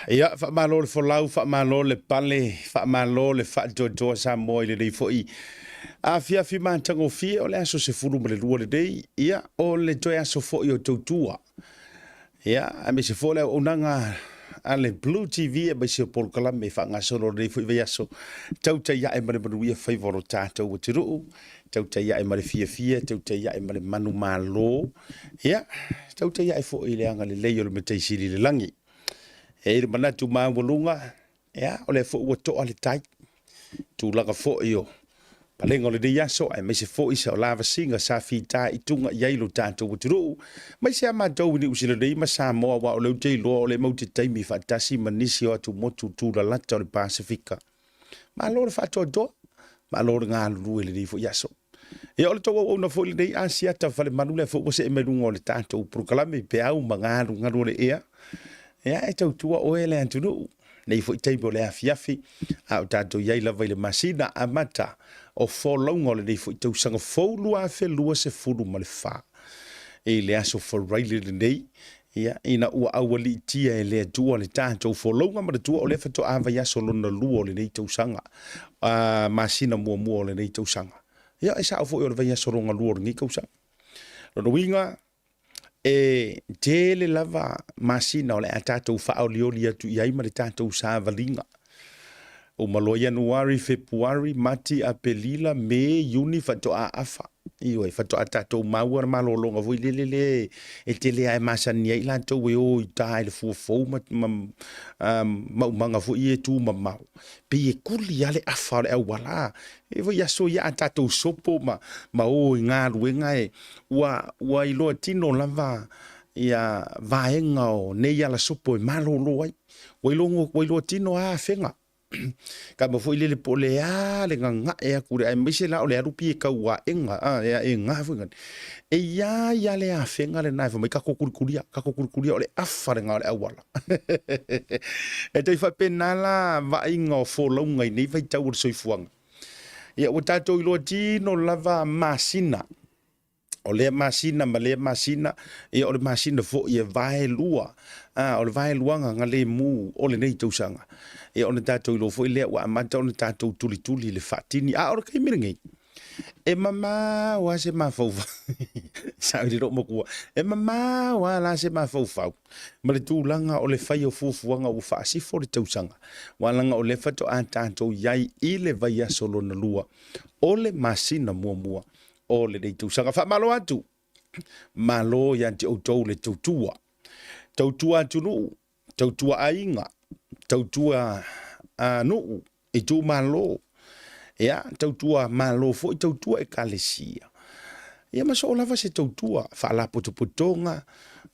Ia, faamalo le folau, faamalo le pale, faamalo le faatoatoa Samoa i lenei foi afiafi matagofie o le aso 12 lenei. Ia, o le toe aso foi o tautua. Ia, aemaise foi le auaunaga a le Blue TV aemaise o polokalame e faagasolo lenei foi vaiaso. Tautai ae ma le manuia faiva o lo tatou atunuu, tautai ae ma le fiafia, tautai ae ma le manumalo. Ia, tautai ae foi i le agalelei o le Matai Sili i le lagi. E i ai le manatu maualuga, ia, o lea foi ua toa le tai. Tulaga foi o palega o lenei aso, aemaise foi sa o lavasiga sa fita i tuga i ai lo tatou atunuu, aemaise a matou i Niu Sila nei ma Samoa, aua o lea ou te iloa o lea matou te taimi faatasi ma nisi o atumotu tulalata o le Pasefika. Malo le faatoatoa, malo le galulue i lenei foi aso. Ia o le tou auauna foi lenei Asiata Falemalu lea foi ua see mai luga o le tatou polokalame i peau ma galugalu o le ea. Ia e tautua oe le atunuu nei foi taimi o le afiafi, a o tatou i ai lava i le masina amata o folauga o lenei foi tausaga fou 2024 i le aso Faraile lenei. Ia, ina ua aualiitia e le Atua le tatou folauga, manatua o lea faatoa vaiaso lona lua o lenei tausaga, a, masina muamua o lenei tausaga. Ia, e sao foi o le vaiaso lona lua o lenei tausaga. Lona uiga, e tele lava masina o le a tatou faaolioli atu i ai ma le tatou savaliga. Uma loa Ianuari, Fepuari, Mati, Apelila, Me, Iuni faatoa afa. Ioe, faatoa tatou maua le malologa foi lele le e tele lava e masani ai latou e o i uta i le fua fou ma, ma maumaga foi ia e tumamao. Pei e kuli lava le afa o le auala. E foi aso ia a tatou sopo ma, ma o i galuega e ua, ua iloa tino lava ia vaega o nei alasopo e malolo ai. Ua iloa, ua iloa tino lava afega. Kama foi lele po o le a le gaga'e atu le aemaise la o le alu pie tau aega a e aega foi ngani. E ia ia le afega lena e fai mai tatou kulikulia, tatou kulikulia o le afa lena o le auala. E tai faapena la vaaiga o folauga i nei vaitau o le soifuaga. Ia ua tatou iloa tino lava masina o lea masina ma lea masina, ia o le masina foi e vaelua, a, o le vaeluaga galemu o lenei tausaga. Ia ona tatou iloa foi lea ua amata ona tatou tulituli le faatini. A o le taimi lenei, e mamao lava se mafaufau, sao i le loomatua, e mamao lava la se mafaufau ma le tulaga o le fai o fuafuaga ua faasifo le tausaga, aua leaga o lea faatoa tatou i ai i le vaiaso lona lua o le masina muamua o lenei tausaga. Faamalo atu, malo ia te outou le tautua. Tautua atunuu, tautua aiga, tautua nuu, itumalo, ia, tautua malo foi, tautua ekalesia. Ia ma soo lava se tautua, faalapotopotoga,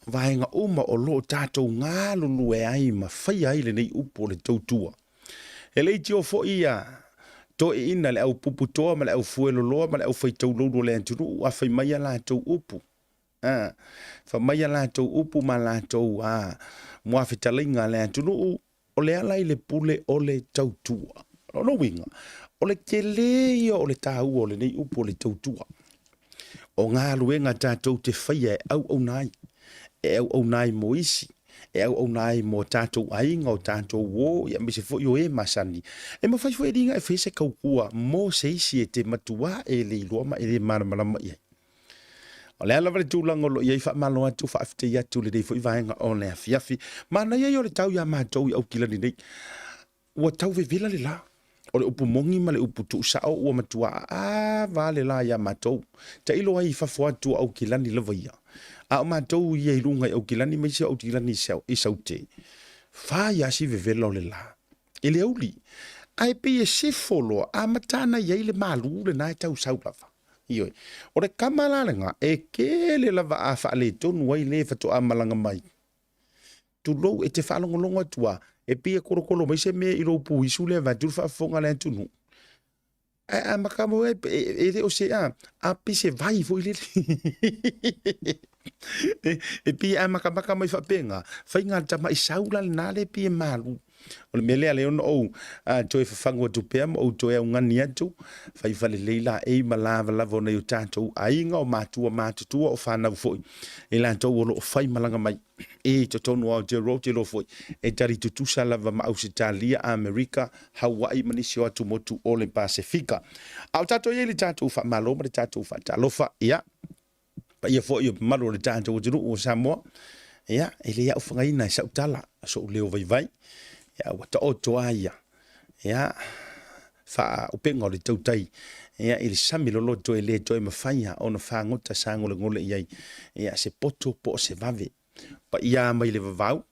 vaega uma o lo o tatou galulue ai ma faia ai lenei upu o le tautua. E le itio foi ia toeaiina le au puputoa ma le au fueloloa ma le au faitaulaulu o le atunuu a fai mai a latou upu. A, fai mai a latou upu ma latou a muafetalaiga a le atunuu, o le ala i le pule o le tautua. O lona uiga, o le tele ia o le taua o lenei upu o le tautua. O galuega tatou te faia e auauna ai, e auauna ai mo isi, e auauna ai mo tatou aiga, o tatou uo, ia aemaise foi o e masani. E mafai foi e liga e fai se tautua mo se isi e te matua e le iloa ma e le malamalama i ai. O le a lava le tulaga o lo o i ai, faamalo atu, faafetai atu i lenei foi vaega o le afiafi. Manaia ia o le tau iā matou i Aukilani nei. Ua tau vevela le la. O le upu moni ma le upu tuusao ua matua aava le la iā matou. Tailo ai i fafo atu o Aukilani lava ia. A o matou ia i luga i Aukilani ma isi o Aukilani i Saute, fai lava si vevela o le la. I le auli. Ae pei e sefo loa, amata ana i ai le malu lena e tau sau lava. Ioe. O le kama la lena, e tele lava a faaletonu ai le faatoa malaga mai. Tulou, e te faalogologo atu lava, e pei e kolokolo mai se mea i lou puisu lea vaeatu le faafofoga a le atunuu. Ae a maka mo e, e le o se a, a pei se vai foi lele. E pei a makamaka mai faapena, faiga a le tamai sau la lena lea pei e malu. O le mea lea lea ona ou toe fafagu atu pea ma ou toe augani atu, fai falelei laei ma lavalava o nai o tatou aiga, o matua matutua, o fanau foi, i latou o lo o faimalaga mai i totonu o Aotearoa. Ou te iloa foi e tali tutusa lava ma Ausetalia, Amerika, Hawaii ma nisi o atumotu o le Pasefika. A o tatou i ai i le tatou faamalo ma le tatou faatalofa, ia, paia foi o mamalu o le tatou atunuu o Samoa, ia, e le aofagaina e sau tala, so'u leo vaivai, ia, ua taoto a ia, ia, faaupega o le tautai, ia, i le sami loloto e le toe mafai ona fagota sagolegole i ai, ia, se poto po o se vave. Paia mai le vavau,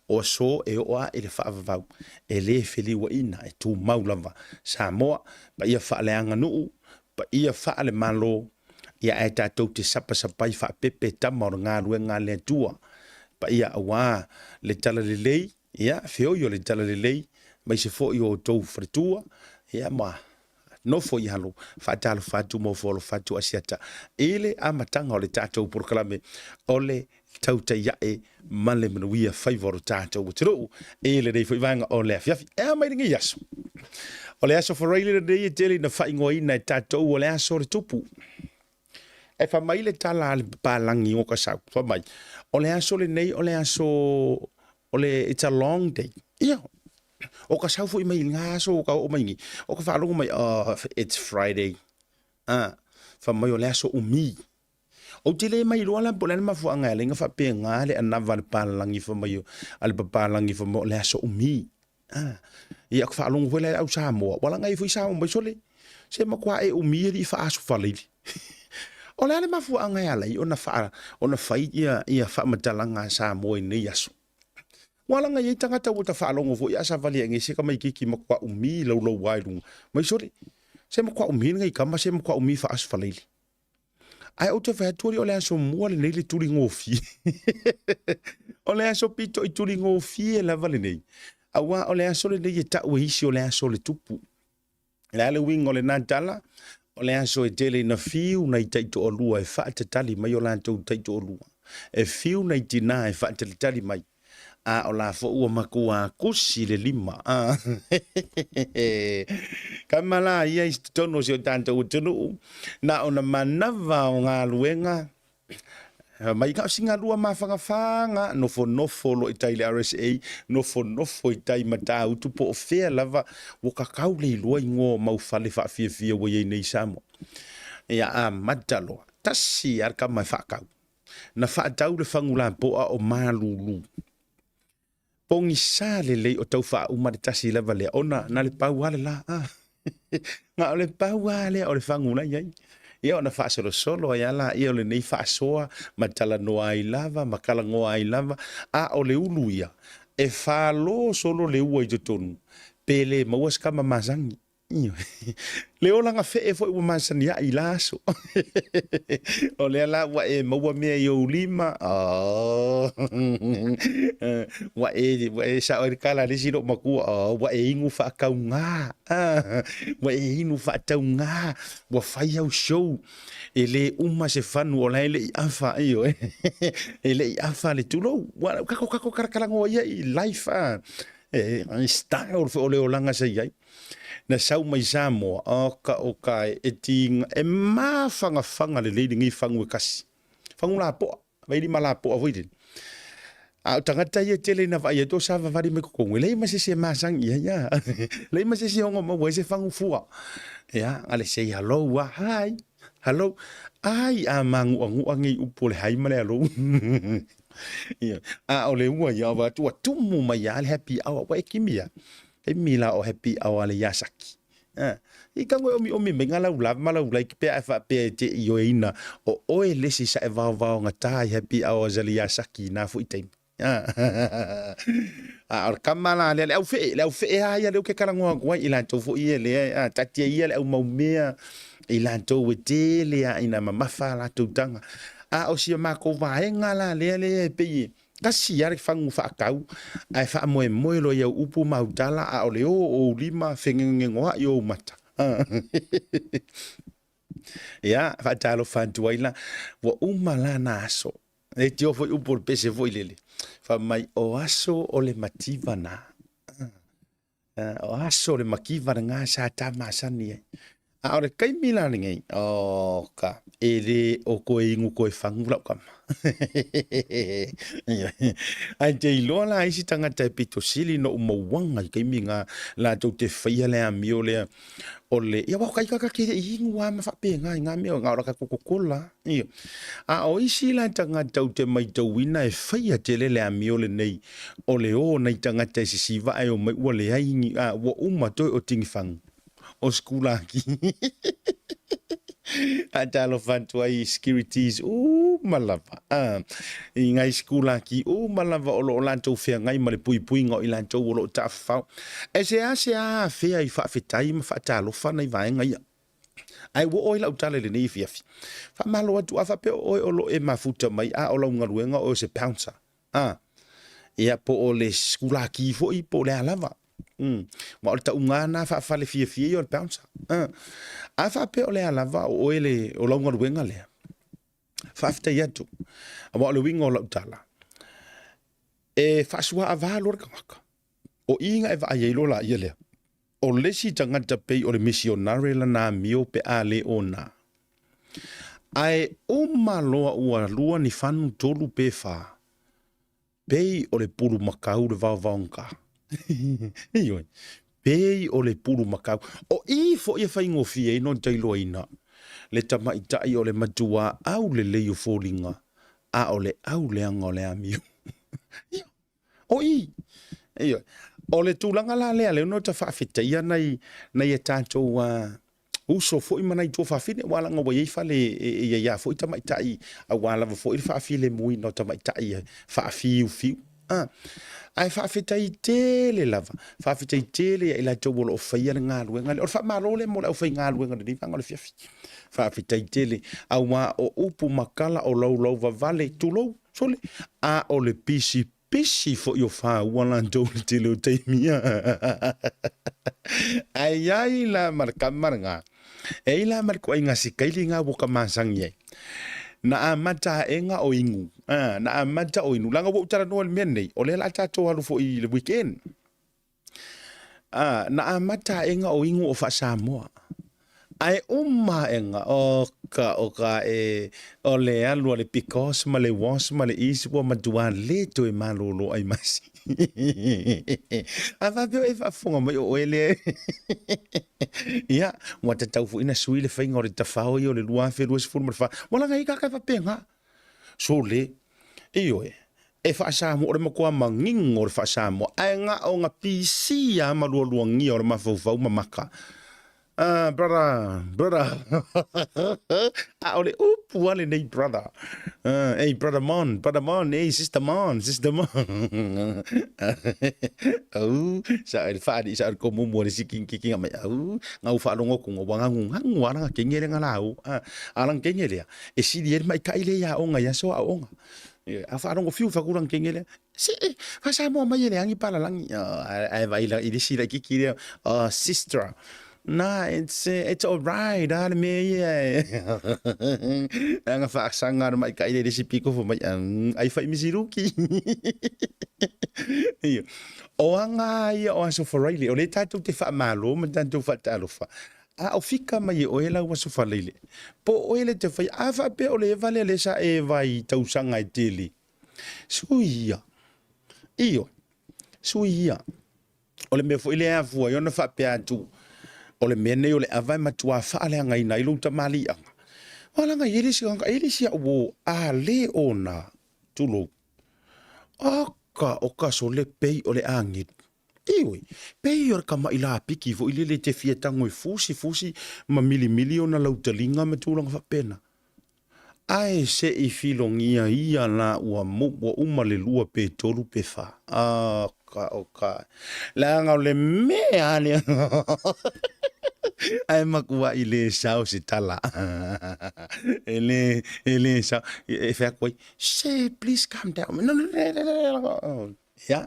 o aso e oo ae le faavavau, e le feliuaina, e tumau lava Samoa, paia faaleaganuu, paia faalemalo, ia ae tatou te sapasapai faapepe tama o le galuega a le Atua, paia aua le talalelei, ia feoi o le talalelei, aemaise foi o outou faletua, ia ma nofo i alo, faatalofa atu ma ofo alofa atu Asiata i le amataga o le tatou polokalame o le tautai ae ma le manuia faiva o lo tatou atunuu i lenei foi vaega o le afiafi. E a mai lenei aso? O le aso Faraile lenei e tele ina faaigoaina e tatou o le aso o le tupu. E fai mai le tala a le papalagi o Kasau, fai mai, o le aso lenei o le aso o le, it's a long day. Ia, o ka sau foi mai ngā aso o ka oo mai ni, o ka faalogo mai, oh, it's Friday. Ah, fai mai o le aso umi. Ou te le mailoa la po o le a le mafuaaga e ala ai ona faapena le anava a le palalagi fai mai a le papalagi fai mai o le aso umi. Ah, ia ka faalogo foi la i le au Samoa, ua laga ai foi Samoa mai sole, se matua e umi alii faa-Aso Faraile. O le a le mafuaaga e ala ai ona faa, ona fai ia, ia faamatalaga a Samoa i lenei aso? Ua laga i ai tagata ua ta faalogo foi a savali ae nei se tamaititi matua umi laulaua i luga mai sole, se matua umi lenei tama, se matua umi faa-Aso Faraile. Ae ou te fai atu alii o le aso mua lenei le tuligofie. O le aso pito i tuligofie lava lenei. Aua o le aso lenei e tau e isi o le aso o le tupu. O le a le uiga o lena tala? O le aso e tele ina fiu nai taitoalua e faatatali mai o latou taitoalua. E fiu nai tinā e faatalitali mai. A o la foi ua matua kusi le lima. A. Kama la ia i totonu o si o tatou atunuu, na ona manava o galuega, mai na o sina lua mafangafaga, nofonofo loa i tai i le RSA, nofonofo i tai Matautu po o fea lava, ua kakau le iloa igoa o mau fale faafiafia ua i ai nei i Samoa. Ia amata loa, tasi lava le kama e faatau. Na faatau le fagu lapoa o Malulu. Pogisa lelei o tau faauma le tasi lava lea, ona na le pau lava le la. Na o le pau lava lea o le fagu la i ai. Ia ona faasolosolo ai lava laia o lenei faasoa ma talanoa ai lava ma talanoa ai lava, a o le ulu ia, e falo solo le ua i totonu, pe le maua se kama masani. Ioe. Le olaga fee foi ua masani ai i la aso. O lea la ua e maua mea i ou lima. Oh. Ua e, ua e sao ai le tala a le isi loomatua. Oh, ua e inu faatauga. Ah, ua e inu faatauga. Ua fai au show. E le uma se fanu o la e le i afa, ioe. E le i afa le tulou. Ua kako kako kalakalanoa ia i life. Ah. E, style foi o le olaga sa i ai. Na sau mai Samoa, oka oka e, e tiga, e mafagafaga lelei lenei fagu e kasi. Fagu lapoa, vailima lapoa foi lele. A o tagata ia tele ina vaai atu o savavali mai totonu, e leai ma se isi e masani i ai, a. Leai ma se isi e ono maua ai se fagu fua. Ia, a le say hello a, hi, hello. Ai a manu'anu'a nei upu o le hi ma le hello. Ia, a o le ua ia, o atu ua tumu mai lava le happy hour, ua e kimi a. Taimi la o happy hour a le Yasaki. A, i tago e omiomi mai ngā lau love ma lau like pe a e faapea e te ioeina o oe le isi sa e vaovaogata i happy hours a le Yasaki i nā foi taimi. A, a o le kama la lea, le au fee, le au fee lava ia lea ou te talanoa atu ai i latou foi ia lea, a, taatia ia le au mau mea i latou e tele lava ina mamafa a latou taga. A o si a matou vaega la lea lea e pei e Tasi lava le fagu faatau, ae faamoemoe loa i au upu ma au tala, a o le o o ou lima, fegenogenoaʻi ou mata. Ia, faatalofa atu ai la, ua uma la na aso. E tio foi upu o le pese foi lele, fai mai, o aso o le mativa na. O aso o le makiva lena sa ta masani ai. A o le taimi la lenei, o ka, e le o koe inu koe fagu lau kama. Ae te iloa la isi tagata e pito sili no mauaga i taimi na latou te faia le amio lea o le, ia wa kai kaka ke i inu a ma faapena i ngā mea, ngā ora ka Coca-Cola. Ia. A o isi la tagata ou te maitauina e faia tele le amio lenei o le o nai tagata e sisiva ae omai ua leai ni, a, ua uma toe o tinifagu o sikulaki. A talofa atu ai i securities uma lava, a, i nai sikulaki uma lava o lo o latou feagai ma le puipuiga o i latou o lo o taafafao. E seasea afea i faafetai ma faatalofa nai vaega ia. Ae ua oo ai lau tala i lenei afiafi. Faamalo atu, a faapea o oe o lo o e mafuta mai, a o lau galuega o oe o se bouncer, a, ia, po o le sikulaki foi, po o le a lava. Aua o le tauga lena faafale fiafia ia o le bouncer. A, a faapea o le a lava o oe le, o lau galuega lea, faafetai atu. Aua o le uiga o lau tala, e faasuaava loa le tagata. O i na e vaai ai loa laia lea. O le isi tagata pei o le misionare lana amio pe a le ona. Ae uma loa ua lua ni fanu tolu pe fa, pei o le pulumakau le vaovaogata. Ioe, pei o le pulumakau. O i foi e faigofie ai ona tailoaina le tamaitai o le matua aulelei o foliga, a o le auleaga o le amio. Ioe. O i. Ioe. O le tulaga la lea, lea ona ta faafetaia nai, nai a tatou uso foi ma nai tuafafine, aua leaga ua i ai fale e i ai lava foi tamaitai, aua lava foi le faafilemuina o tamaitai e faafiufiu. Ae faafetai tele lava, faafetai tele ia i latou o lo o faia le galuega lea. O le faamalo lea mo le aufaigaluega i lenei vaega o le afiafi. Faafetai tele, aua o upu ma tala o laulauvavale, tulou, Sole, a o le pisipisi foi o faua latou i le tele o taimi. Ae i ai la ma le kama lena, e i ai la ma le ituaiga sikaili lena ua ta masani ai. Na amata aega o inu, na amata o inu, leaga ua ou talanoa i le mea lenei, o lea o le a tatou alu foi i le weekend. Na amata aega o inu o faa-Samoa. Ae uma aega, oka, oka e, o le alu a le because ma le was ma le is ua matua le toe malolo ai masi. A faapea e faafofoga mai o oe lea. Ia, ua tatau foi na sui le faiga o le tafao ia o le 2024. Ua laga ai kaka e faapena. Sole, ioe, e faa-Samoa, o le matua manino o le faa-Samoa, ae na o na pisi lava ma lualuagia o le mafaufau ma maka. Ah, brother, brother. A o le upu a lenei brother. Ah, hey, brother Mon, brother Mon, hey, sister Mon, sister Mon. Au, sa le whaari, sa le komumu le siki kiki mai au, ngau whaalongo kunga, wa ngangu ngangu ala kenge le ngala au. Ah, ala kenge lea. E sili ai le maikaʻi lea i aoga i aso aoga. A faalogo fiu fakulang kenge lea. Se, fa Samoa mai e leagi palalagi. Ae vaai i le isi laitiiti lea, oh, sister. Nah, it's all right, a le mea ia e. Leaga faasaga le maikaʻi lea i le isi piko fai mai, ai fai misiluki. Ia. O aga ia o Aso Faraile, o lea tatou te faamalo ma tatou faatalofa. A o fika mai e oe lau Aso Faraile, po o oe le te faia, a faapea o le eva lea lea sa e vaai i tausaga e tele, sui ia. Ioe, sui ia. O le mea foi lea e afua ai ona faapea atu, o le mea nei o le ava e matua faaleagaina ai lou tamaliiaga. Aua leaga e i ai le isi tagata, e i ai le isi au uo a le ona, tulou, oka, oka sole pei o le agelu. Ioe, pei o le tamaʻi lapiki foi lele e te fia tago e fusifusi ma milimili ona lautaliga ma tulaga faapena. Ae se i filogia ia la ua ua uma le lua pe tolu pe fa. Oka, oka. Leaga o le mea a lea. Ae makuaʻi le sao se tala. E le, e le sao. E fai atu ai, se please calm down. No, no, no, no, no. Ia.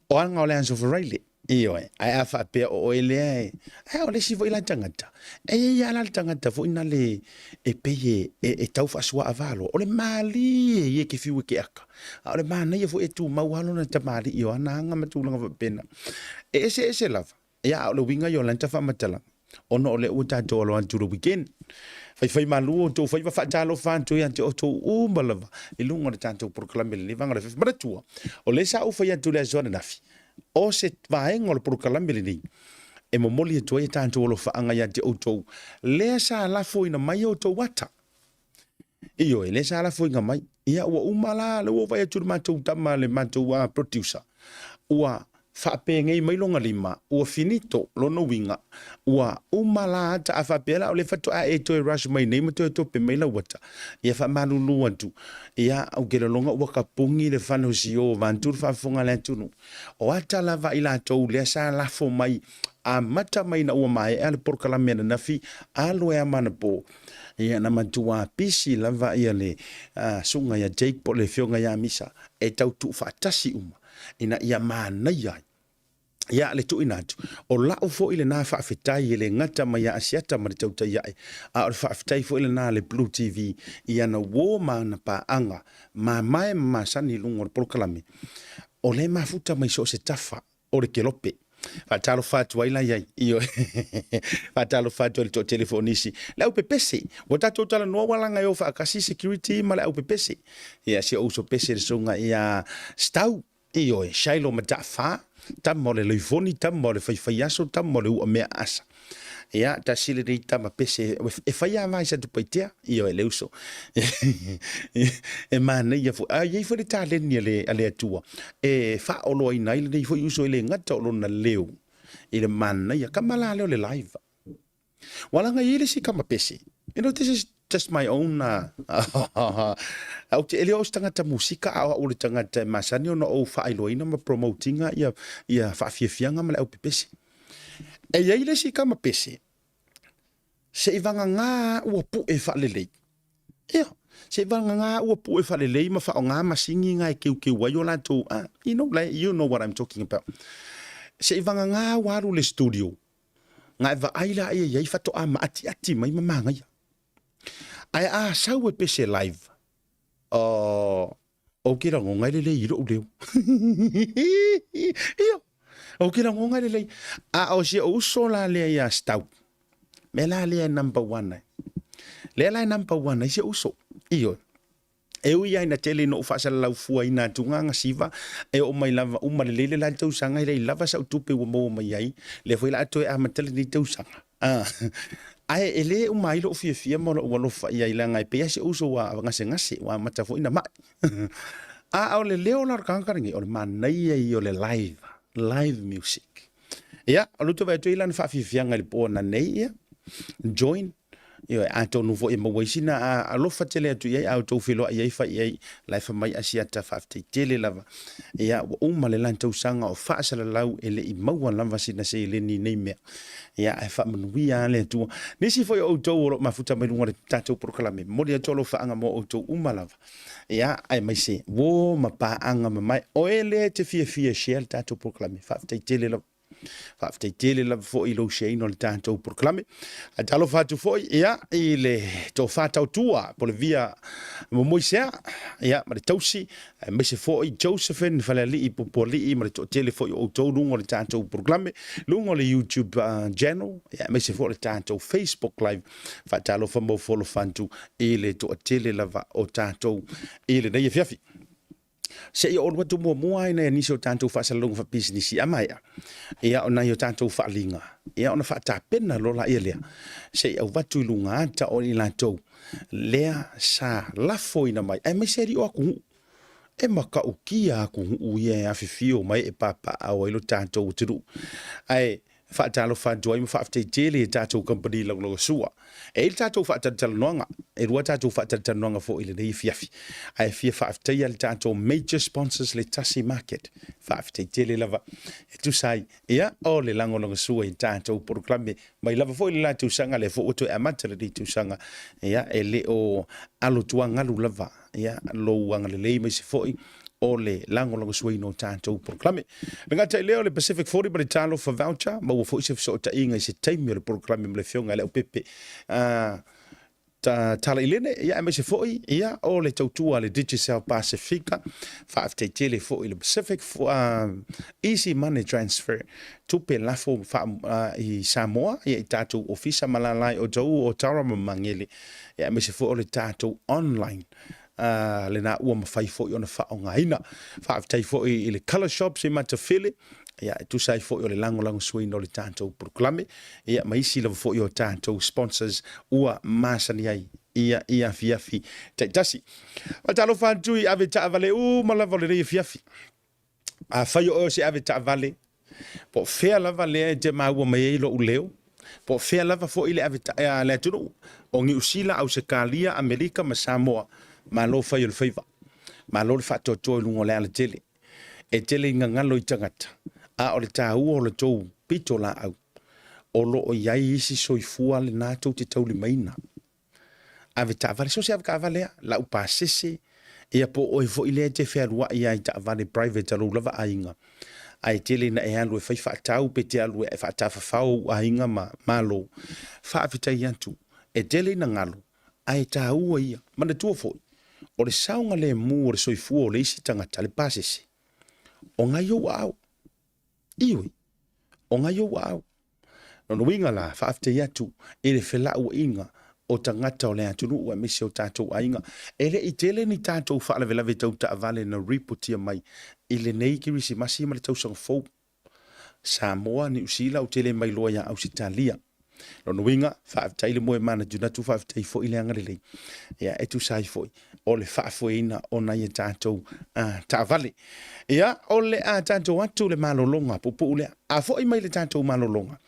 O aga o le Aso Faraile. Ioe, ae a faapea o oe lea e, ae o le isi foi la tagata, e i ai lava la le tagata foi na le e pei e, e, e tau faasuaava loa, o le malie ia e te fiu e te aka, a o le manaia foi e tumau lava lona tamalii o ana aga ma tulaga faapena. E eseese lava, ia a o le uiga ia o lana faamatalaga, ona o lea ua tatou alo atu i le weekend. Faifai malu outou faiva faatalofa atu ia te outou uma lava i luga o le tatou polokalame lenei vaega o le afiafi. Manatua, o lea sa ou fai atu i le aso ananafi, o se vaega o le polokalame lenei e momoli atu ai a tatou alofaaga ia te outou, lea sa lafoina mai outou ata. Ioe, lea sa lafoina mai. Ia, ua uma la, lea ua ou vaai atu i le matou tama, le matou producer, ua faapenei mai lona lima, ua finito lona uiga, ua uma la ata. A faapea la o lea faatoa e toe rush mai nei ma toe tope mai lau ata, ia faamalulu atu, ia, ou te lagona ua tapuni le fale o vaeatu le faafofoga a le atunuu. O ata lava i latou lea sa lafo mai, amata mai ina ua maea le polokalame ananafi, alu ai lava ma anapo. Ia na matua pisi lava ia le susuga ia Jake po o le afioga ia Misa e tau tuufaatasi uma ina ia manaia ai. Ia le tuuina atu, o lau foi lena faafetai e le gata mai ia Asiata ma le tautai ae, a o le faafetai foi lena a le Blue TV i ana uo ma ana paaga mamae ma masani i luga o le polokalame, o lea e mafuta mai so o se tafa o le kelope. Faatalofa atu ai la i ai. Ioe. Faatalofa atu ai i le toatele foi o nisi. Le au pepese. Ua tatou talanoa ua laga e o faatasi security ma le au pepese. Ia si ou uso pese le susuga ia Stau. Ioe, Shiloh Mataafa, tama o le loifoni, tama o le faifaiaso, tama o le uamea asa. Ia, tasi lenei tama pese e fai lava i Satupaitea. Ioe, le uso. E manaia foi. A i ai foi le taleni a le Atua e faaoloaina ai lenei foi uso e le gata o lona leo i le manaia. Kama la lea o le live. Ua laga i ai le isi kama pese. You know, this is just my own ou te e le o se tagata musika a o au o le tagata e masani ona ou faailoaina ma promote ina ia faafiafiaga ma le aupepese. E i ai le isi kama pese se i vagagā ua pu'e faalelei. Ia, se i vagagā ua pu'e faalelei ma faaaoga masini na e keukeu ai o latou, ah, you know, like, you know what I'm talking about. Se i vagagā ua alu i le studio, na e vaai laia i ai faatoa maatiati mai ma manaia. Ae a sau e pese live, oh, Ou te rangona e lelei i lou leo. Ia, ou te rangona e lelei. A o si ou uso la lea ia Stau, mea la lea e number one ai. Lea la e number one ai si ou uso. Ioe. E ui lava ina tele ina ou faasalalau fuaina atu ngā gasiva, e oo mai lava, uma lelei le la tausaga, e leai lava sau tupe ua maua mai ai, lea foi o le a toe amata lenei tausaga. Ae e le uma ai lou fiafia ma lou alofa i ai, leaga e pei lava si ou uso ua gasegase, ua amata foi ona mai. A o le leo la o le tagata lenei, o le manaia ia o le live, live music. Ia, o lea ou te vaai atu e i ai lana faafiafiaga i le po ananei, ia, join. Ioe, atonu foi e maua ai sina alofa tele atu i ai, a outou feiloai ai, fai i ai, la e fai mai Asiata, faafetai tele lava. Ia, ua uma le la tausaga o faasalalau e le i maua lava sina seleni i nei mea. Ia, ae faamanuia lava le Atua. Nisi foi o outou o lo o mafuta mai luga o le tatou polokalame, momoli atu alofaaga mo outou uma lava. Ia, aemaise uo ma paaga mamae. O e lea e te fiafia e share le tatou polokalame, faafetai tele lava. Faafetai tele lava foi i lou shareina o le tatou polokalame. Ae talofa atu foi ia, i le tofa tautua po o le via Momoisea ia, ma le tausi, aemaise foi Josephine Falealii Pupualii ma le toatele foi o outou luga o le tatou polokalame, luga o le YouTube channel, ia, aemaise foi o le tatou Facebook Live. Faatalofa ma ofo alofa atu i le toatele lava o tatou i lenei afiafi. Se i oo atu muamua ai nai nisi o tatou faasalalauga faapisinisi a maea, ia o nai o tatou faaliga, ia ona faatapena loa laia lea, se i avatu i luga ata o i latou lea sa lafoina mai, aemaise alii o atunuu. E matautia atunuu ia e afifio mai e papaaao ai lo tatou atunuu. Ae faatalofa atu ai ma faafetai tele i tatou kamupani lagolagosua. E i ai le tatou faatalatalanoaga, e lua tatou faatalatalanoaga foi i lenei afiafi. Ae fia faafetaia le tatou major sponsors le Tasi Market. Faafetai tele lava e tusa ai ia o le lagolagosua i tatou polokalame mai lava foi le la tausaga, lea foi ua toe amata lenei tausaga. Ia e le o alo tuagalu lava ia lou agalelei maise foi. o le lagolagosuaina o tatou polokalame. E le gata i lea o le Pacific 40 ma le Talofa Voucher, maua foi se fesootaiga i se taimi o le polokalame ma le Afioga i le Aupepe Talailene, ia aemaise foi ia o le tautua a le Digicel Pasifika. Faafetai tele foi i le Pacific Easy Money Transfer, tupe lafo i Samoa, ia i tatou ofisa ma lalae o Tou o Tara ma Magele, ia aemaise foi o le tatou online lena ua mafai foi ona faaaogaina. Faafetai foi i le Colour Shops i Matafele, ia e tusa ai foi o le lagolagosuaina o le tatou polokalame, ia ma isi lava foi o tatou sponsors ua masani ai ia i afiafi taitasi. Faatalofa atu i ave taavale uma lava o lenei afiafi. Afai o oe o se ave taavale, po o fea lava lea e te maua mai ai lou leo, po o fea lava foi le ave le atunuu o Niu Sila, Ausetalia, Amerika ma Samoa, malo fai o le faiva, malo le faatoatoa i luga o le alatele. E tele i gagalo i tagata, a o le taua o le tou pitolaau, o lo o i ai isi soifua lena tou te taulimaina. Ave taavale, so se ave taavale lava, laupasese, ia po o oe foi lea e te fealuai lava i taavale private a lou lava aiga, ae tele ina e alu e fai faatau pe te alu e faatafafao ou aiga ma malo. Faafetai atu, e tele ina galo, ae taua ia. Manatua foi, o le saogalemu o le soifua o le isi tagata, le pasese, o ngai ou aao. Ioe, o ngai ou aao. Lona uiga la, faafetai atu i le felauaiga o tagata o le atunuu aemaise o tatou aiga. E le i tele ni tatou faalavelave tau taavale na ripotia mai i lenei Kerisimasi ma le tausaga fou. Samoa, Niu Sila, ou te le mailoa ia Ausetalia. Lona uiga, faafetai le moe manatunatu, faafetai foi le agalelei. Ia, e tusa ai foi o le faafoeina o nai a tatou taavale. Ia, o le a tatou atu le malologa puupuu lea. A foi mai le tatou malologa,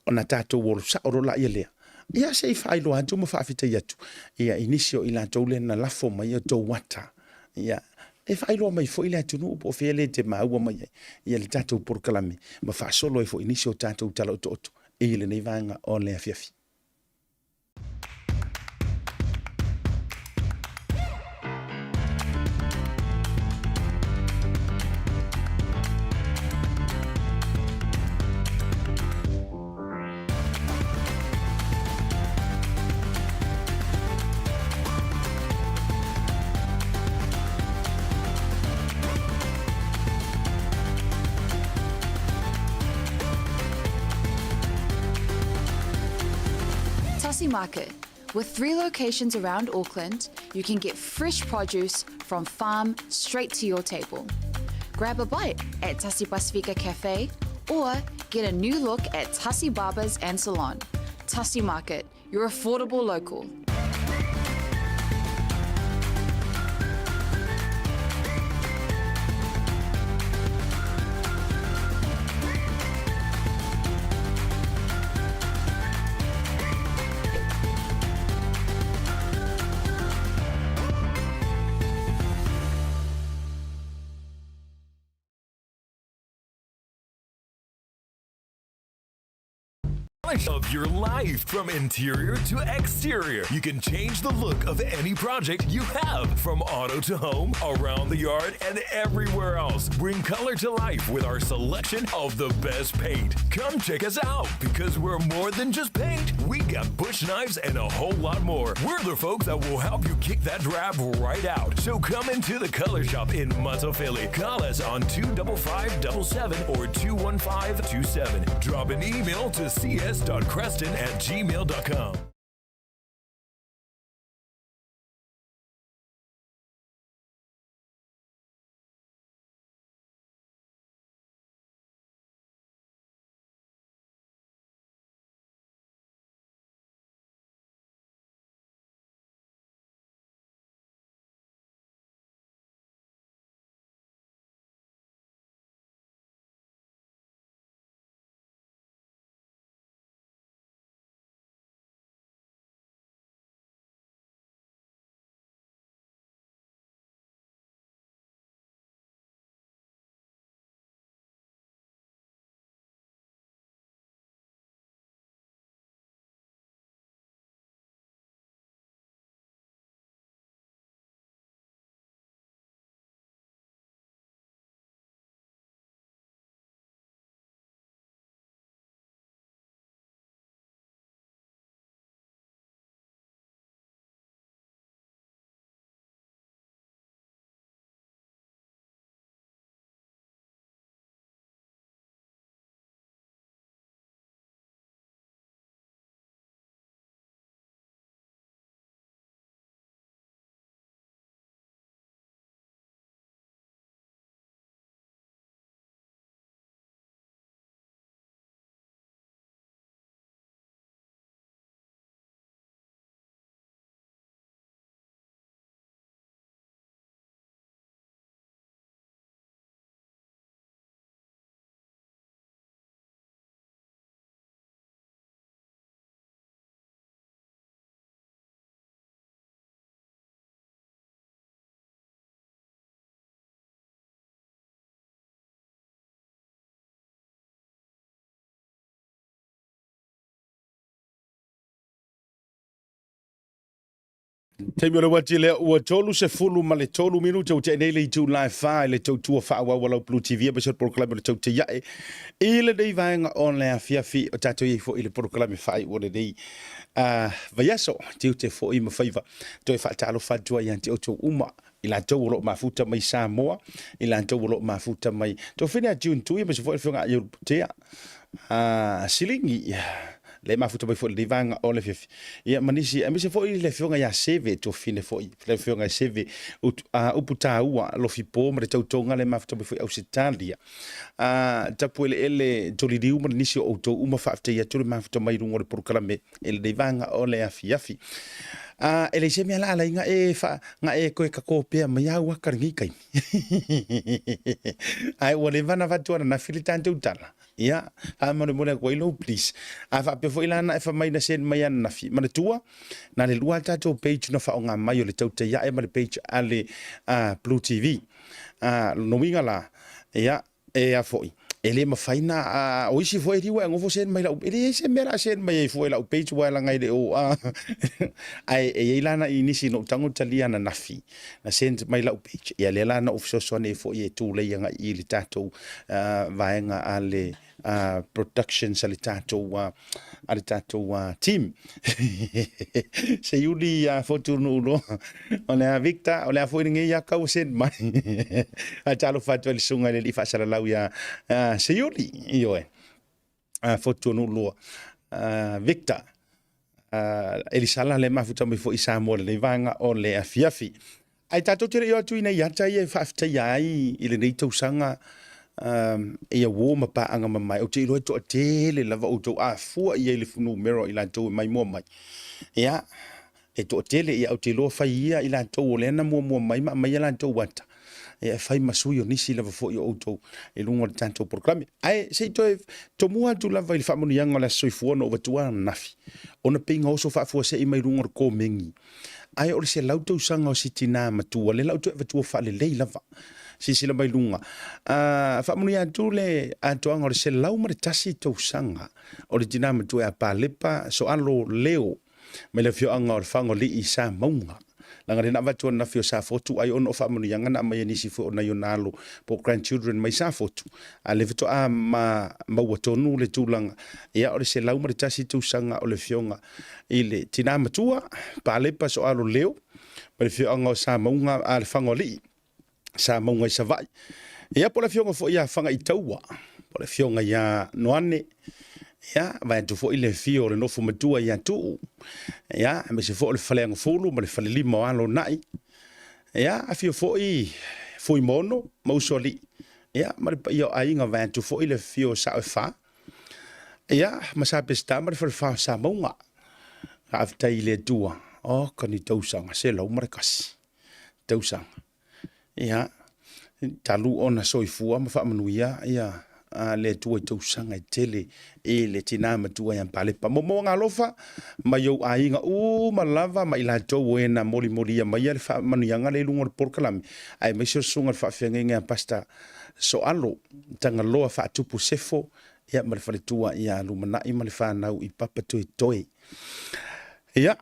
ona tatou olo sao loa laia lea. Ia, se i faailoa atu ma faafetai atu ia i nisi o i latou lea na lafo mai a outou ata. Ia, e faailoa mai foi le atunuu po o fea le te maua mai ai ia le tatou polokalame ma faasolo ai foi nisi o tatou tala otooto i lenei vaega o le afiafi. Tasi Market. With three locations around Auckland, you can get fresh produce from farm straight to your table. Grab a bite at Tasi Pasifika Cafe or get a new look at Tasi Barbers and Salon. Tasi Market, your affordable local. Of your life from interior to exterior. You can change the look of any project you have from auto to home, around the yard, and everywhere else. Bring color to life with our selection of the best paint. Come check us out because we're more than just paint. We got bush knives and a whole lot more. We're the folks that will help you kick that drab right out. So come into the Color Shop in Philly. Call us on 25577 or 21527. Drop an email to cs.creston at gmail.com. Taimi o le uati lea ua 33 minute ua tea nei le itula e 4 i le tautua faaauau a lau Blue TV aemaise o le polokalame o le Tautai Ae i lenei vaega o le afiafi o tatou i ai foi i le polokalame faaiu o lenei vaiaso tiute foi ma faiva toe faatalofa atu ai ia te outou uma i latou o lo o mafuta mai Samoa, i latou o lo o mafuta mai Tofine a June Tui, aemaise foi le afioga ia Uluputea Silingi, le mafuta mai foi i lenei vaega o le afiafi. Ia ma nisi, aemaise foi le afioga ia Seve Tofine foi, le afioga ia Seve Upu Taua Lofipo ma le tautoga le mafuta mai foi Ausetalia. Tapueleele Toliliu ma nisi o outou uma faafetai atu le mafuta mai luga o le polokalame i lenei vaega o le afiafi. A, e leai se mea la alai ga e fa, ga e koe kako pea mai au aka lenei taimi. Ae ua leva na avatu ananafi le tatou tala. Ia, faamolemole atu ai lou please. A faapea foi la na e fai mai na send mai ananafi, manatua, na le lua tatou page na faaaoga mai o le Tautai Ae ma le page a le Blue TV. Lona uiga la, ia, E a foi, e le mafai na, a, o isi foi e liu e nofo send mai lau, e leai se mea la send mai ai fua i lau page ua laga i le o, a, ae e i ai la nai nisi na ou tago talia ananafi, na send mai lau page, ia lea la na ou fesoasoani ai foi e tulei agai i le tatou vaega a le productions a le tatou a le tatou team. Seiuli ia Fotunuu loa. O le a Victor, o le a foi lenei ia kau send mai. A talofa atu ai le susuga i le alii faasalalau ia Seiuli, ioe. Fotunuu loa. Victor, Elisala le mafuta mai foi i Samoa i lenei vaega o le afiafi. Ae tatou te le i o atu i nai ata ia e faafetaia ai i lenei tausaga ia uo ma paaga mamae. Ou te iloa e toatele lava outou a fua i ai le numera o i latou e maimoa mai. Ia, e toatele, ia ou te iloa fai ia i latou o lea na muamua mai ma aumai a latou ata, ia e fai ma sui o nisi lava foi o outou i luga o le tatou polokalame. Ae se i toe tomua atu lava i le faamanuiaga o le Aso Soifua na ou avatua ananafi, ona pei na oso faafuasei mai luga o le komeni. Ae o le 100 tausaga o si tinā matua, lea la ou toe avatua faalelei lava. Silasila mai luga. Faamanuia atu le atoaga o le 101 tausaga o le tinā matua ia Palepa Soalo Leo mai le afioaga o Lefagoalii i Samauga. Leaga lea na avatu ananafi o Safotu, ai ona o faamanuiaga na aumai e nisi foi o nai ona alo po o grandchildren mai Safotu, a o lea faatoa ma maua tonu le tulaga, ia o le 101 tausaga o le afioga i le tina matua, Palepa Soalo Leo, ma le afioaga o Samauga, a Lefagoalii, Samauga i Savaii. Ia, po o le afioga foi ia Fagaitaua, po o le afioga ia Noane, ia, vae atu foi le afio o le nofo matua ia Tuu, ia, aemaise foi o le Faleagafulu ma le Falelima o Alo Nai, ia, afio foi Fuimono ma Usoalii, ia, ma le paia o aiga, vae atu foi le afio o Sao e Fa, ia, ma Sa Peseta ma le Falefa o Samauga. Faafetai i le Atua, oka ni tausaga 101 tausaga. Ia, talu ona soifua ma faamanuia ia le Atua i tausaga e tele i le tina matua ia Palepa. Momoga alofa mai ou aiga uma lava ma i latou o e na molimolia maia le faamanuiaga lea i luga o le polokalame, aemaise o le susuga i le faafeagaiga ia Pastor Soalo Tagaloa Faatupu Sefo, ia ma le faletua ia Lumanai ma le fanau i Papatoetoe. Ia,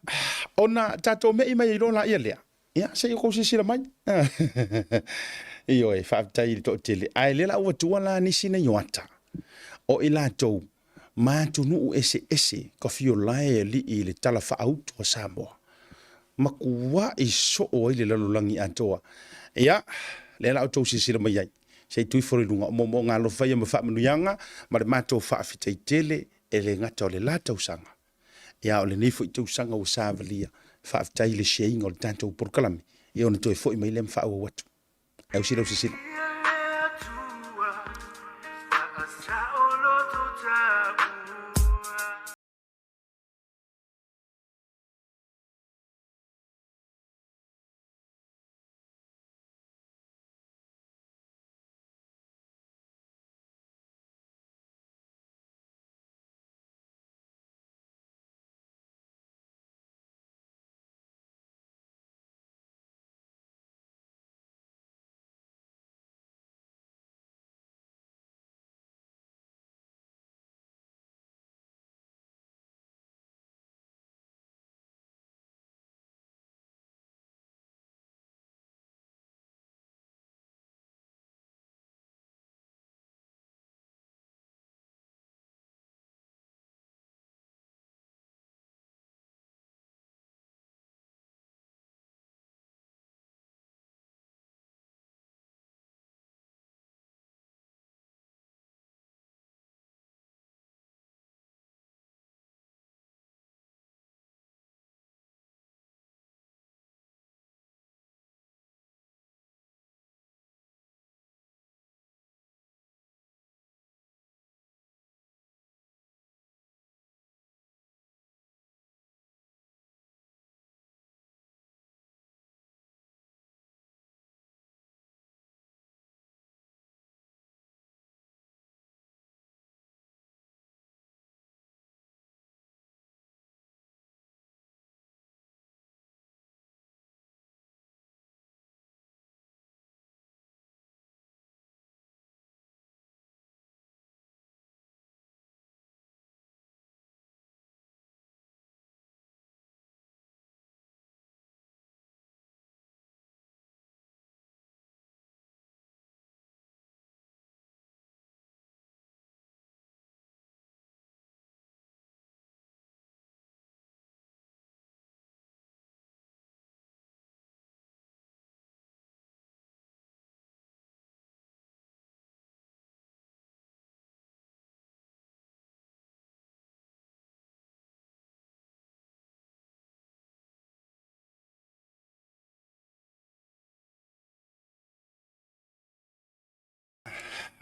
ona tatou me'i mai ai loa laia lea. Ia, se i outou silasila mai. Ioe, faafetai i le toatele. Ae lea la ua tua la nisi nei o ata, o i latou ma atunuu eseese ka fio lae alii i le Tala Faaautu a Samoa. Matuai soo ai le lalolagi atoa. Ia, lea la outou silasila mai ai. Se i tuifo i luga o moomooga alofa ia ma faamanuiaga ma le matou faafetai tele e le gata o le la tausaga, ia o lenei foi tausaga ua savalia. Faafetai i le share ina o le tatou polokalame, ia ona toe foi mai lea ma faaauau atu. Ae usi lau sisila.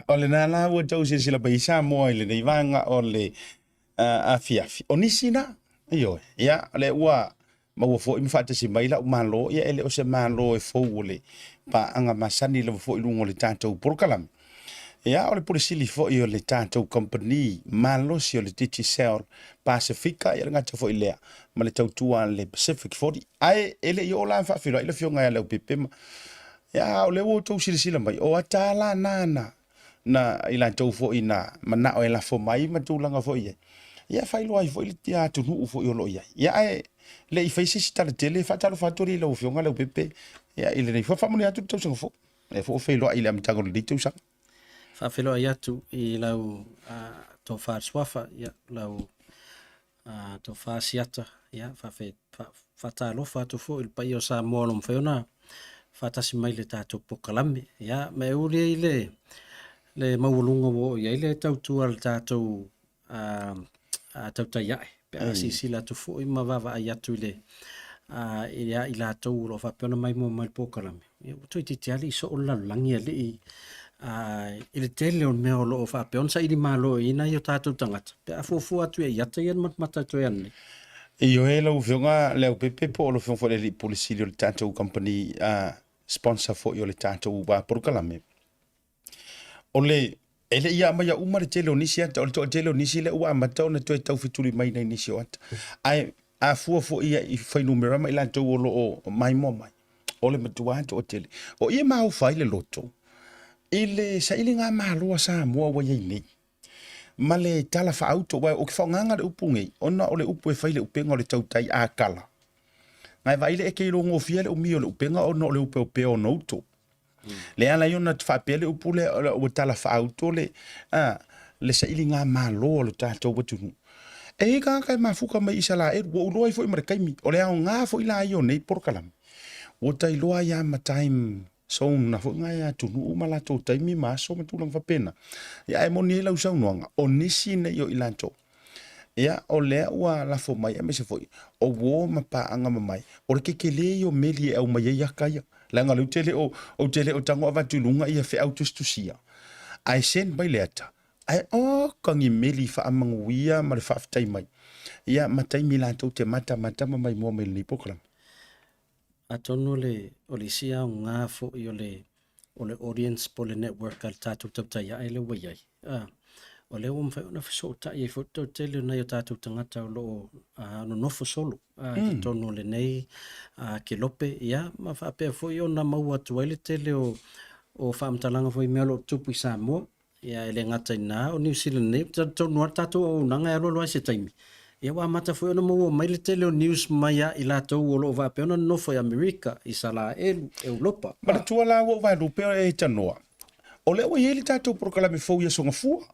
O lena la ua tou silasila mai i Samoa i lenei vaega o le afiafi. O nisi na, ioe, ia, o lea ua maua foi ma faatasi mai lau Malo, ia e le o se Malo e fou o le paaga masani lava foi i luga o le tatou polokalame. Ia, o le Pule Sili foi o le tatou kamupani malosi o le Digicel Pasifika, ia le gata foi lea ma le tautua a le Pacific 40. Ae e le i oo la faafeiloai le afioga ia Leaupepe ma Ia, o lea ua outou silasila mai, o ata la na na, na i latou foi na manao e lafo mai ma tulaga foi i ai. Ia, faailoa ai foi le atunuu foi o lo o i ai. Ia, ae le i fai se isi tala tele, faatalofa atu alii i lau Afioga Leaupepe, ia, i lenei foi faamanuia atu le tausaga fou. Lea foi ua feiloai i le amataga o lenei tausaga. Faafeiloai atu i lau tofa suafa, ia, lau tofa Asiata, ia, faatalofa atu foi i le paia o Samoa o lo o mafai ona faatasi mai i le tatou polokalame. Ia, ma e uli ai le, le maualuga ua oo i ai le tautua a le tatou tautai ae pe a silasila atu foi ma vaavaai atu i le ia i latou o lo o faapea ona maimoa mai le polokalame, ia ua toeitiiti lava le i soo le lalolagi alii i le tele o mea o lo o faapea ona saili malo ai nai o tatou tagata pe a fuafua atu i ata ia na matamata atu ai ananei. Ioe lau Afioga Leaupepe po o lau Afioga foi le Alii Pule Sili o le tatou kamupani sponsor foi o le tatou polokalame. O le, e le i aumaia uma le tele o nisi ata, o le toatele o nisi lea ua amata ona toe taufetuli mai nai nisi o ata. Ae a fua foi ia i fuainumera ma i latou o lo o maimoa mai, o le matua toatele. O i e maofa ai le loto i le sailiga malo a Samoa ua i ai nei ma le tala faauto, aua ou te faaaogaina le upu nei ona o le upu e fai i le upega o le tautai a kala. Ngai vaai le eke ilogofia le umi o le upega ona o le upeopea o nouto. Le ala ai ona faapea le upu lea ua tala faauto le, a, le sailiga malo a lo tatou atunuu. E i ai tagata e mafuta mai Isalaelu, ua ou iloa ai foi ma le taimi, o le aoga foi la ia o nei polokalame, ua ta iloa ai lava ma time zone na foi nai atunuu ma latou taimi ma aso ma tulaga faapena. Ia ae moni ai lau saunoaga, o nisi nei o i latou, Ia, o lea ua lafo mai aemaise foi o uo ma paaga mamae, o le kekelē ia o meli e aumai ai aka ia. Leaga o lea ou te le o, ou te le o tago avatu i luga ia feau tusitusia, ae send mai le ata, ae oka ni meli faamanuia ma le faafetai mai. Ia, ma taimi latou te matamata ma maimoa mai i lenei polokalame. Atonu o le, o le isi aoga foi o le, o le audience po o le network a le tatou tautai ae lea ua i ai, o lea ua mafai ona fesootai ai foi le toatele o nai o tatou tagata o lo o nonofo solo i totonu o lenei kelope, ia, ma faapea foi ona maua atu ai le tele o faamatalaga foi i mea o lo o tutupu i Samoa. Ia, e le gata i lena, o Niu Sila nei, ou te talitonu lava le tatou auaunaga e alualu ai se taimi, ia ua amata foi ona maua mai le tele o news mai ia i latou o lo o faapea ona nonofo i Amerika, Isalaelu, Europa. Manatua la ua ou vaelupe e tanoa, o lea ua i ai le tatou polokalame fou i Aso Gafua.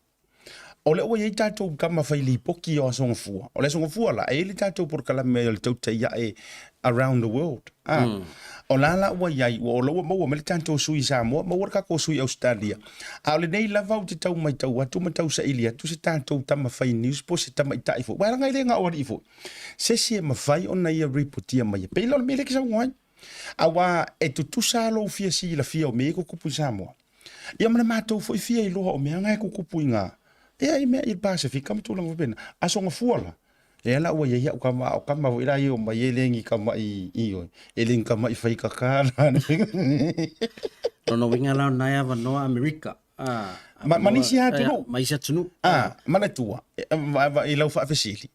O lea ua i ai tatou tama fai lipoti o Aso Gafua. O le Aso Gafua la, e i ai le tatou polokalame o le tautai ae around the world. Ah, mm. O la la ua iai, ua o la ua maua mai le tatou sui i Samoa, maua le tatou sui i Australia. A o lenei lava ou te tau maitau atu ma tau saili atu se tatou tama fai news po se tamaitai foi. Uae leaga e le gao alii foi. Se isi e mafai ona ia ripotia mai. E pei la o le mea lea e te saunoa ai. Aua e tutusa lou fia silafia o mea ia e tutupu i Samoa. Ia ma le matou foi fia iloa o mea na e tutupu i ga, ia i mea i le Pasefika ma tulaga faapena. Aso Gafua la, lea la ua i ai au tama, a o tama foi la ia o mai e le ni tama'i ioe, e le ni tama'i faigata la. Lona uiga la o lena e avanoa Amerika. Ma, ma nisi atunuu. Ma isi atunuu. Ah, manatua, i lau faafesili,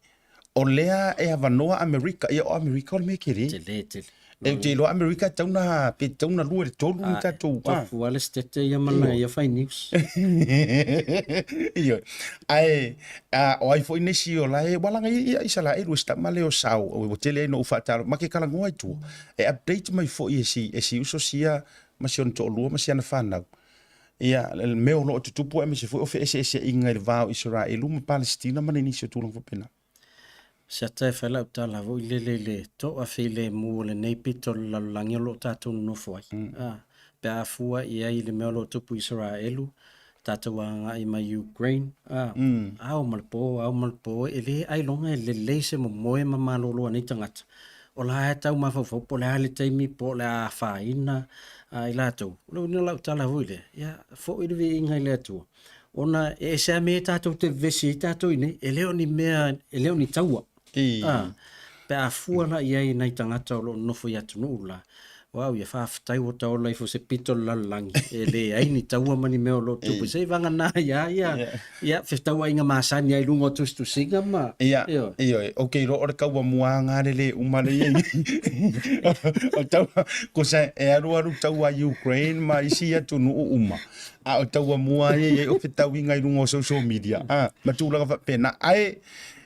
o lea e avanoa Amerika, ia o Amerika o le mea tele. Tele, tele. E ou te iloa Amerika e tatau ona, pe tatau ona lua i le tolu ni tatou. Tofu lava le sitete ia ma lana ia fai news. Ioe. Ae o ai foi nisi o la e, ua laga ia Isalaelu e si tama lea o Sao, ua tele ai ona ou faatalofa, ma ke talanoa i tua. E update mai foi e si, e si uso sia ma si ona toalua ma si ana fanau. Ia, le mea o lo o tutupu aemaise foi o feeseeseaiga i le va o Isaraelu ma Palesitina ma nisi o tulaga faapena. Siata e fai lau tala foi lele i le toafilemu o lenei pito o le lalolagi o lo o tatou nonofo ai. Pe a fua i ai i le mea o lo o tupu i Isaraelu, tatou agai mai i Ukraine, ao ma le po, ao ma le po, e le ailoga e lelei se momoe ma malolo a nei tagata. O la e tau mafaufau po o le a le taimi po o le a afaina i latou. O le uiga o lau tala foi lea, ia foi le viiga i le Atua, ona e ese lava mea ia tatou te vevesi ai tatou i inei, e le o ni mea, e le o ni taua. Pe a fua la i ai i nai tagata o lo o nonofo i atunuu la, o au ia, faafetai ua ta ola ifo i se pito o le lalolagi e leai ni taua ma ni mea o lo o tupu. Se i vagana ai lava ia, ia fetauaiga masani ai i luga o tusitusiga ma... Ia, ioe, ou te iloa o le taua muaga le le uma lea e i ai. O taua, kosa e alualu taua Ukraine ma isi atunuu uma, a o taua mua ia e i ai o fetauiga i luga o social media, ma tulaga faapena. Ae,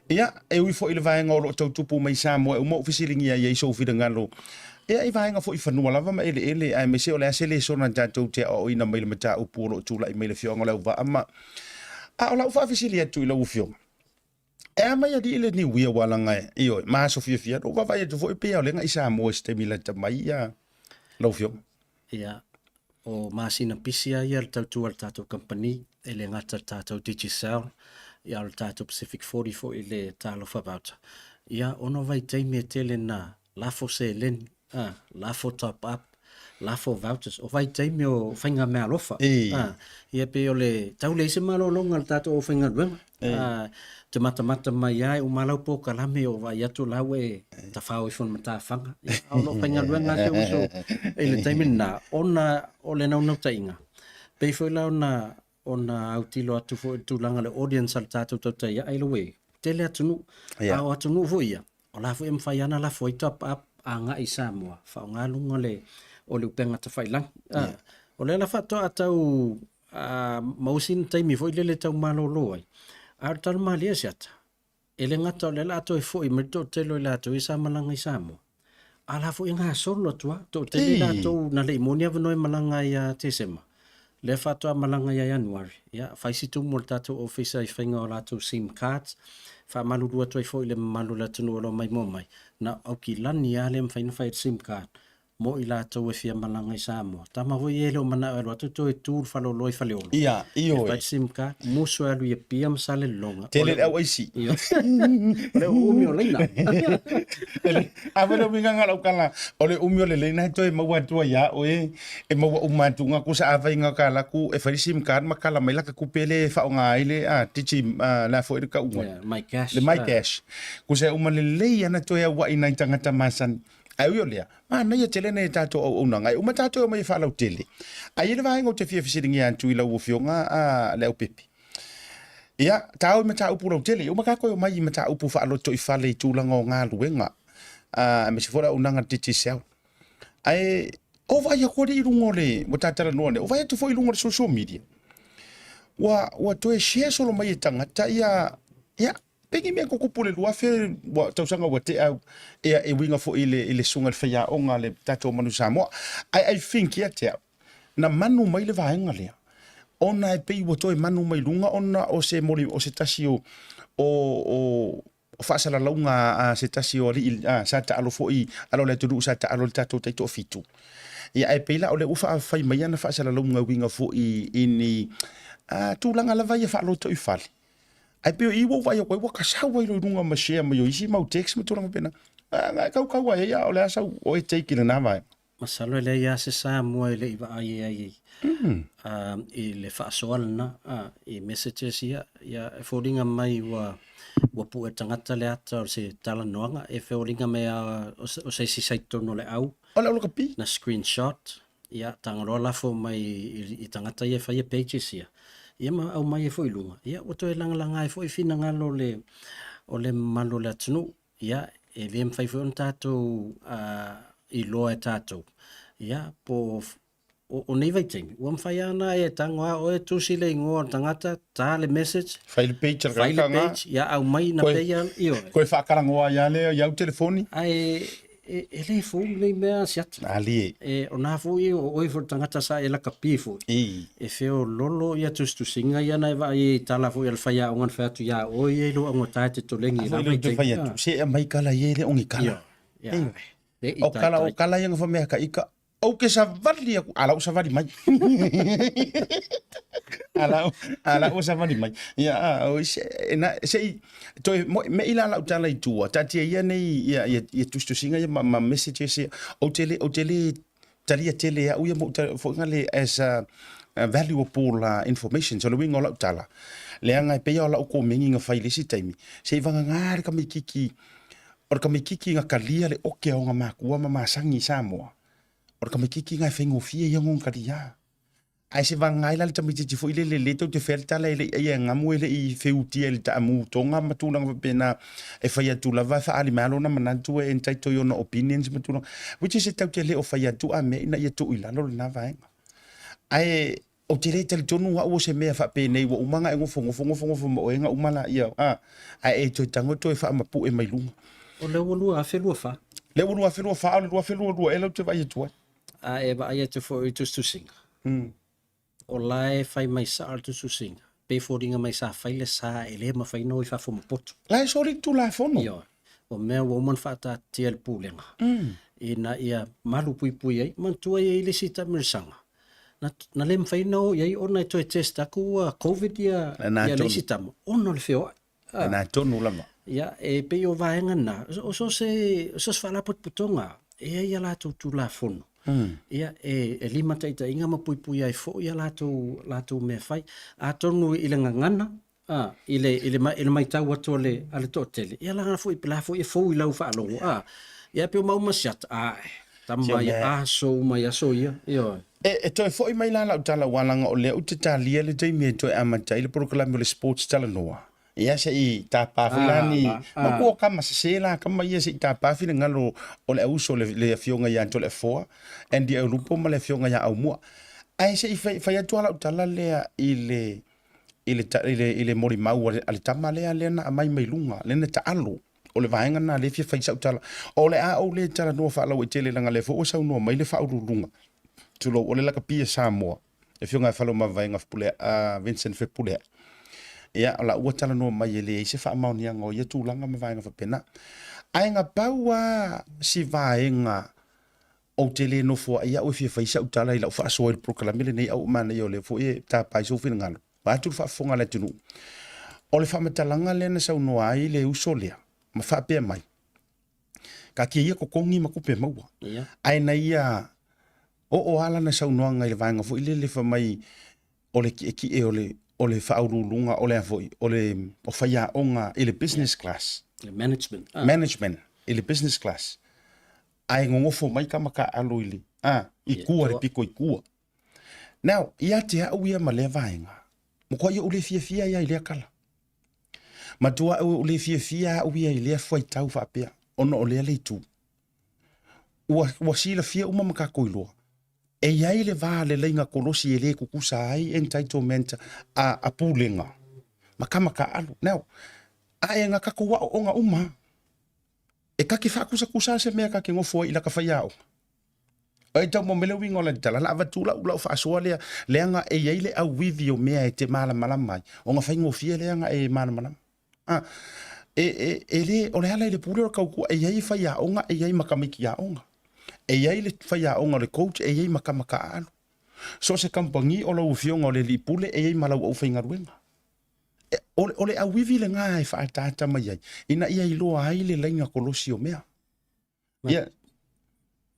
Ia, e ui foi i le vaega o lo o tau tupu mai i Samoa e uma ou fesiligia ai i sou finagalo, ia i vaega foi fanua lava ma eleele, aemaise o le a se lesona tatou te aoaoina mai le mataupu o lo o tulai mai i le afioaga o Leauvaa ma A o lau faafesili atu i lau afioga, e a mai alii le niuia ua laga e, ioe, ma aso fiafia, na ou vaavaai atu foi pei lava o lea na i Samoa i se taimi lata mai ia lau afioga. Ia, o masina pisi lava ia le tautua a le tatou kamupani, e le gata i le tatou Digicel, ia o le tatou Pacific 40 foi i le Talofa Voucher. Ia, ona o vaitaimi e tele na lafo seleni, a, lafo top up, lafo vouchers, o vaitaimi o faiga meaalofa. A, ia pei o le tau leai se malologa a le tatou aufaigaluega. A, te matamata mai lava e uma lau polokalame o vaai atu la ua e tafao ifo i le matafaga. Ia, a o lo o faigaluega lava si ou uso i le taimi lena, ona o le naunautaiga, pei foi la ona ona autilo atu foi i le tulaga o le audience a le tatou tautai ae i le way, tele atunuu. A o atunuu foi ia, o la foi e mafai lava ona lafo ai top up agai i Samoa, faaaoga luga o le o le upega tafailagi. A, o lea la faatoa tau maua sina taimi foi lele tau malolo ai. A o le tala malie se ata, e le gata o lea o le a toe foi mai le toatele o i latou ia sa malaga i Samoa, a o la foi e gasolo atu lava, toatele i latou na le i maua ni avanoa e malaga ai ia Tesema, lea faatoa malaga ia Ianuari. Ia, fai si tumu o le tatou ofisa i faiga o latou sim cards, faamalulu atu ai foi i le mamalu o le atunuu o lo o maimoa mai, na o Aukilani lava lea e mafai ona fai ai le sim card mo i latou e fia malaga i Samoa. Tama foi ia e le o manao e alu atu toe tu le faleoloa i Faleolo. Ia, ioe. E fai sim card, musu e alu i Apia ma Salelologa. Tele le auaisi. Ioe. O le umi o leina. A foi le uiga nga lau kala, o le umi o le leina e toe maua atua ia oe, e maua uma atu nga kusa a fai nga kala ku e fai sim card ma kala mai laka kupe le e whaonga ai le a digi la foi le kauga. Yeah, my cash. Le my cash. Kusa e uma lelei ana toe auai nai tangata masani. Ae ui o lea, manaia tele nai a tātou auaunaga, e uma tātou e omai e faalautele. Ae i ai le vaega ou te fia fesiligia atu i lau Afioga a Leaupepe. Ia, tāo i mataupu lautele, e uma tātou e omai i mataupu faaloto i fale i tulaga o galuega, aemaise foi o le auaunaga a le Digicel. Ae o vaai atu alii i luga o le, ua ta talanoa nei, o vaai atu foi i luga o le social media, ua toe share solo mai e tagata ia, ia, Pei ni mea tutupu i le 2000 ua tausaga ua tea ia e uiga foi i le i le susuga i le faiaoga a le tatou Manu Samoa. Ae I think ia te au, na manu mai le vaega lea ona e pei ua toe manu mai luga ona o se moli o se tasi o o o faasalalauga a se tasi o alii a sa taalo foi ala o le atunuu sa taalo i le tatou taitoafitu. Ia ae pei la o lea ua faafai mai ana faasalalauga e uiga foi i ni tulaga lava ia faalotoifale. Ae pei o i ua ou vaai atu ai ua kasau ai loa i luga ma share mai o isi mau text ma tulaga faapena. A e kaukau ai a o le a sau oe take i lena vaega. Masalo e leai lava se Samoa e le i vaai ai i le faasoa lena i messages ia. Ia e foliga mai ua ua pue tagata le ata o se talanoaga e foliga mai lava o se isi sa i totonu o le au. O le au lakapi. Na screenshot. Ia, taga loa lafo mai i tagata ia e faia pages ia, ia ma aumai ai foi i luga, ia ua toe lagalaga ai foi finagalo o le, o le mamalu o le atunuu. Ia, e le mafai foi ona tatou iloa e tatou, ia, po o, o nei vaitaimi, ua mafai lava ona e tago lava oe, tusi le igoa o le tagata, ta le message, Fai le page a le fai le tagata page, ia aumai na Koe, peia, ioe. koe faatalanoa ai lava lea i au telefoni. Ae e le fou lenei mea Siata. Alie. E, o nā foi o oe foi le tagata sa e lakapi foi. I. E feololo ia tusitusiga ia na e vaai ai i tala foi a le faiaoga na fai atu iā oe ia i lou augata e te tolegi i la Afai le te fai atu, se e aumai kala ia e le o ni kala. Ia, ia. O kala, o kala ia na whamea ka ika. Ou te savali aku, a la ua savali mai. A la, a la ua savali mai. Ia, a, o, se, na, se i, toe, mo, me i la lau tala i tua, taatia ia nei, ia, ia, ia tusitusiga ia ma, ma messages ia, ou te le, ou te le talia tele au ia mo foi nga le as a, a valuable information. So le uiga o lau tala, leaga e pei lava o lau komeni na fai i le isi taimi, se i vagagā le tamaititi, o le tamaititi na talia le oke a ona makua ma masani i Samoa, o le tamaititi na e faigofie ia ona talia. Ae se vagana ai la le tamaititi foi lele lea tou te faia le tala e le i aia e gamu e le i feutia i le taamu toga ma tulaga faapena e fai atu lava e faaali mai lava lona manatu e entitle i ona opinions ma tulaga which is e tatou te le o fai atu a mea ina ia tuu i lalo lena vaega. Ae ou te le talitonu au o se mea faapenei ua uma ona e nofonofo nofonofo ma oe ona uma laia a ae e toe tago toe faamapue mai luga. O lea ua 2024. Lea ua 2024 a o le 2022 ea lea ou te vaai atu ai. A e vaai atu foi i tusitusiga, o la e fai mai sao le tusitusiga, pei foliga mai sa fai le sa e le mafai ona o i fafo ma potu. La e soli le Tulafono. Ioe. O mea ua uma ona faataatitia e le Pulega, ina ia malupuipui ai. Manatua e i ai le isi taamilosaga, na, na le mafai ona o i ai ona e toe test atu ua Covid ia, ia le isi tama, ona o le feoai. Lena tonu lava. Ia, e pei o vaega na, o so se, o so se faalapotopotoga, e i ai a latou Tulafono. Ia, e limataitaiga ma puipui ai foi a latou, latou mea fai. Atonu i le gagana, a, i le, i le, i le matau atu a le, a le toatele, ia leaga foi, la foi e fou i lau faalogo, a, ia pei o maua ma siata, ae, tama ia aso uma i aso ia, ioe. E toe foi mai la lau tala aua leaga o lea ou te talia le taimi e toe amata ai le polokalame o le Sports Talanoa. Ia se i tapa foi la ni matua kama sese la kama ia se i tapa finagalo o le auso le, le afioga ia Toleafoa, Andy Aulupo ma le afioga ia Aumua. Ae se i fai, fai atu lava lau tala lea i le i le, i le, i le molimau a le tama lea lea na aumai mai luga, lea na taalo. O le vaega lena lea e fia fai sau tala. O le a ou le talanoa faalauaitele leaga lea foi ua saunoa mai le Faauluuluga, tulou, o le lakapi a Samoa, le Afioga ia Faleomavaega Vincent Fepuleai. Ia, o la ua talanoa mai e leai se faamaoniaga o ia tulaga ma vaega faapena. Ae na pau lava si vaega ou te le nofo ai au e fia fai sau tala i lau faasoa i le polokalame lenei, a ua manaia o lea foi e tapa ai sou finagalo, vaeatu le faafofoga a le atunuu. O le faamatalaga lea na saunoa ai le uso lea ma faapea mai, taatia ia totogi ma tupe maua. Ae na ia oo lava lana saunoaga i le vaega foi lele fai mai o le tietie o le o le faauluuluga o le a foi o le o faiaoga i le business class. Le management. Management i le business class. Ae nonofo mai tama taaalo i le a i tua le pito i tua. Now, ia te au ia ma lea vaega, matuai ou le fiafia ia i lea tala. Matua ou le fiafia au ia i lea fuaitau faapea, ona o lea le itu. Ua, ua silafia uma ma tatou iloa, e i ai le va le laina kolosi e le tutusa ai entitlement a, a pulega ma tama taaalo. Now, ae na tatou aooga uma. E ta te faakusakusa se mea ta te nofo ai i laka faiaoga. E tau mo mele uiga o la tala, la avatu lau lau faasoa lea, leaga e i ai le auivi o mea e te malamalama ai, ona faigofie lea e malamalama. A, e, e, e le, o le ala i le pule o le tautua, e i ai faiaoga, e i ai ma tamaiti aoga. E i ai le faiaoga o le coach, e i ai ma tama taaalo. So o se kamupani o lau afioga o le alii pule, e i ai ma lau aufaigaluega. E, o, o le auivi lena e faaataata mai ai, ina ia iloa ai le laina kolosi o mea. Ia.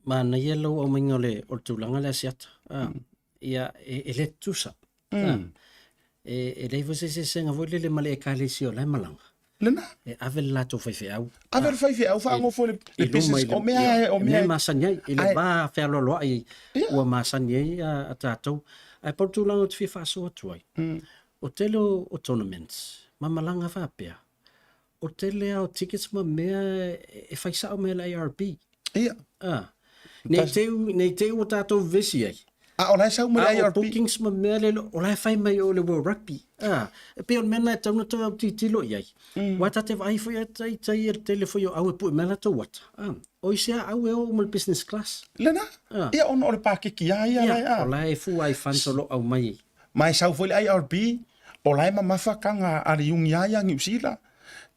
Manaia lau aumaiga o le, o le tulaga lea Asiata. Ia, e le tutusa. E, e leai foi se eseesega foi lele ma le ekalesia o la e malaga. Lena. E ave le latou faifeau. Ave le faifeau faagofo le, le business. O mea, o mea masani ai, i le va fealoaloai ua masani ai a tatou. Ae pau le tulaga ou te fia faasoa atu ai, o tele o tournaments ma malaga faapea, o tele lava o tickets ma mea e fai sao mai e le IRB. Ia. Ah. Nei te nei te ua tatou vevesi ai. A o la e sau mai le IRB. bookings ma mea le o la e fai mai o le World Rugby. Ah, e pei o le mea na e tau na toe autitilo i ai. Aua ta te vaai foi a tai tai e le tele foi o au e pue mai latou ata. Ah, o isi a au e o uma le business class. Lena. Ah. Ia ona o le pakeki a ia la e a. O la e fua ai funds o lo o aumai. Ma e sau foi le IRB, o la e mamafa taga a le Iugi a ia Niu Sila.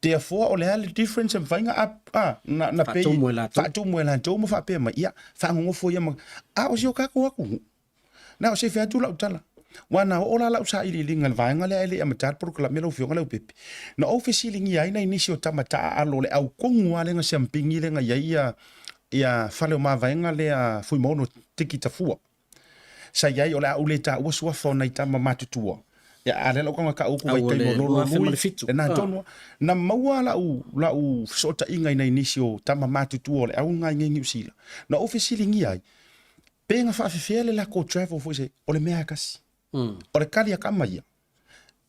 Therefore, o le a le difference e mafai na up, a, na, na pay, Faatumu e latou. faatumu e latou ma faapea mai, ia, faagogofo ia ma, a o si o kākou atunuu. Na o se fai atu lau tala. Ua na oo la lau sailiiliga i le vaega lea e le i amata le polokalame lau Afioga Leaupepe. Na ou fesiligia ai nai nisi o tama taaalo o le au tonu lava lea na siampigi lea na i ai ia, ia fale o mavaega lea Fuimaono Tiki Tafua. Sa i ai o le a ou le taua suafa o nai tama matutua. Ia, a lea lau tago e tau atu Au o vaitaimi le o Lolo Lui, 2007. lena Ah. tonu lava. Na maua lau, lau fesootaiga i nai nisi o tama matutua o le au lena i inei i Niu Sila. Na ou fesiligia ai, Pe na faafefea le latou travel foi se, o le mea lava e tasi. O le kali a tama ia,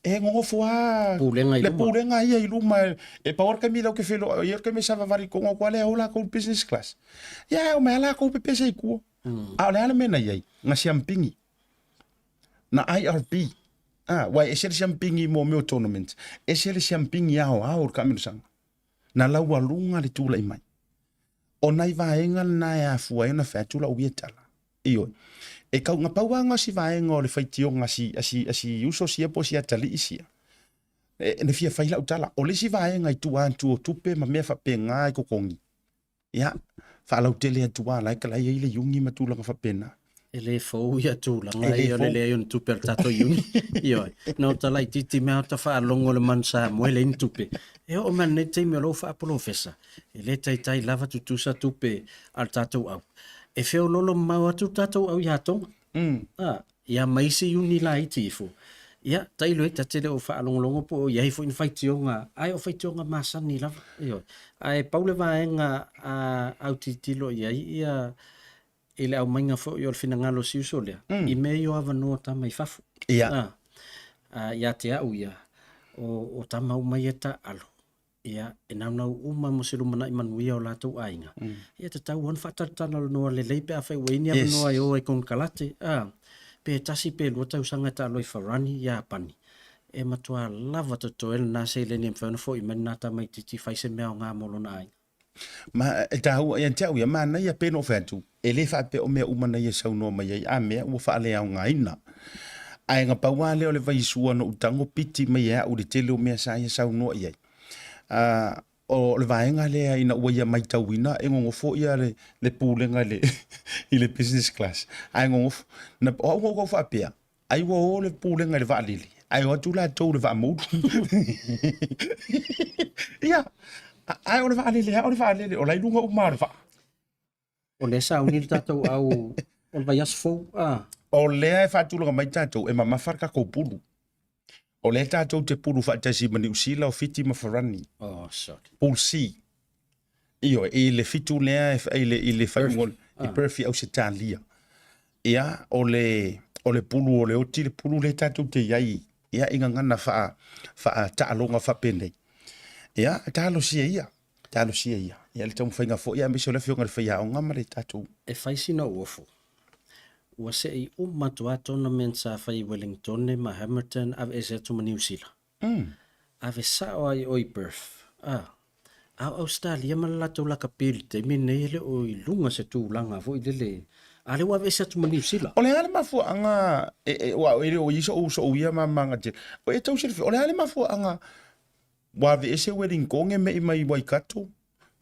e nonofo lava Pulega i le luma. pulega ia i luma, e pau lava le taimi lea ou te feiloai ai, o le taimi e savavali i totonu atu lava lea e o latou i le business class. Ia e omai lava latou pepese i tua. A o le a le mea na i ai? Na siampigi. Na IRB. Ah, uae ese le siampigi mo mea o tournament, ese le siampigi aoao o le taamilosaga. Na laualuga le tulai mai. O nai vaega lena e afua ai ona fai atu lau ia tala. Ioe. E kau, na pau lava lena o si vaega o le faitioga a si, a si, a si uso sia po o si atalii sia. E, na fia fai lau tala. O le isi vaega i tua atu o tupe ma mea faapena i totogi, ia, faalautele atu lava la e la e i ai le iuni ma tulaga faapena. E le fou ia tulaga E le ia o le fou. leai o ni tupe a le tatou iuni. Ioe. Na o ta laitiiti mea o ta faalogo le manu Samoa e leai ni tupe. E oo mai lenei taimi o lou faapolofesa, e le taitai lava tutusa tupe a le tatou au. E feololo mamao atu le tatou au ia Tonga. A, ia ma isi iuni laiti ifo. Ia, tailo ai ta te le o faalogologo po o i ai foi ni faitioga, ae o faitioga masani lava. Ioe. Ae pau le vaega a autilotilo i ai ia i le aumaiga foi o le finagalo o si uso lea, mm. i mea ia o avanoa tama i fafo. Ia. Ah, ah, ia te au ia, o, o tama uma ia taalo, ia, e naunau uma mo se lumanai manuia o latou aiga. Mm. Ia tatau ona faatalatalanoa lelei pe afai ua i ai ni avanoa Yes. e o ai konekarate, ah, pe tasi pe lua tausaga e taalo ai Farani, Iapani. E matua lava totoe lena seleni e mafai ona fo'i mai lena tamaitiiti fai se mea aoga mo lona aiga. Ma e taua ia te au ia, manaia pe na ou fai atu, e le faapea o mea uma na ia saunoa mai ai a mea ua faaleaogaina. Ae na pau lava lea o le vaisua na ou tago piti mai e au i le tele o mea sa ia saunoa i ai. A, o le vaega lea ina ua ia maitauina e nonofo ia le, le pulega i le, i le business class, ae nonofo. Na, o au na ou tau faapea, Ai ua o le pulega i le vaalele, ae o atu latou i le vaamoulu. Ia, ae o le vaalele lava o le vaalele, o la e i luga uma lava o le vaa. O lea e sauni le tatou au o le vaiaso fou, a. O lea e faatulaga mai tatou, e mamafa le tatou pulu. O lea tatou te pulu faatasi ma Niu Sila, o Fiti ma Farani. Oh, sorry. Pool C. Ioe, i le fitu lea e, i le, i le faaiuga i Perth i Ausetalia. Ia, o le, o le pulu o le oti, le pulu lea tatou te i ai, ia, i gagana faa, faataaloga faapenei. Ia, talosia ia, talosia ia. Ia, le taumafaiga foi, aemaise o le afioga i le faiaoga ma le tatou. E fai sina uofu. Ua se i uma atu lava tournament sa fai i Wellingtone ma Hamilton aveese atu ma Niu Sila. Ave sao lava i o i Perth. A, a o Ausetalia ma le latou lakapi i le taimi lenei e le o i luga se tulaga foi lele, a lea ua aveese atu ma Niu Sila. O le a le mafuaaga e, e, ua, e le o i ai so'u, so'u ia mamaga tele. O e tau silafia, o le a le mafuaaga ua aveese Wellingtone me'i mai Waikato,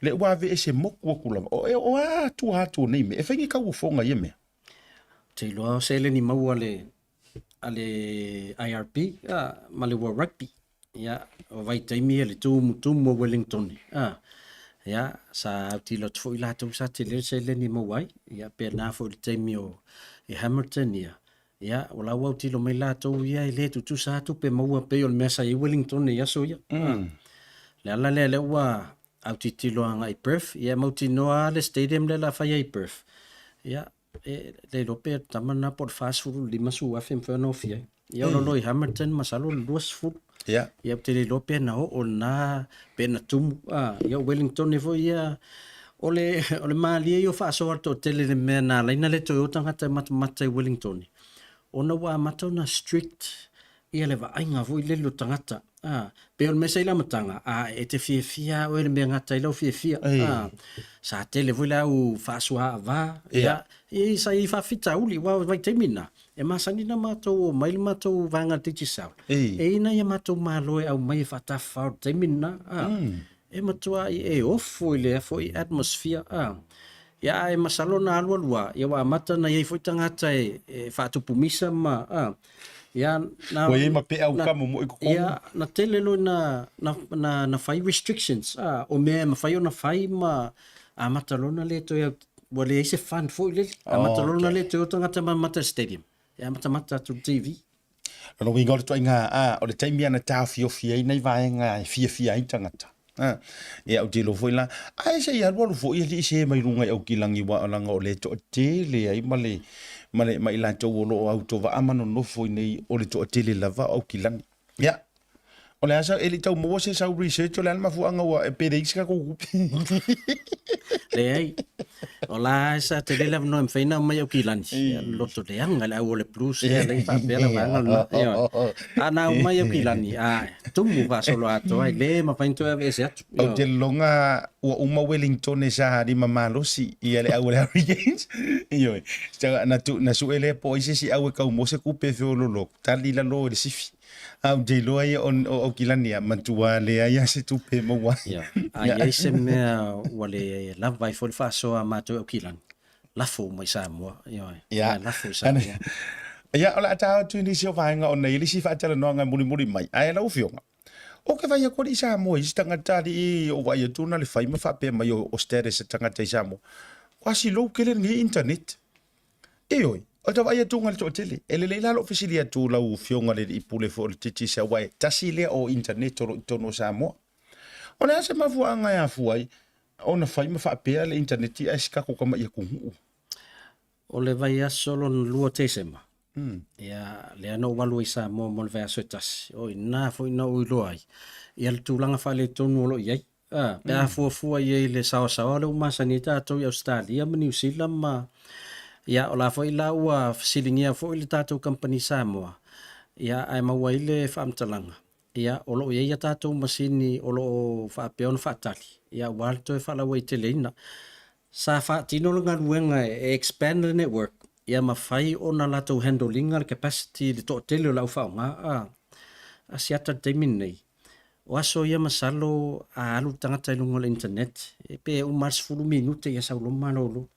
lea ua aveese moku atu lava. O, e, o a tua atu o nei mea? E fai ni tauofoga i ia mea? Ou te iloa o seleni maua a le, a le IRB a, ma le World Rugby. Ia, o vaitaimi ia le tumutumu o Wellingtone. A, ia, sa autilo atu foi latou sa tele le seleni e maua ai. Ia, pena foi i le taimi o i Hamilton, ia, ia, o la ua autilo mai latou ia e le tutusa lava tupe maua pei o le mea sa i ai Wellingtone i aso ia. Mm. Le ala lea lea ua autitilo agai i Perth, ia e mautinoa lava le stadium lea o le a fai ai i Perth. Ia, e le iloa pe tama lena po o le 45 afe e mafai ona ofi ai. Ia o lalo i Hamilton masalo o le 20. Ia. Ia ou te le iloa pe na oo lena, pe na tumu. Ah, ia o Wellington foi ia, o le, o le malie ia o faasoa le toatele i le mea na ala ai ona le toe o tagata e matamata i Wellington, ona ua amata ona strict. Ia le vaaiga foi lele o tagata. A, pei o le mea sa i le amataga, a e te fiafia lava oe i le mea e gata ai lau fiafia. A, sa tele foi le au faasoaava, ia, ia sa i ai faafitauli, aua o le vaitaimi lena, e masani ona matou omai le matou vaega a le Digicel, e i ai nai a matou malo e aumai e faatafafao i le taimi lena, a, e matuai e ofo i le foi atmosphere, a. Ia ae masalo na alualu lava, ia ua amata ona i ai foi tagata e, e faatupu misa ma, a, ia, na, Ua i ai ma peau ka momoe i totonu. Ia, na tele loa na, na, na, na fai restrictions, a, o mea e mafai ona fai ma amata loa ona le toe, ua leai se fund foi lele, amata loa ona le toe o tagata ma mata i le stadium, e amatamata atu i le TV. O lona uiga o le ituaiga, a, o le taimi lava na taofiofi ai nai vaega e fiafia ai tagata. A, ia ou te iloa foi la, ae se i alualu foi alii se mai luga i Aukilagi aua leaga o lea e toatele ai ma le, ma le, ma i latou o lo o autovaa ma nonofo i inei o le toatele lava o Aukilagi. Ia, O le a sa, e le i tau maua se sau research o le a le mafuaaga ua pe leai se tatou tupe. Leai. O la sa tele le avanoa e mafai ona aumai Aukilani. Ia, loto leaga le au o le Blues ia lea faapea le vaega lena. Ioe. A na aumai Aukilani, a tumu faasolo atoa ai, le mafai ona toe aveese atu. Ou te lagona ua uma Wellington e sa lima malosi ia le au o le Hurricanes. Ioe. Na, tu, na sue lea po o ai se isi au e kau mo se kupe e feololo atu. Tali lalo e le sifi. A ou te iloa ia o, o Aukilani ia, matua leai lava se tupe e maua ai. Ia. A i ai se mea ua le lava ai foi le faasoa a matou i Aukilani, lafo uma i Samoa. Ioe. Ia. Lafo i Samoa. Ia, o le a ta atu i nisi o vaega ona i le isi faatalanoaga e mulimuli mai. Ae lau Afioga, ou te vaai atu alii Samoa i isi tagata alii ou vaai atu na le fai ma faapea mai o, o status a tagata i Samoa. Ua slow tele lenei internet. Ioe, o le vaai atu i le toatele. E lelei la lou fesili atu lau Afioga i le Alii Pule foi o le Digicel, aua e tasi lea o internet o lo o i totonu o Samoa. O le a se mafuaaga e afua ai ona fai ma faapea le internet ae si tatou tamai atunuu? O le vaiaso lona lua o Tesema, ia, lea na ou alu ai i Samoa mo le vaiaso e tasi, o i ina foi na ou iloa ai ia le tulaga faaletonu o lo o i ai. A, pe a fuafua i ai i le saoasaoa lea ua masani ai tatou i Ausetalia ma Niu Sila ma, ia, o la foi la ua fesiligia foi le tatou kamupani Samoa, ia, ae maua ai le faamatalaga, ia, o lo o i ai a tatou masini o lo o faapea ona faatali, ia, aua le toe faalauaiteleina. Sa faatino le galuega e expand le network, ia mafai ona latou handle ina le capacity i le toatele o le au faaaoga, a, a siata i le taimi lenei. O aso ia masalo a alu le tagata i luga o le internet, e pe uma lava le 10 minute ia sau loa malolo.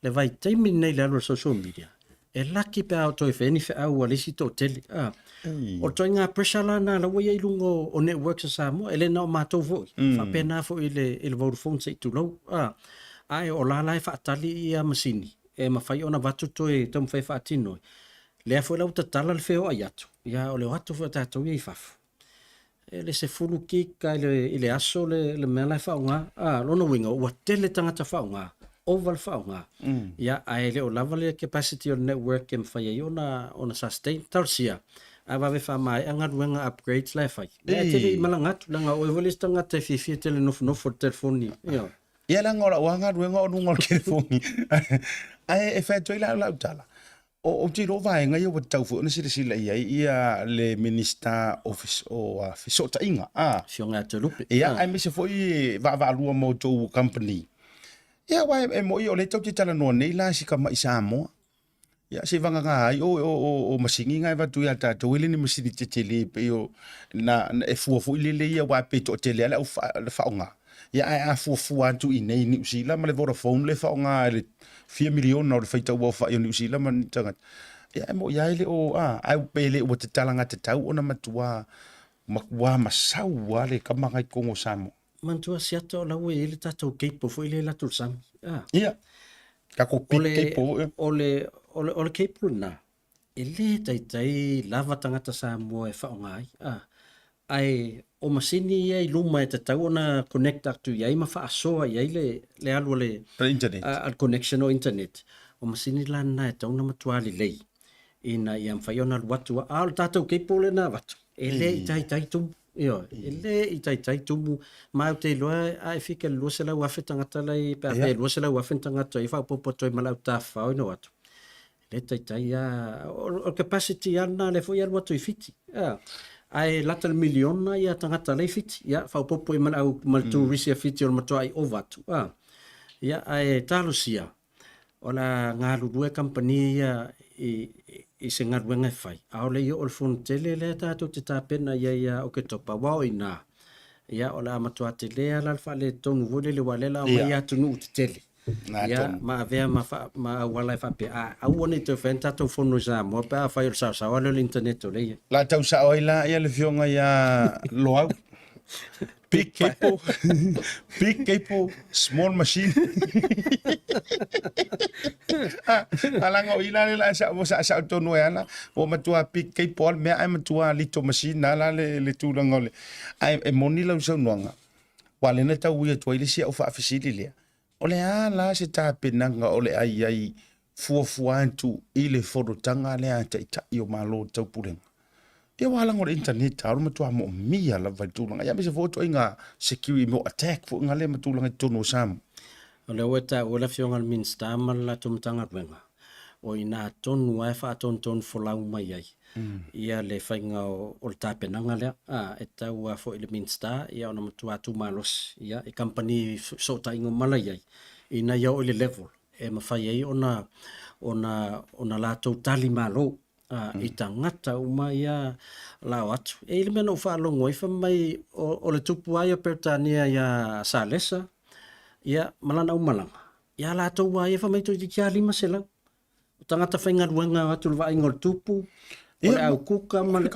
Le vaitaimi lenei i le alu o le social media, e laki pe a oo toe fai ni feau a le isi toatele. A, o le ituaiga pressure la lena la ua i ai i luga o, o networks a Samoa, e le na o matou foi, faapena foi i le, i le Vodafone se i tulou. A, ae o la la e faatali ia masini e mafai ona avatu toe taumafai e faatino ai. Lea foi la ua tatala le feoai atu, ia o le o atu foi o tatou ia i fafo. E le 10 gig i le, i le aso le, le mea la e faaaoga. A, lona uiga, ua tele tagata faaaoga, ova le faaaoga. Ia, ae le o lava le capacity o le network e mafai ai ona, ona sustain. Talosia, a vave faamaea galuega upgrades la e fai. Ia, e te le i malaga atu, leaga o oe foi le isi tagata e fiafia tele nofonofo i le telefoni. Ia. Ia, leaga o lau lava galuega o luga o le telefoni. Ae e fai atu ai la lau tala, Ou te iloa o vaega ia ua tatau foi ona silasila i ai ia le Minisita o Fesootaiga, a. Afioga ia Toelupe. Ia, aemaise foi vaavaalua ma outou company. Ia, aua e moni o lea tatou te talanoa nei la i si tamai Samoa. Ia, seivagana ai o masini na e avatu ia tatou, e le ni masini tetele pei o na e fua foi lele ia aua pe toatele lava le au faaaoga. Ia ae a fuafua atu i inei i Niu Sila ma le Vodafone lea e faaaoga e le fia miliona o le faitau aofai o Niu Sila ma ni tagata. Ia e moni lava e le o, a, ae pe le ua tatala tatau ona matua, matua masau lava le tama na i totonu o Samoa. Manatua Siata o la ua i ai le tatou cable foi lea e alu atu i le sami. A. Ia, tatou big cable foi. O le, o le, o le cable lena, e le taitai lava tagata Samoa e faaaoga ai, a, ae o masini ia i luma e tatau ona connect atu i ai ma faasoa i ai le, le alu a le, internet. A, a le connection o internet, o masini la na e tatau ona matua lelei ina ia mafai ona alu atu, a o le tatou cable lea na avatu, e le i taitai tumu. Ioe, e le i taitai tumu, ma ou te iloa a e fika i le 200,000 tagata la i, pe a faapea e 200,000 ni tagata ia faaopoopo atu ai ma le au tafafao ina o atu. Le taitai a, o le capacity lava lena lea foi e alu atu i Fiti. A, ae lata le miliona ia tagata la i Fiti. Ia, faaopoopo i ma le au ma le turisi a Fiti o le matuai ova atu. A, ia, ae talosia, o le a galulue kamupani ia i, i se galuega e fai, ʻaʻole i oo le fono tele lea tatou te tapena i ai ia Oketopa, aua o i ina, ia, o le a matua tele lava la le faaletonu foi lele, aua o lea o le a omai atunuu tetele. Ia, ma avea ma, fa, ma auala e faapea, a, aua ne i toe fai ni tatou fono i Samoa pe afai o le saosaoa lea o le internet o lea e i ai. La tau sao ai la ia le afioga ia Loau. Big cable, big cable, small machine. A langa o ila le la sa sa sa tonu e ana, o matua big cable al mea ai matua little machine na la le le tulaga o le. Ai e moni lau saunoaga. Ua le na tau ui atu ai le isi au faafesili lea. O le a la se tapenaga o le a i ai fuafua atu i le fonotaga lea a Taitai o Malo o Taupulega? Ia ua alaga o le internet o le matua moomia lava i le tulaga, ia aemaise foi o ituaiga security mo attack foi nga lea ma tulaga i totonu o Samoa. O lea ua e taua le Afioga i le Minisita ma le latou Matagaluega, o i ina tonu lava e faatonutonu folau mai ai ia le faiga o le tapenaga lea. E tatau lava foi i le Minisita ia ona matua tumalosi ia i kamupani fesootaiga uma la i ai, ina ia oo i le level e mafai ai ona ona ona latou tali malo i tagata uma ia la o atu. E i ai le mea na ou faalogo ai fai mai o le tupu lava ia o Peretania ia Salesa ia ma lana aumalaga, ia latou lava ia fai mai toeitiiti lava 500 o tagata faigaluega o atu i le vaaiga o le tupu, o le au kuka ma le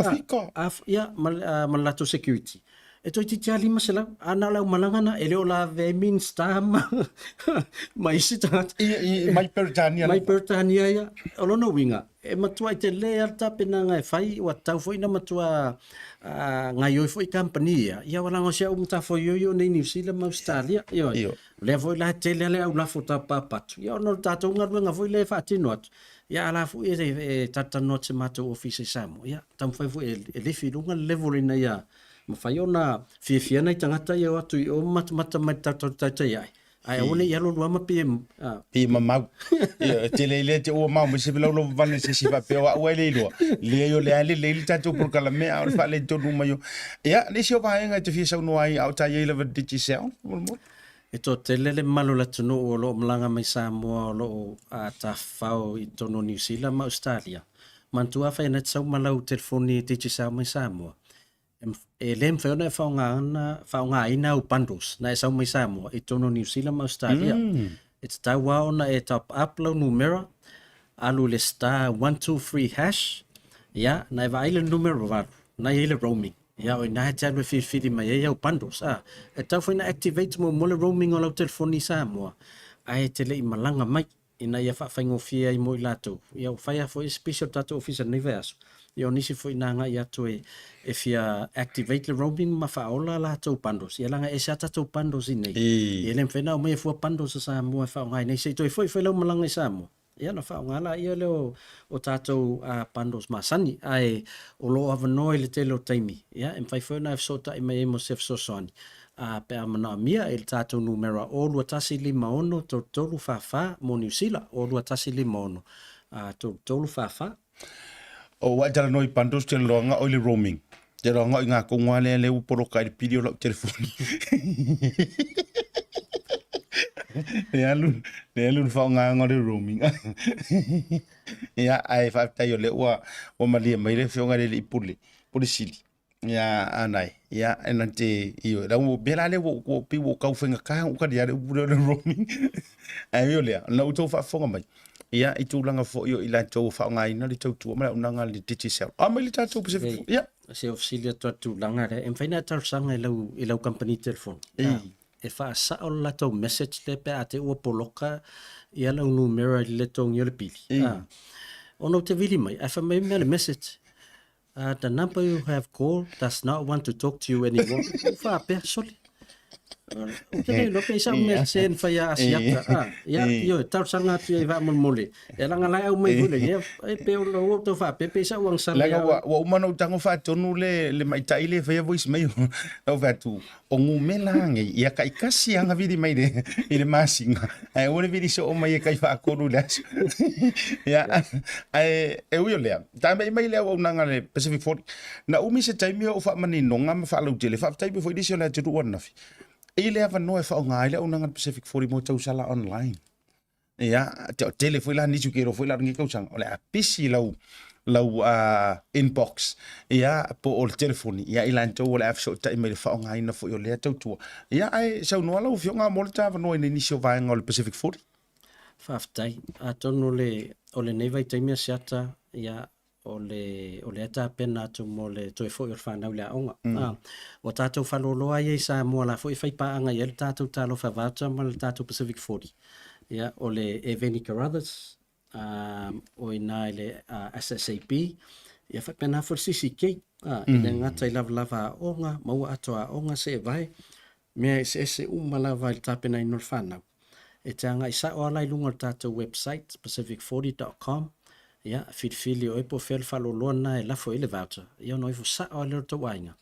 ia ma le latou security. E toeitiiti lava 500, a na o le aumalaga na, e le o lavea ai Minista ma, ma isi tagata. I, mai Peretania. Mai Peretania ia. O lona uiga, e matuai tele lava le tapenaga e fai, ua tatau foi ona matua gaioi foi kamupani ia, ia ua laga o si au matafaioi o nei Niu Sila ma Ausetalia. Ioe. O lea foi la e tele lava le au lafo tapapapa atu, ia ona o le tatou galuega foi lea e faatino atu, ia a la foi e talatalanoa atu i se matou ofisa i Samoa, ia taumafai foi e lifi i luga le level ina ia mafai ona fiafia nai tagata ia o atu i o ma matamata mai i le tatou taitai ae, ae aua ne i alu alu lava ma pei e Pei e mamau. Ia, e tele i lea te ua mau mai se lau lava vale se si faapea o au ai le iloa. Leai o le a lelei le tatou polokalame a o le faaletonu mai o. Ia, nisi o vaega e te fia saunoa ai a o ta i ai lava Digicel, faamolemole. E toatele le mamalu o le atunuu o lo o malaga mai Samoa o lo o tafafao i totonu o Niu Sila ma Ausetalia. Manatua afai ana te sau ma lau telefoni Digicel mai Samoa, e le mafai ona e faaaogaina, faaaogaina au bundles na e sau mai Samoa i totonu o Niu Sila ma Ausetalia. E tatau lava ona e top up lau numera, alu i le star 123 hash, ia, na e vaai le numera valu, na i ai le roaming. Ia, o i ina e te alu e filifili mai ai au bundles. A, e tatau foi ona activate muamua le roaming o lau telefoni i Samoa, ae e te le i malaga mai, ina ia faafaigofie ai mo i latou. Ia, ua fai lava foi se pisi o le tatou ofisa i lenei vaiaso, ia o nisi foi na agai atu e, e fia activate le roaming ma faaola a latou bundles. Ia leaga e ese lava tatou bundles i inei. Ia e le mafai ona aumaia fua bundles a Samoa e faaaoga i inei se i toe foi foi lau malaga i Samoa. Ia ona faaaoga laia lea o, o tatou bundles masani, ae o lo o avanoa i le tele o taimi, ia, e mafai foi ona e fesootai mai ai mo se fesoasoani, pe a manaomia i le tatou numera 021 56 33 44 mo Niu Sila, 021 56 33 44. O ua e talanoa i bundles te loaga o i le roaming. Te loaga o i ngā kongoa lea lea ua poloka ai le pili o lau telefoni. Le alu, le alu le faaaogaina o le roaming. Ia, ae faafetai o lea ua, ua malie mai le afioga i le alii pule, pule sili. Ia, anai, ia, e na te, ioe, la ua, mea la lea ua, ua, pei ua tau faigata ona tali le upu lea o le roaming. Ae ui o lea, na ua outou faafofoga mai, ia, i tulaga foi o i latou o faaaogaina le tautua ma le auaunaga a le Digicel. A mai le tatou Pacific Food, ia. Se o fesili atu a tulaga lea, e mafai ona e talosaga i lau, i lau kamupani telefoni. E faasao le latou message lea pe a te i ua poloka ia lau numera i le le totogia o le pili. Ona ou te vili mai, ae fai mai mea le message, The number you have called does not want to talk to you anymore. Ou faapea, sole. Ou te le iloa pe i sau mea sese na fai ia Asiata. Ah, ia, ioe, talosaga atu i ai faamolemole. Ia leaga la e aumai foi le, ia, e pe o ua ou tau faapea pe i sau agasala Leaga ia ua, ua uma ona ou tago faatonu le, le maitai le faia voice mail. Na ou fai atu, o gumela nei, ia taitasi lava na vili mai le, i le masina, ae aua le vili soo mai e tai faatolu i le aso. Ia, ae e ui o lea, tame'i mai le auaunaga a le Pacific 40. Na umi se taimi o ou faamaninoga ma faalautele, faafetai mai foi nisi o le atunuu ananafi, i le avanoa e faaaoga ai le auaunaga a le Pacific 40 mo tausala online. Ia, tele foi la nisi ou te iloa foi la o lenei tausaga, o le a pisi lau lau inbox, ia, po o le telefoni, ia i latou o le a fesootai mai i le faaaogaina foi o lea tautua. Ia, ae saunoa lau Afioga mo le ta avanoa i nisi o vaega o le Pacific 40. Faafetai. Atonu o le, o lenei vaitaimi Asiata, ia, o le, o lea e tapena atu mo le toe foi o le fanau i le aoga. Mm. Ah, ua tatou faaloloa ai i Samoa la foi e fai paaga i ai le tatou Talofa Voucher ma le tatou Pacific 40. Ia, o le Eveni Carruthers, um, o ina i le uh, SSAB, ia faapena foi le CCK. Ah, mm. I le gata i lavalava aoga, maua atoa aoga se e vae, mea eseese uma lava i le tapenaina o le fanau. E te agai sao lava la i luga o le tatou website pacific40.com, ia, filifili oe po o fea le faaloaloa lena e lafo i ai le voucher, ia ona o ifo sao lava lea o le tou aiga,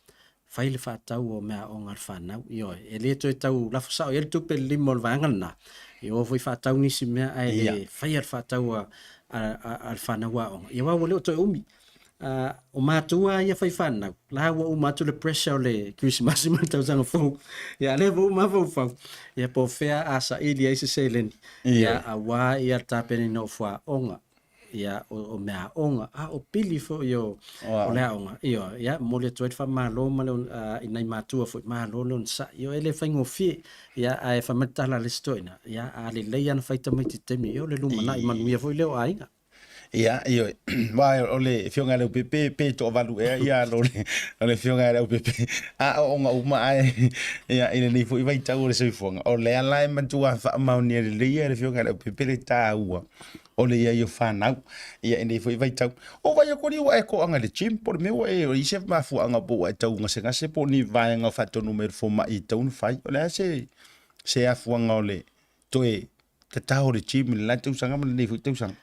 fai le faatau o meaaoga a le fanau. Ioe, e le toe tau lafo sao i ai le tupe i le lima o le vaega lena, ia o foi faatau nisi mea ae le faia le faatau a, a, a, a le fanau aoga. Ia aua ua le o toe umi. Uh, o matua ia fai whanau, la ua uma atu le pressure o le Christmas ma le tausaga fou. Ia lea ua uma faufau. Ia po fea a saili ai se seleni. Ia aua ia le tapenaina o fuaoga. Ia o, o mea aoga. A o pili foi o, o le aoga. Ia, ia momoli atu ai le faamalo ma le uh, i nai matua foi malo le onosai. Ia e le faigofie. Ia ae fai mai le tala a le isi toeaina. Ia a lelei ana fai tamaiti i taimi, ia o le lumanai manuia foi lea o aiga. Ia, ioe. Aua o le Afioga ia Leaupepe pe toavalu ea ia alo o le, o le Afioga ia Leaupepe. A aoaoga uma ae ia i lenei foi vaitau o le soifuaga, o lea la e matua faamaonia lelei e le Afioga ia Leaupepe le taua o le i ai o fanau ia i lenei foi vaitau. O vaai atu alii ua e toaga i le gym po o le mea ua e, o i ai se mafuaaga po ua e tau gasegase po o ni vaega o faatonu mai e le fomai e tatau ona fai. O le a se, se afuaga o le toe tatao le gym i le la tausaga ma lenei foi tausaga.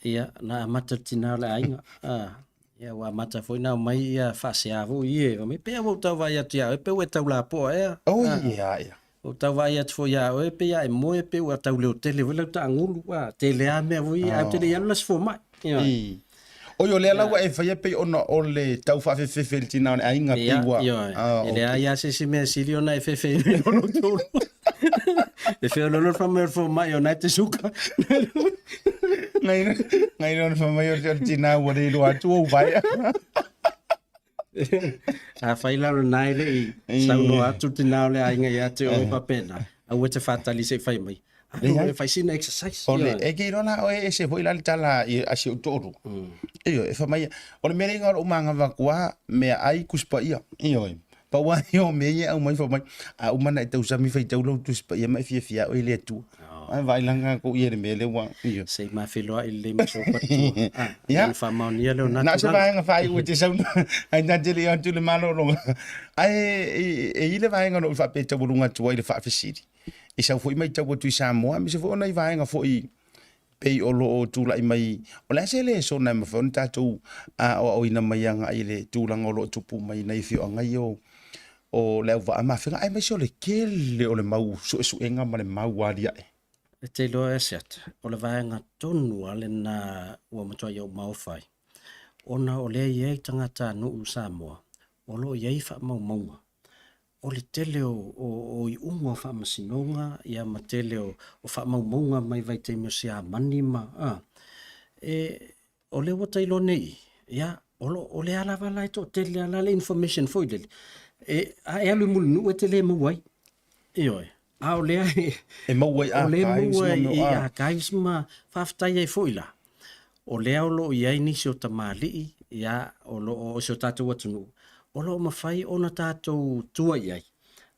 Ia, na amata le tina o le aiga. Ah, ia, ua amata foi na aumai ia faasea foi ie. Fai mai, pea ua ou tau vaai atu ia oe, pe ua e tau lapoa ea. Oh, ah, ia, ia. Ua ou tau vaai atu foi ia oe, pe ia e moe, pe ua tau leo tele foi lau taagulu. Ah, tele a mea foi, oh. Ae ou te le i alu la se fomai. Ia. I. Oi, o lea la ua e faia pei ona o le tau faafefefe i le tina o le aiga pei ua... Ia, ah, e leai lava se isi mea sili ona e fefe i lolo tolu. E feololo le fai mai o le fomai ona e te suka. Ngai ngai lona fai mai o le tina ua le iloa atu ou vaea. Afai la o lena e le i saunoa atu le tina o le aiga ia te oe faapena, aua e te faatali se i fai mai. Alu e fai sina exercise. O le, e ke iloa la oe ese foi la le tala i a si ou toalua. Ioe, e fai mai, o le mea lea o lou manava atu lava, meaai Tusi Paia. Ioe, pau lava ia o mea ia e aumai fai mai, a uma ona e tausami faitau lau Tusi Paia ma e fiafia oe i le Atua. Ae vaai la tatou i le mea lea ua, ioe. Se i ma feiloai lelei ma sou faletua. Ah, ia ona faamaonia lea o na Na o se vaega faaiu e te saunoa ai na te le i atu i le malologa. Ae e i le vaega na ou faapea e taualuga atu ai le faafesili. I sau foi matau atu i Samoa, aemaise foi o nai vaega foi pei o lo o tulai mai, o le a se lesona e mafai ona tatou aoaoina mai agai i le tulaga o lo o tupu mai i nai afioaga ia o, o Leauvaa ma Afega, aemaise o le tele o le mau suesuega ma le mau aliae. E te iloa e Seat, o le vaega tonu lava lena ua matuai ou maofa ai, ona o lea e i ai tagatanuu o Samoa o lo o i ai faamaumauga o le tele o, o, o iuga o faamasinoga ia ma tele o, o faamaumauga mai vaitaimi o Siamani ma a, e, o lea ua ta iloa nei i, ia, o, lo, o lea lava la e toatele lava la le information foi lele, e, a e alu i Mulinuu e te le maua ai. Ioe, a o lea e, e maua i archives, ma mea, i archives ma faafetai ai foi la. O lea o lo o i ai nisi o tamalii, ia, o lo o, o si o tatou atunuu, o lo o mafai ona tatou tua i ai,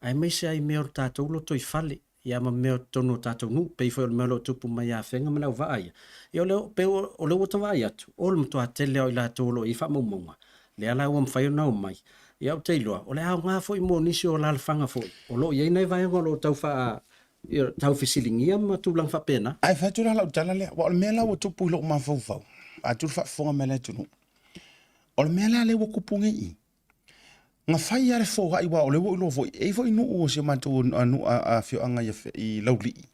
aemaise ai mea o le tatou lotoifale, ia ma mea o totonu o tatou nuu, pei foi o le mea o lo o tupu mai ia Afega ma Leauvaa ia. Ia o lea, pei o lea ua ta vaai atu, o le matua tele lava o i latou o lo o i ai faamaumauga, lea la ua mafai ona omai. Ia ou te iloa, o le aoga foi mo nisi o alaalafaga foi o lo o i ai nai vaega o lo o tau faa ia, tau fesiligia ma tulaga faapena. Ae fai atu la lau tala lea, aua o le mea la ua tupu i lou mafaufau, atu le faafofoga mai a le atunuu. O le mea la lea ua tupu nei i, na fai lava le foai, aua o lea ua ou iloa foi, e i ai foi nuu o si o matou afioaga i Laulii,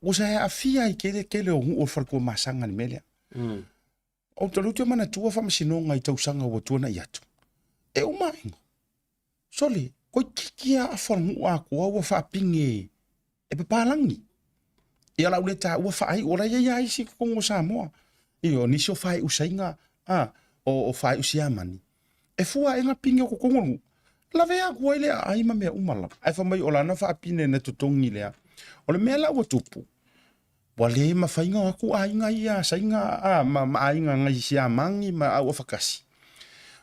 ua sa aafia ai tele tele o nuu o le faletuamasaga i le mea lea. Ou te lute manatua faamasinoga i tausaga ua tuanai atu. E uma aiga. Sole, toeitiiti lava afa o le nuu atoa ua faapine e papalagi. Ia o le a ou le taua faaiu, o la e i ai lava isi i totonu o Samoa. Ioe, o nisi o faaiu Saina, a, o faaiu Siamani. E fua ae pine o totonu o le nuu. Lavea atu ai le aai ma mea uma lava. Ae fai mai o lana faapine na totogi lea. O le mea la ua tupu, Ua le mafai ona o atu aiga ia Saina a, ma, ma aiga nai Siamani ma au afakasi.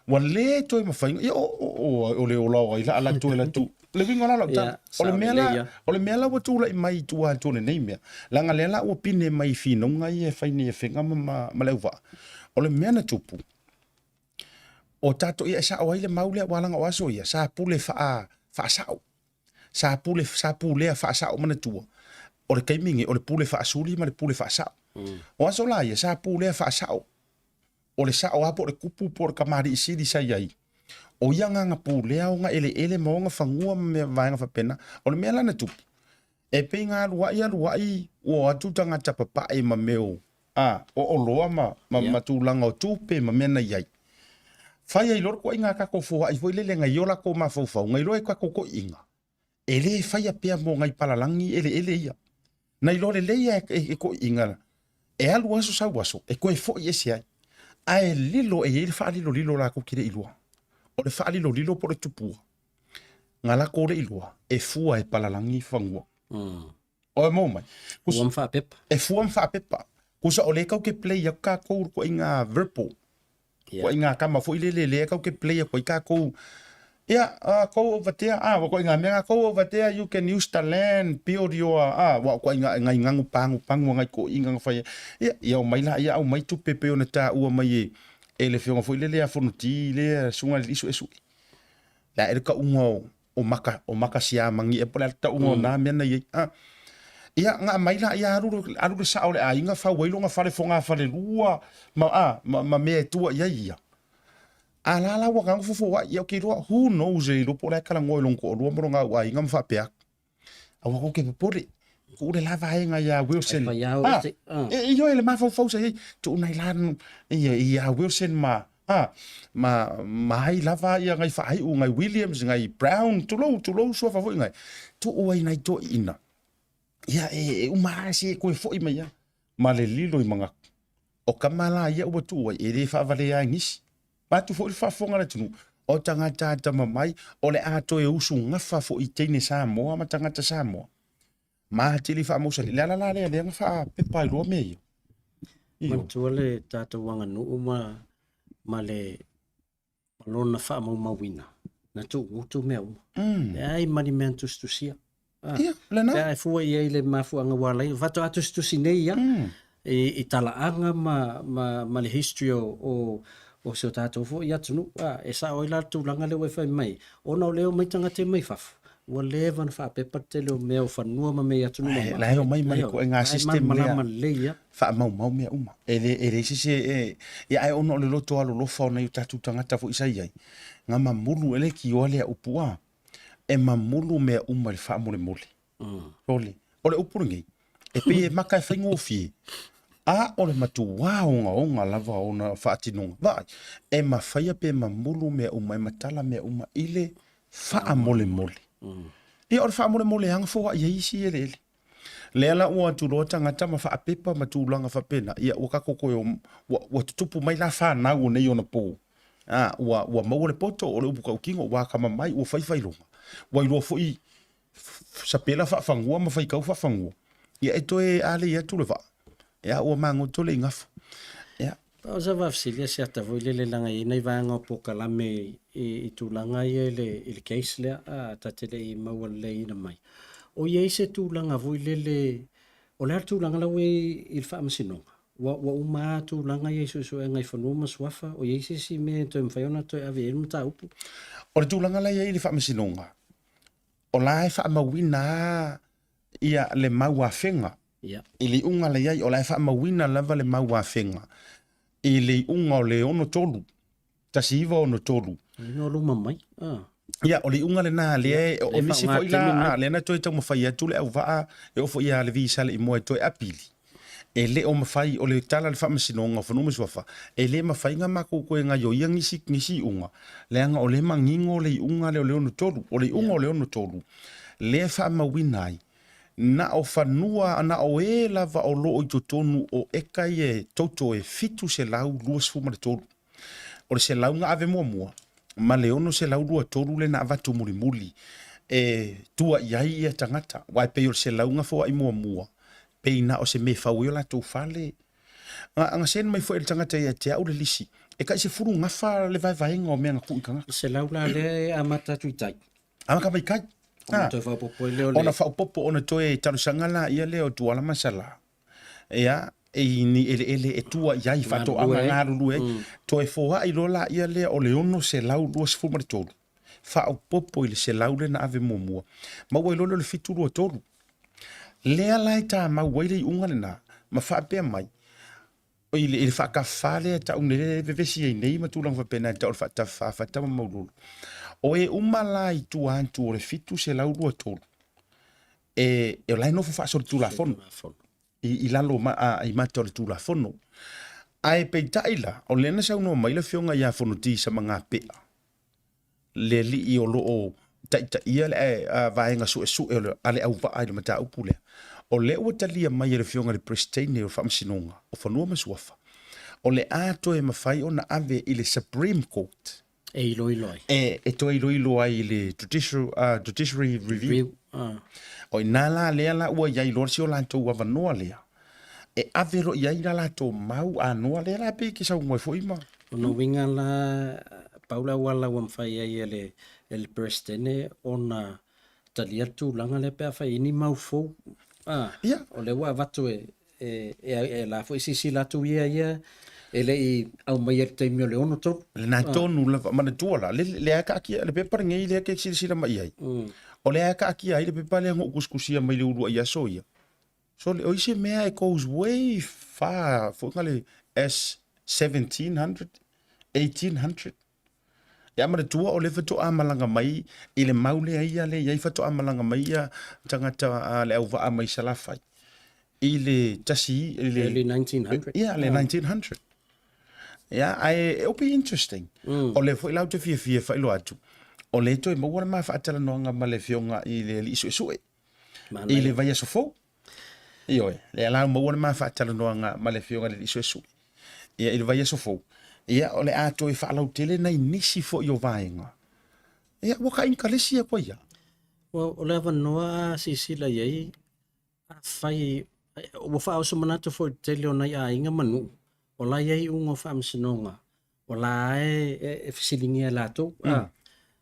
Ua le toe mafai ia o, o, o, o le ola o ai la ala toe la tu. Le uiga la lau tala. O le mea la, o le mea la ua tulai mai i tua atu o lenei mea. Leaga lea la ua pine mai i finauga ia e fai nei e Fega ma, ma, ma Leauvaa. O le mea na tupu, o tatou ia e sao ai le mau lea, aua leaga o aso ia, sa pule faa, faasao. Sa pule, sa pulea faasao manatua, o le taimi nei, o le pule faasuli ma le pule faasao. O aso la ia, sa pulea faasao. O le sao lava po o le kupu po o le kamali'i sili sa i ai, o ia agaga pulea ona eleele ma ona fanua ma mea vaega faapena. O le mea la na tupu, e pei na alu ai alu ai ua o atu tagata papae ma mea o a, o oloa ma, ma, yeah. ma tulaga o tupe ma mea na i ai. Fai ai loa le toaiga a tatou foai foi lele nai o latou mafaufau, nai loa e tatou toiina, e le faia pea mo nai palalagi eleele ia. Nai loa lelei e, e, e toiina, e alu aso sau aso, e toe foi ese ai. Ae lilo e i ai le faalilolilo latou te le iloa. O le faalilolilo po o le tupua, na latou le iloa, e fua e palalagi fanua. Oe mo mai. Fua ma faapepa. E fua ma faapepa. Kusa o lea kau ke play aku kākou ko inga verbal. Yeah. Ko inga kama foi lele lea kau ke play aku ai kākou. Yeah, go over there. Ah, ko inga mea go over there you can use the land, build your ah, wa ko inga ngai ngangu pangu pangu ngai ko inga ngai whai. Yeah, ia o mai la ia au mai tupe pe ona tā ua mai e e le fionga foi lele a fonoti le sunga le isu esu. La e ka unga o o maka, o maka siamagi ea po o le a le tauga o na mea na i ai. A, ia, na aumai la, ia alu, alu le sao o le aiga fau ai lona fale fogafalelua ma, a, ma, ma mea e tua i ai ia. A la la ua gagofo foai, ia ou te iloa, who knows e iloa po o le a e talanoa i lona toalua ma lona au aiga ma faapea atu. Aua kou te popole, tuu le la vaega iā Wilson. Ai whai Ah, e, e ioe le mafaufau sa i ai, tuu nai la ia, iā Wilson ma, ah, ma, ma ai lava ia ngai faaiu, ngai Williams, ngai Brown, tulou, tulou suafa foi ngai. Tuu ai nai toeaiina. Ia, e, e uma lava se e toe foi mai lava. Ma le lilo i manatu. O tama la ia ua tuu ai, e le faavalea ai nisi. Vaeatu foi le faafofoga a le atunuu, o tagata atamamai, o le a toe usugafa foi i teine Samoa ma tagata Samoa. Ma atili faamausali. Le ala la lea lea na faapepa ai loa mea ia. Ioe. Manatua le tatou aganuu ma, ma le ma lona faamaumauina, na tuugutu mea uma. Leai ma ni mea na tusitusia. Ah, Ia, lena. Pe a e fua i ai le mafuaaga ua ala ai, faatoa tusitusi nei ia i, i talaaga ma, ma, ma le history o, o, o si o tatou foi atunuu. Ah, e sao ai la le tulaga lea ua e fai mai, ona o lea e omai tagata mai fafo, ua leva ona faapepa le tele o mea o fanua ma mea i atunuu mamao. La e omai ma le ituaiga system lea. Malamalama lelei ia. Faamaumau mea uma. E le, e leai se isi e, ia ae ona o le loto alolofa o nai o tatou tagata foi sa i ai, na mamulu e le tioa lea upu a, e mamulu mea uma i le faamolemole. Sole, o le upu lenei, e pei e maka e faigofie, a o le matuā ogaoga lava ona faatinoga. Vaai, e mafaia pe mamulu mea uma, e matala mea uma i le faamolemole. Ia, o le faamolemole lava na foai ai isi eleele. Lea la ua atu loa tagata ma faapepa ma tulaga faapena, ia ua tatou toe o, ua, ua tutupu mai la fanau o nei ona po. A, ua, ua maua le poto, o le upu tautino, ua akamamai, ua fai failoga. Ua iloa foi sapela faafanua ma faitau faafanua. Ia e toe alei atu le vaa. Ia ua magoto le igafo. Ia. O sa faafesili a siata foi lele leaga e i ai nai vaega o polokalame i tulaga ia i le i le case lea a ta te le i maua leleiina mai. O i ai se tulaga foi lele, o le a le tulaga la ua i ai i le faamasinoga? Ua, ua uma lava tulaga ia i suesuega i fanua ma suafa, o i ai se isi mea e toe mafai ona toe ave i ai le mataupu? O le tulaga la e i ai i le Faamasinoga, o la e faamauina lava ia le mau afega i le iuga la i ai, o la e faamauina lava le mau afega i le iuga o le 63, 1963. Ina o luma mai. Ah. Ia, o le iuga lena, lea o nisi foi la, lea na toe taumafai atu le auvaa, e oo foi ia Levi Saleimoa e toe apili. E le o mafai, o le tala a le Faamasinoga o Fanua ma Suafa, e le mafai ona matou toe gaioia nisi, nisi iuga, leaga o lea e manino le iuga lea o le 63. O le iuga o le 63, lea e faamauina ai, na o fanua, na o e lava o lo o i totonu o eka ia e toto e 723. O le 100 na ave muamua, ma le 623 lea na avatu mulimuli e tua i ai ia tagata. Aua e pei o le 100 na foai muamua, pei na o se mea e fau ai o latou fale. Na, na send mai foi e le tagata ia te au le lisi, e tai 10 gafa le vaevaega o mea na tuu i tagata. 100 la lea e amata atu i tai. Amata mai tai. Ona toe faaopoopo ai lea o le... Ona faaopoopo, ona toe talosaga laia lea o Tuala ma Sala, ia, i ni eleele e tua i ai, faatoaga galulue ai. Toe foai loa laia lea o le 623, faaopoopo i le 100 lea na ave muamua, maua ai loa lea o le 723. Lea la e tamau ai le iuga lena, ma faapea mai, i le, i le faatafafa lea e tau nei, lea e vevesi ai nei ma tulaga faapena e tau o le faatafafa fata ma maulolo. O e uma la i tua atu o le 723, e, e o la e nofo faasolitulafono i, i lalo ma, a, i mata o le Tulafono. Ae peitai la, o lea na saunoa mai le afioga ia Fonoti Samagapea, le alii o lo o taitaia le vaega suesue a le auvaa i le mataupu lea, o lea ua talia mai e le Afioga i le Peresetene o le Faamasinoga o Fanua ma Suafa, o le a toe mafai ona ave i le Supreme Court e iloilo ai. E toe iloilo ai i le Judicial, Judiciary Review. Review. O i ina la lea la ua i ai loa si o latou avanoa lea, e ave loa i ai la latou mau anoa lea la pei e te saunoa ai foi ma... O lona uiga la, pau le auala ua mafai ai e le, e le Peresetene ona talia le tulaga lea pe afai e i ai ni mau fou. Ah, Ia. O lea ua avatu e, e, e, e la foi silasila atu ia ia e le i aumaia i le taimi o le 63. Lena tonu lava, manatua la, le, lea e kaakia, le pepa lenei lea ke silasila mai i ai. O lea e kaakia ai le pepa lea na ou tusitusia mai le uluai aso ia. So o isi mea e goes way far foi nga le S 1700, 1800. Ia manatua o lea faatoa malaga mai i le mau lea ia lea i ai faatoa malaga mai ia tagata a le auvaa mai Salafai i le tasi i le early 1900. Ia le 1900. Ia ae it'll be interesting. O lea foi la ou te fiafia e faailoa atu o lea toe maua le ma faatalanoaga ma le afioga i le alii suesue. I le vaiaso fou. Ioe, lea la ua maua le ma faatalanoaga ma le Afioga i le Alii Suesue. Ia, i le vaiaso fou, ia, o le a toe faalautele nai nisi foi o vaega. Ia, ua ka inikalesi atu ai ia. Well, o le avanoa a silasila i ai, afai, ua faaoso manatu foi i le tele o nai aiga ma nuu, o la e i ai iuga o faamasinoga o la e, e fesiligia e latou. Mm.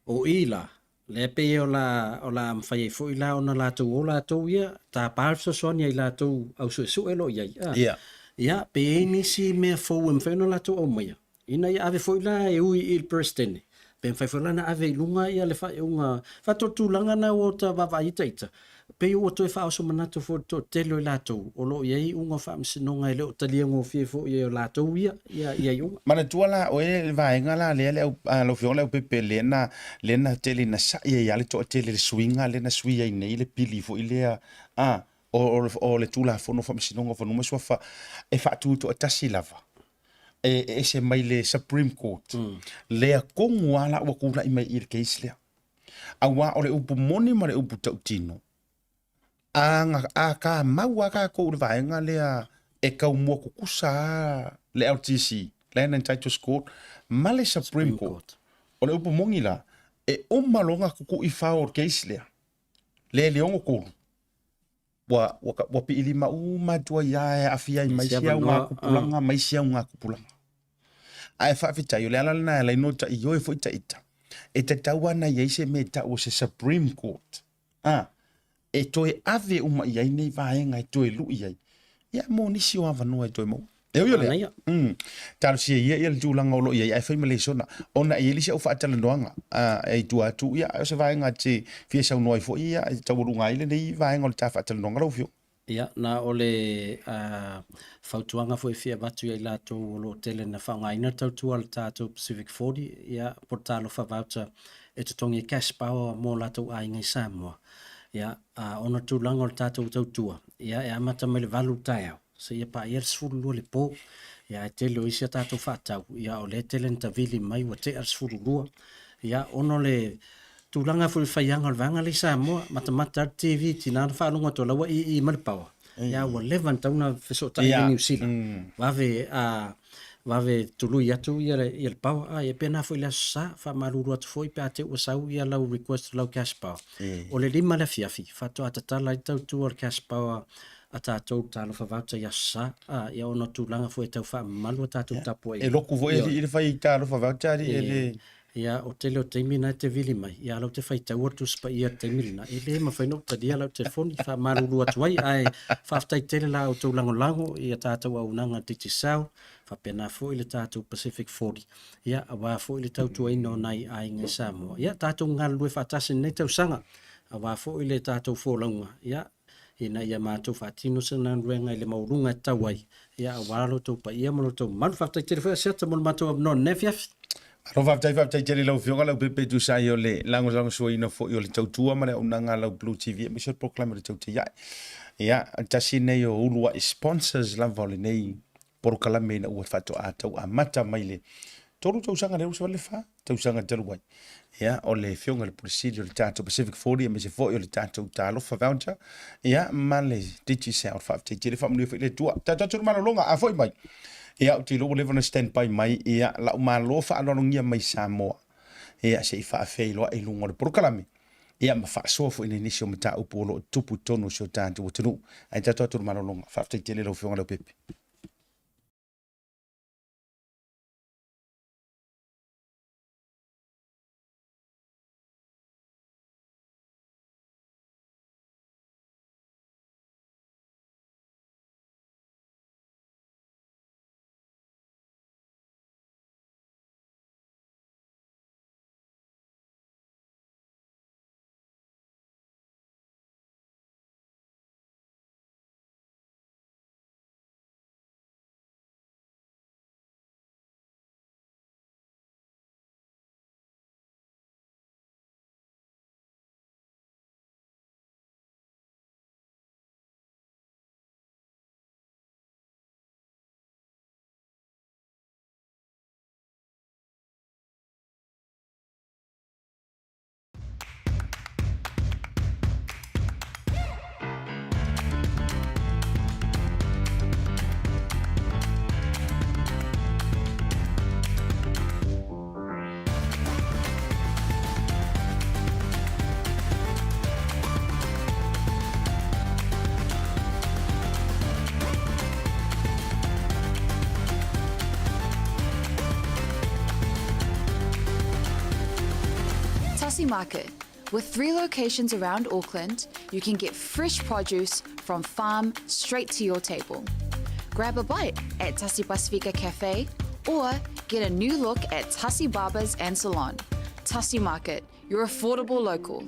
O i la, lea pei o la, o la mafai ai foi la ona latou o latou ia, tapa le fesoasoani ai latou au suesue lo i ai. Ah. Yeah. Ia, pe i ai nisi mea fou e mafai ona latou aumaia, ina ia ave foi la e ui i le Peresetene, pe mafai foi la ona ave i luga ia le faaiuga, faatolotulaga na ua ta vaavaai ita ita, pei ua toe faaoso manatu foi le toatele o i latou o lo o i ai iuga o faamasinoga e le o talia gofie foi e latou ia, ia, ia iuga. Manatua la oe le vaega la lea le au, lau Afioga le Aupepe lea na, lea na tele ina sa'i ai lava le toatele i le suiga lea na sui ai nei le pili foi lea, a, o, o, o le Tulafono o Faamasinoga o Fanua ma Suafa e faatutoatasi lava e ese mai le Supreme Court. Lea tonu lava la ua tulai mai i le case lea. Aua o le upu moni ma le upu tautino, a, a kamau lava tatou i le vaega lea e taumua tutusa lava le LTC, Land and Titles Court, ma le Supreme Court. O le upu moni la, e uma loa ona tutui fao o le case lea, lea i le 63, ua, ua, ua piilima uma atu ai lava e aafia ai ma isi augatupulaga ma isi augatupulaga. Ae faafetai, o le ala lena e ala ai ona taioe foi ta ita, e tatau lava ona i ai se mea e tau o se Supreme Court, a, e toe ave uma i ai nei vaega e toe lui ai, ia mo nisi o avanoa e toe maua. E ui o lea, Manaia. talosia ia ia le tulaga o lo o i ai, ae fai ma lesona, ona e i ai le isi au faatalanoaga e i tua atu, ia, o se vaega e te fia saunoa ai foi, ia, e taualuga ai lenei vaega o le ta faatalanoaga lau Afioga. Ia, na o le fautuaga foi e fia avatu ia i latou o lo o tele na faaaogaina le tautua a le tatou Pacific 40, ia, po o le Talofa Voucher e totogi e Cash Power mo latou aiga i Samoa. Ia, ona o le tulaga o le tatou tautua, ia, e amata mai le 8 i le taeao seia paia le 12 i le po. Ia, ae tele o isi a tatou faatau, ia, o lea e tele na tavili mai ua tea le 12. Ia, ona o le tulaga foi o le faiaga o le vaega lea i Samoa, matamata lava le TV, tina ona faalogo atu o la ua ii mai le power, ia ua leva ona tatau ona fesootai i Niu Sila, vave a vave tului atu ia le, ia le power. A, e pena foi i le Aso Sa, faamalulu atu foi pe a te ua sau ia lau request lau cash power. O le 5 le afiafi, faatoa tatala ai le tautua o le cash power a tatou Talofa Voucher i Aso Sa, a, ia ona o tulaga foi e tau faamamalu a tatou tapuaiga. E loku foi alii le fai Talofa Voucher alii e le... Ia, o tele o taimi na e te vili mai, ia lau te faitaua le Tusi Paia i le taimi lena, e le mafai ona ou talia lau telefoni, faamalulu atu ai, ae faafetai tele la outou lagolago i a tatou auaunaga a le Digicel, faapena foi le tatou Pacific 40, ia, aua foi le tautuaina o nai aiga i Samoa. Ia, tatou galulue faatasi i lenei tausaga, aua foi le tatou folauga, ia, ina ia matou faatino se galuega i le maualuga e tatau ai, ia, aua lo outou paia ma lo outou mamalu. Faafetai tele foi Asiata mo le matou avanoa i lenei afiafi. Malo faafetai, faafetai tele i lau Afioga Leaupepe e tusa ai o le lagolagosuaina foi o le tautua ma le auaunaga a lau Blue TV aemaise o le polokalame o le Tautai Ae. Ia, tasi lenei o uluai sponsors lava o lenei polokalame ina ua faatoa tau amata mai le 3 tausaga lea ua savali le 4 tausaga talu ai. Ia, o le Afioga i le Pule Sili o le tatou Pacific 40 aemaise foi o le tatou Talofa Voucher, ia, ma le Digicel. Faafetai tele, faamanuia foi le Atua. Tatou atu i le malologa, a foi mai. Ia, ou te iloa ua leva ona stand by mai, ia, la'u malo faaaloalogia mai Samoa, ia, se i faafeiloai i luga o le polokalame, ia, ma faasoa foi i nisi o mataupu o lo o tupu i totonu o si o tatou atunuu. Ae tatou atu i le malologa. Faafetai tele lau Afioga Leaupepe. Tasi Market. With three locations around Auckland, you can get fresh produce from farm straight to your table. Grab a bite at Tasi Pasifika Cafe or get a new look at Tasi Barbers and Salon. Tasi Market, your affordable local.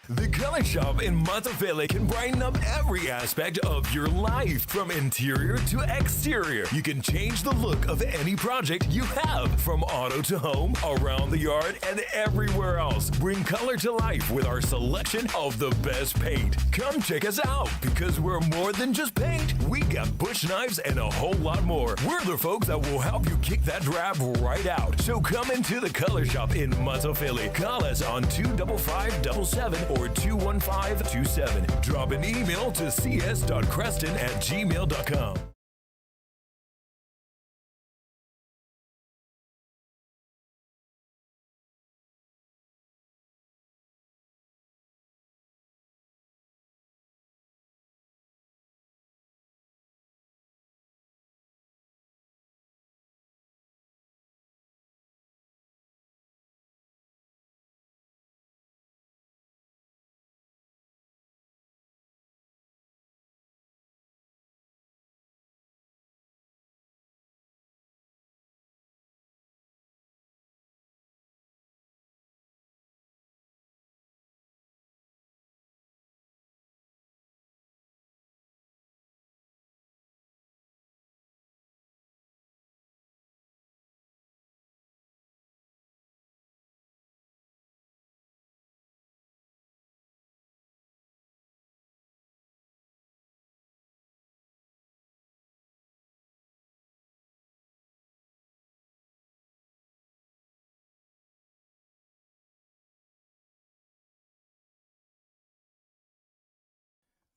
The Color Shop in Matafele can brighten up every aspect of your life, from interior to exterior. You can change the look of any project you have, from auto to home, around the yard, and everywhere else. Bring color to life with our selection of the best paint. Come check us out because we're more than just paint. We got bush knives and a whole lot more. We're the folks that will help you kick that drab right out. So come into the Color Shop in Matafele. Call us on 25577 or 21527. Drop an email to cs.creston at gmail.com.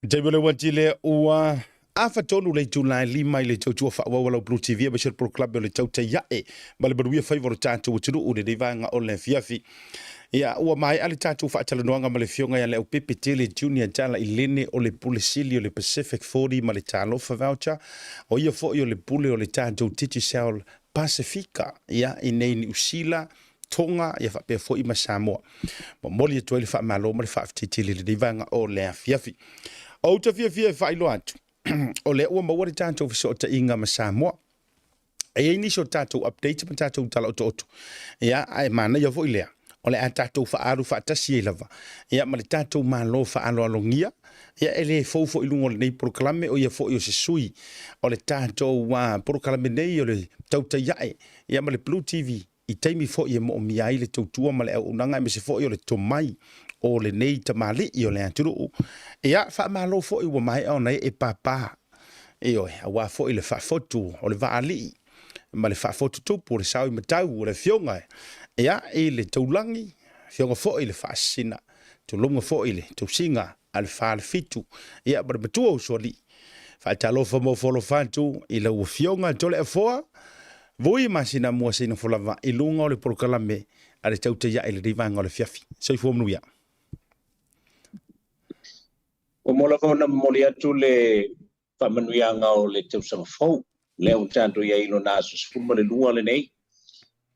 Taimi o le uati lea ua afatolu le itula e lima i le tautua faaauau a lau Blue TV aemaise le polokalame o le Tautai Ae ma le Manuia Faiva o le tatou atunuu i lenei vaega o le afiafi. Ia, ua maea le tatou faatalanoaga ma le Afioga ia Leaupepe Tele Junior Tala Ilene o le Pule Sili o le Pacific 40 ma le Talofa Voucher, o ia foi o le Pule o le tatou Digicel Pasifika, ia, i nei Niu Sila, Tonga, ia faapea foi ma Samoa. Momoli atu ai le faamalo ma le faafetai tele i lenei vaega o le afiafi. Ou te fiafia e faailoa atu, o lea ua maua le tatou fesootaiga ma Samoa. E i ai nisi o tatou update ma tatou tala otooto, ia, ae manaia foi lea, o le a tatou faaalu faatasi ai lava, ia, ma le tatou Malo faaaloalogia, ia, e le fou foi i luga o lenei polokalame, o ia foi o se sui o le tatou polokalame nei o le Tautai Ae, ia, ma le Blue TV, i taimi foi e moomia ai le tautua ma le auaunaga aemaise foi o le tomai o lenei tamalii o le atunuu. Ia, faamalo foi ua maea ona ee pāpā, ioe, aua foi le faafotu o le vaalii ma le faafotu tupu o le sao i matau o le afioga, ia, i le taulagi, afioga foi i le faasisina, tulonga foi i le tausiga a le falefitu, ia, ma le matua usoalii. Faatalofa ma ofo alofa atu i lau Afioga Toleafoa Vui Masinamua Seinofo lava i luga o le polokalame a le Tautai Ae i lenei vaega o le afiafi. Soifua manuia. Ua mua lava ona momoli atu le faamanuiaga o le tausaga fou, lea ua tatou i ai i lona aso 12 lenei,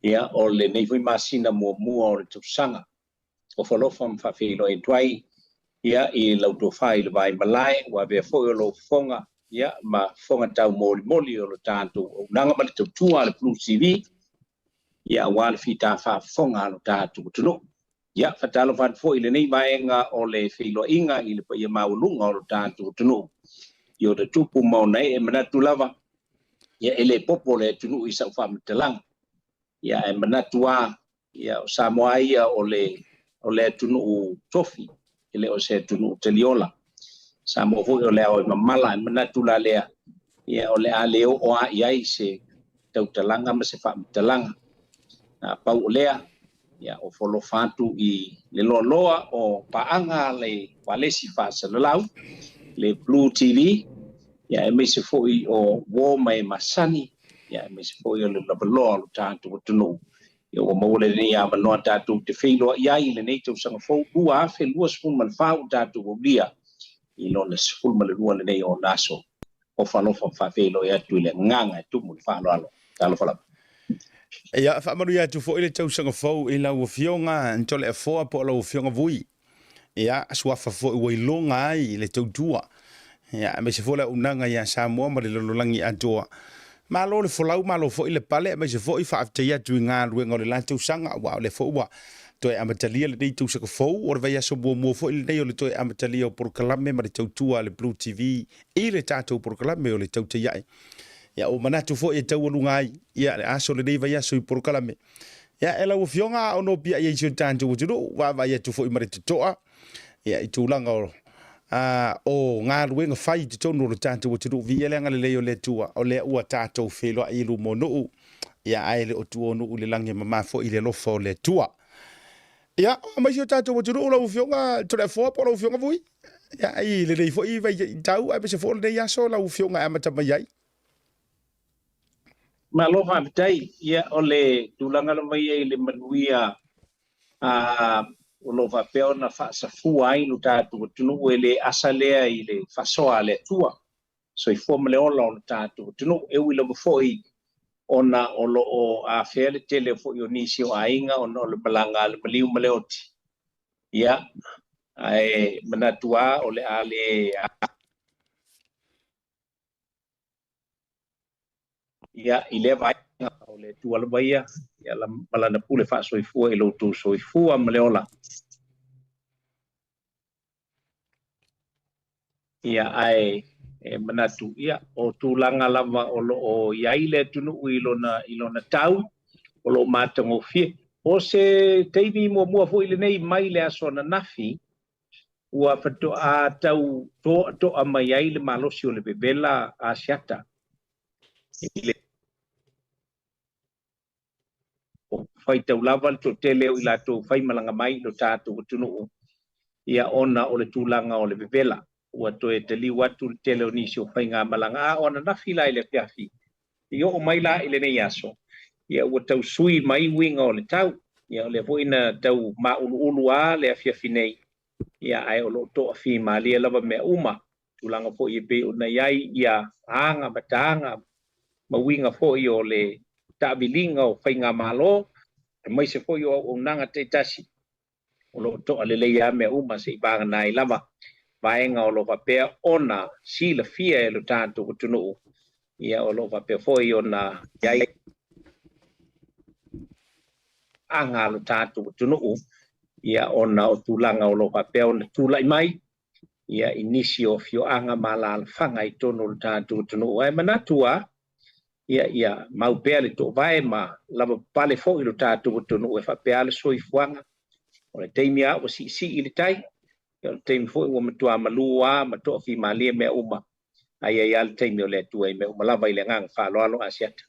ia, o lenei foi masina muamua o le tausaga. Ofo alofa ma faafeiloai atu ai ia i lau tofa i le vaai malae, ua avea foi o lou fofoga ia ma fofoga taumolimoli o lo tatou auaunaga ma le tautua a le Blue TV ia aua le fita faafofoga a lo tatou atunuu. Ia, faatalofa atu foi i lenei vaega o le feiloaiga i le paia maualuga o lo tatou atunuu i ona tupu ma ona ee manatu lava ia e le popo le atunuu i sau faamatalaga. Ia ae manatu lava Ia, o Samoa ia o le, o le atunuu tofi, e le o se atunuu taliola. Samoa foi o le ao e mamala, e manatu la lea, ia, o le a le oo lava i ai se tautalaga ma se faamatalaga. A pau o lea, ia, o folofa atu i le loaloa o paaga a le ualesi faasalalau, le Blue TV, ia, aemaise foi o uo ma e masani, ia, aemaise foi o le lavaloa o lo tatou atunuu. Ia ua maua lenei avanoa tatou te feiloai ai i lenei tausaga fou 2024 ua tatou aulia i lona 12 lenei o ona aso. Ofa alofa ma faafeiloai atu i le agaga e tumu le faaaloalo. Talofa lava. Ia, faamanuia atu foi le tausaga fou i lau Afioga Toleafoa po o lau Afioga Vui. Ia, suafa foi ua iloga ai le tautua. Ia, aemaise foi le auaunaga ia Samoa ma le lalolagi atoa. Malo le folau, malo foi le pale, aemaise foi faafetai atu i galuega o le la tausaga, aua o lea foi ua toe amatalia lenei tausaga fou, o le vaiaso muamua foi lenei o le toe amatalia o polokalame ma le tautua a le Blue TV i le tatou polokalame o le Tautai Ae. Ia, ua manatu foi e taualuga ai ia le aso lenei vaiaso i polokalame. Ia, e lau Afioga a o nopiai ai si o tatou atunuu, vaavaai atu foi ma le totoa ia, i tulaga o, a, o galuega fai i totonu o le tatou atunuu. Viia le agalelei o le Atua, o lea ua tatou feiloai i luma o nuu, ia, ae le o tua o nuu i le lagi e mama foi i le alofa o le Atua. Ia, aumai si o tatou atunuu lau Afioga Toleafoa po o lau Afioga Vui. Ia, i lenei foi vaitau aemaise foi o lenei aso lau Afioga e amata mai ai. Malo faafetai. Ia, o le tulaga lava ia i le manuia a o lo o faapea ona faasafua ai lo tatou atunuu e le asa lea i le faasoa a le Atua, soifua ma le ola o lo tatou atunuu. E ui lava foi ona o lo o afea le tele foi o nisi o aiga ona o le malaga a le maliu ma le oti, ia, ae manatu lava o le a le Ia, i lea vaega o le Atua lava ia, ia ma Lana pule faasoifua i lo outou soifua ma le ola. Ia, ae e manatu, ia, o tulaga lava o lo o i ai le atunuu i lona, i lona tau, o lo o matagofie. O se taimi muamua foi lenei mai le aso ananafi, ua faatoa tau toatoa mai ai le malosi o le vevela Asiata i le faitau lava le toatele o i latou faimalaga mai i lo tatou atunuu, ia ona o le tulaga o le vevela. ua toe taliu atu le tele o nisi o faigamalaga, a o ananafi la i le afiafi, i oo mai la i lenei aso, ia ua tau sui mai uiga o le tau. Ia o lea foi na tau mauluulu lava le afiafi nei, ia ae o lo o toafimalie lava mea uma, tulaga foi e pei ona i ai ia aga ma taga ma uiga foi o le taaviliga o faigamalo, aemaise foi o auaunaga taitasi, o lo o toa lelei lava mea uma se i vagana ai lava vaega o lo o faapea ona silafia e lo tatou atunuu, ia o lo o faapea foi ona i ai aga a lo tatou atunuu, ia ona o tulaga o lo o faapea ona tulai mai ia i nisi o afioaga ma alaalafaga i totonu o lo tatou atunuu. Ae manatu lava, ia ia mau pea le toovae ma lavapapale foi lo tatou atunuu e faapea lava le soifuaga. O le taimi lava ua siisii le tai, ia o le taimi foi ua matua malu lava ma toafimalie mea uma, ae i ai lava le taimi o le Atua i mea uma lava i le agaga faaaloalo. Asiata.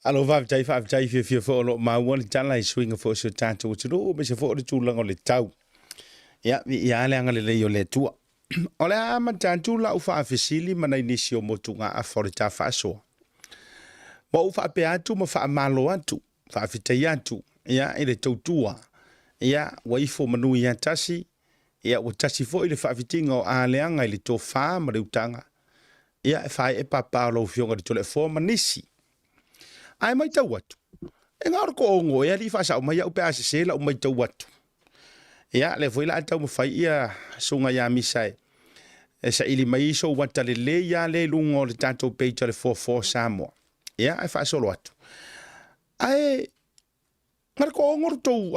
Alo, faafetai, faafetai fiafia foi o lo o maua le tala i suiga foi o si o tatou atunuu, aemaise foi o le tulaga o le tau. Ia, viia lava le agalelei o le Atua. O le a amata atu lau faafesili ma nai nisi o motugaafa o le ta faasoa. Ua ou faapea atu ma faamalo atu, faafetai atu, ia, i le tautua, ia, ua ifo manu ia tasi, ia, ua tasi foi le faafitiga o aleaga i le tofa ma le utaga, ia, e faaee papa o lau Afioga i le Toleafoa ma nisi. Ae matau atu, e na o le toaono e alii faasao mai au pe a sese lau matau atu. Ia, lea foi la a taumafai ia susuga ia Misa e, e saili mai sou ata lelei lava lea i luga o le tatou page a le 44 Samoa. Ia, ae faasolo atu. Ae na le toaono le tou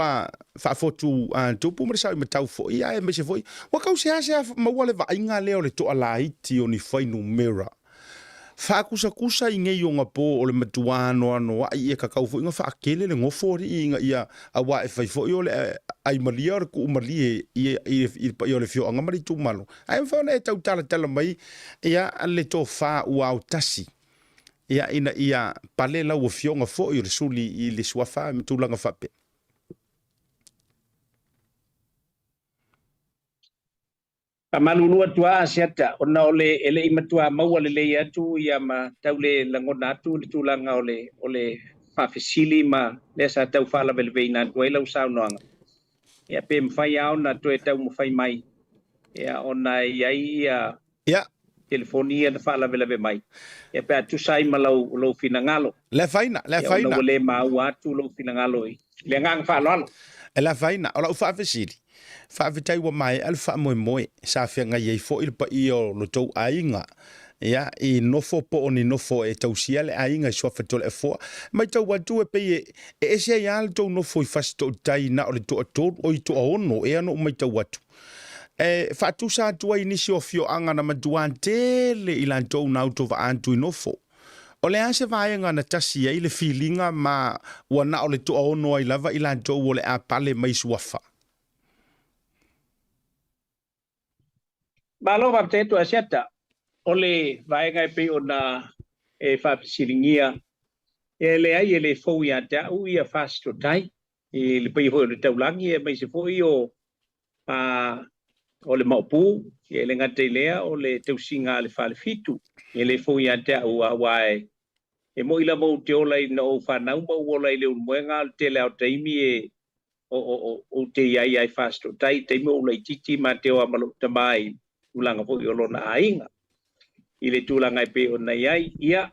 faafotu tupu ma le sao i matau foi, aemaise foi ua tau seasea maua le vaaiga lea o le toalaiti o ni fuainumera faakusakusa i nei ona po o le matua anoanoai ia tatau foi ona faatele le nofo alii ina ia aua e fai foi o le ai malia o le tuu malie i le paia o le afioaga ma le itumalo ae mafai ona e tau talatala mai ia le tofa ua aotasi ia ina ia pale lau afioga foi o le suli i le suafa ma tulaga faapea. Faamalulu atu lava Asiata, ona o le e le i matua maua lelei atu ia ma tau le lagona atu le tulaga o le o le faafesili ma lea sa tau faalavelaveina atu ai lau saunoaga. Ia pe mafai lava ona toe taumafai mai ia ona e i ai ia Ia. Telefoni ia na faalavelave mai, ia pe a tusa ai ma lau lou finagalo. Le afaina, le Ia ona afaina. ua le maua atu lou finagalo i le agaga faaaloalo. E le afaina. O lau faafesili, faafetai ua maea le faamoemoe sa feagai ai foi le paia o lo tou aiga, ia, i nofo po o ni nofo e tausia le aiga i Suafa Toleafoa. Matau atu e pei e ese ai lava le tou nofo i Fasitootai na o le toatolu, oi toaono ea na ou matau atu. E faatusa atu ai i nisi o afioaga na matua tele i latou na autovaa atu i nofo. O le a se vaega na tasi ai le filiga ma ua na o le toaono ai lava i latou o le a pale mai Suafa? Malo faafetai atu Asiata. O le vaega e pei ona e faafesiligia, e leai e le fou ia te au ia Fasitotai i le paia foi o le taulagi aemaise foi o o le Maopu, e le gata i lea o le tausiga a le Falefitu. E le fou ia te au aua e moni lava ou te ola ina ou fanau ma ou ola i Leulumoega, a o le tele lava o taimi e ou te i ai lava i Fasitoouta i taimi o ou laitiiti ma te o lava ma lou tama i tulaga foi o lona aiga i le tulaga e pei ona i ai. Ia,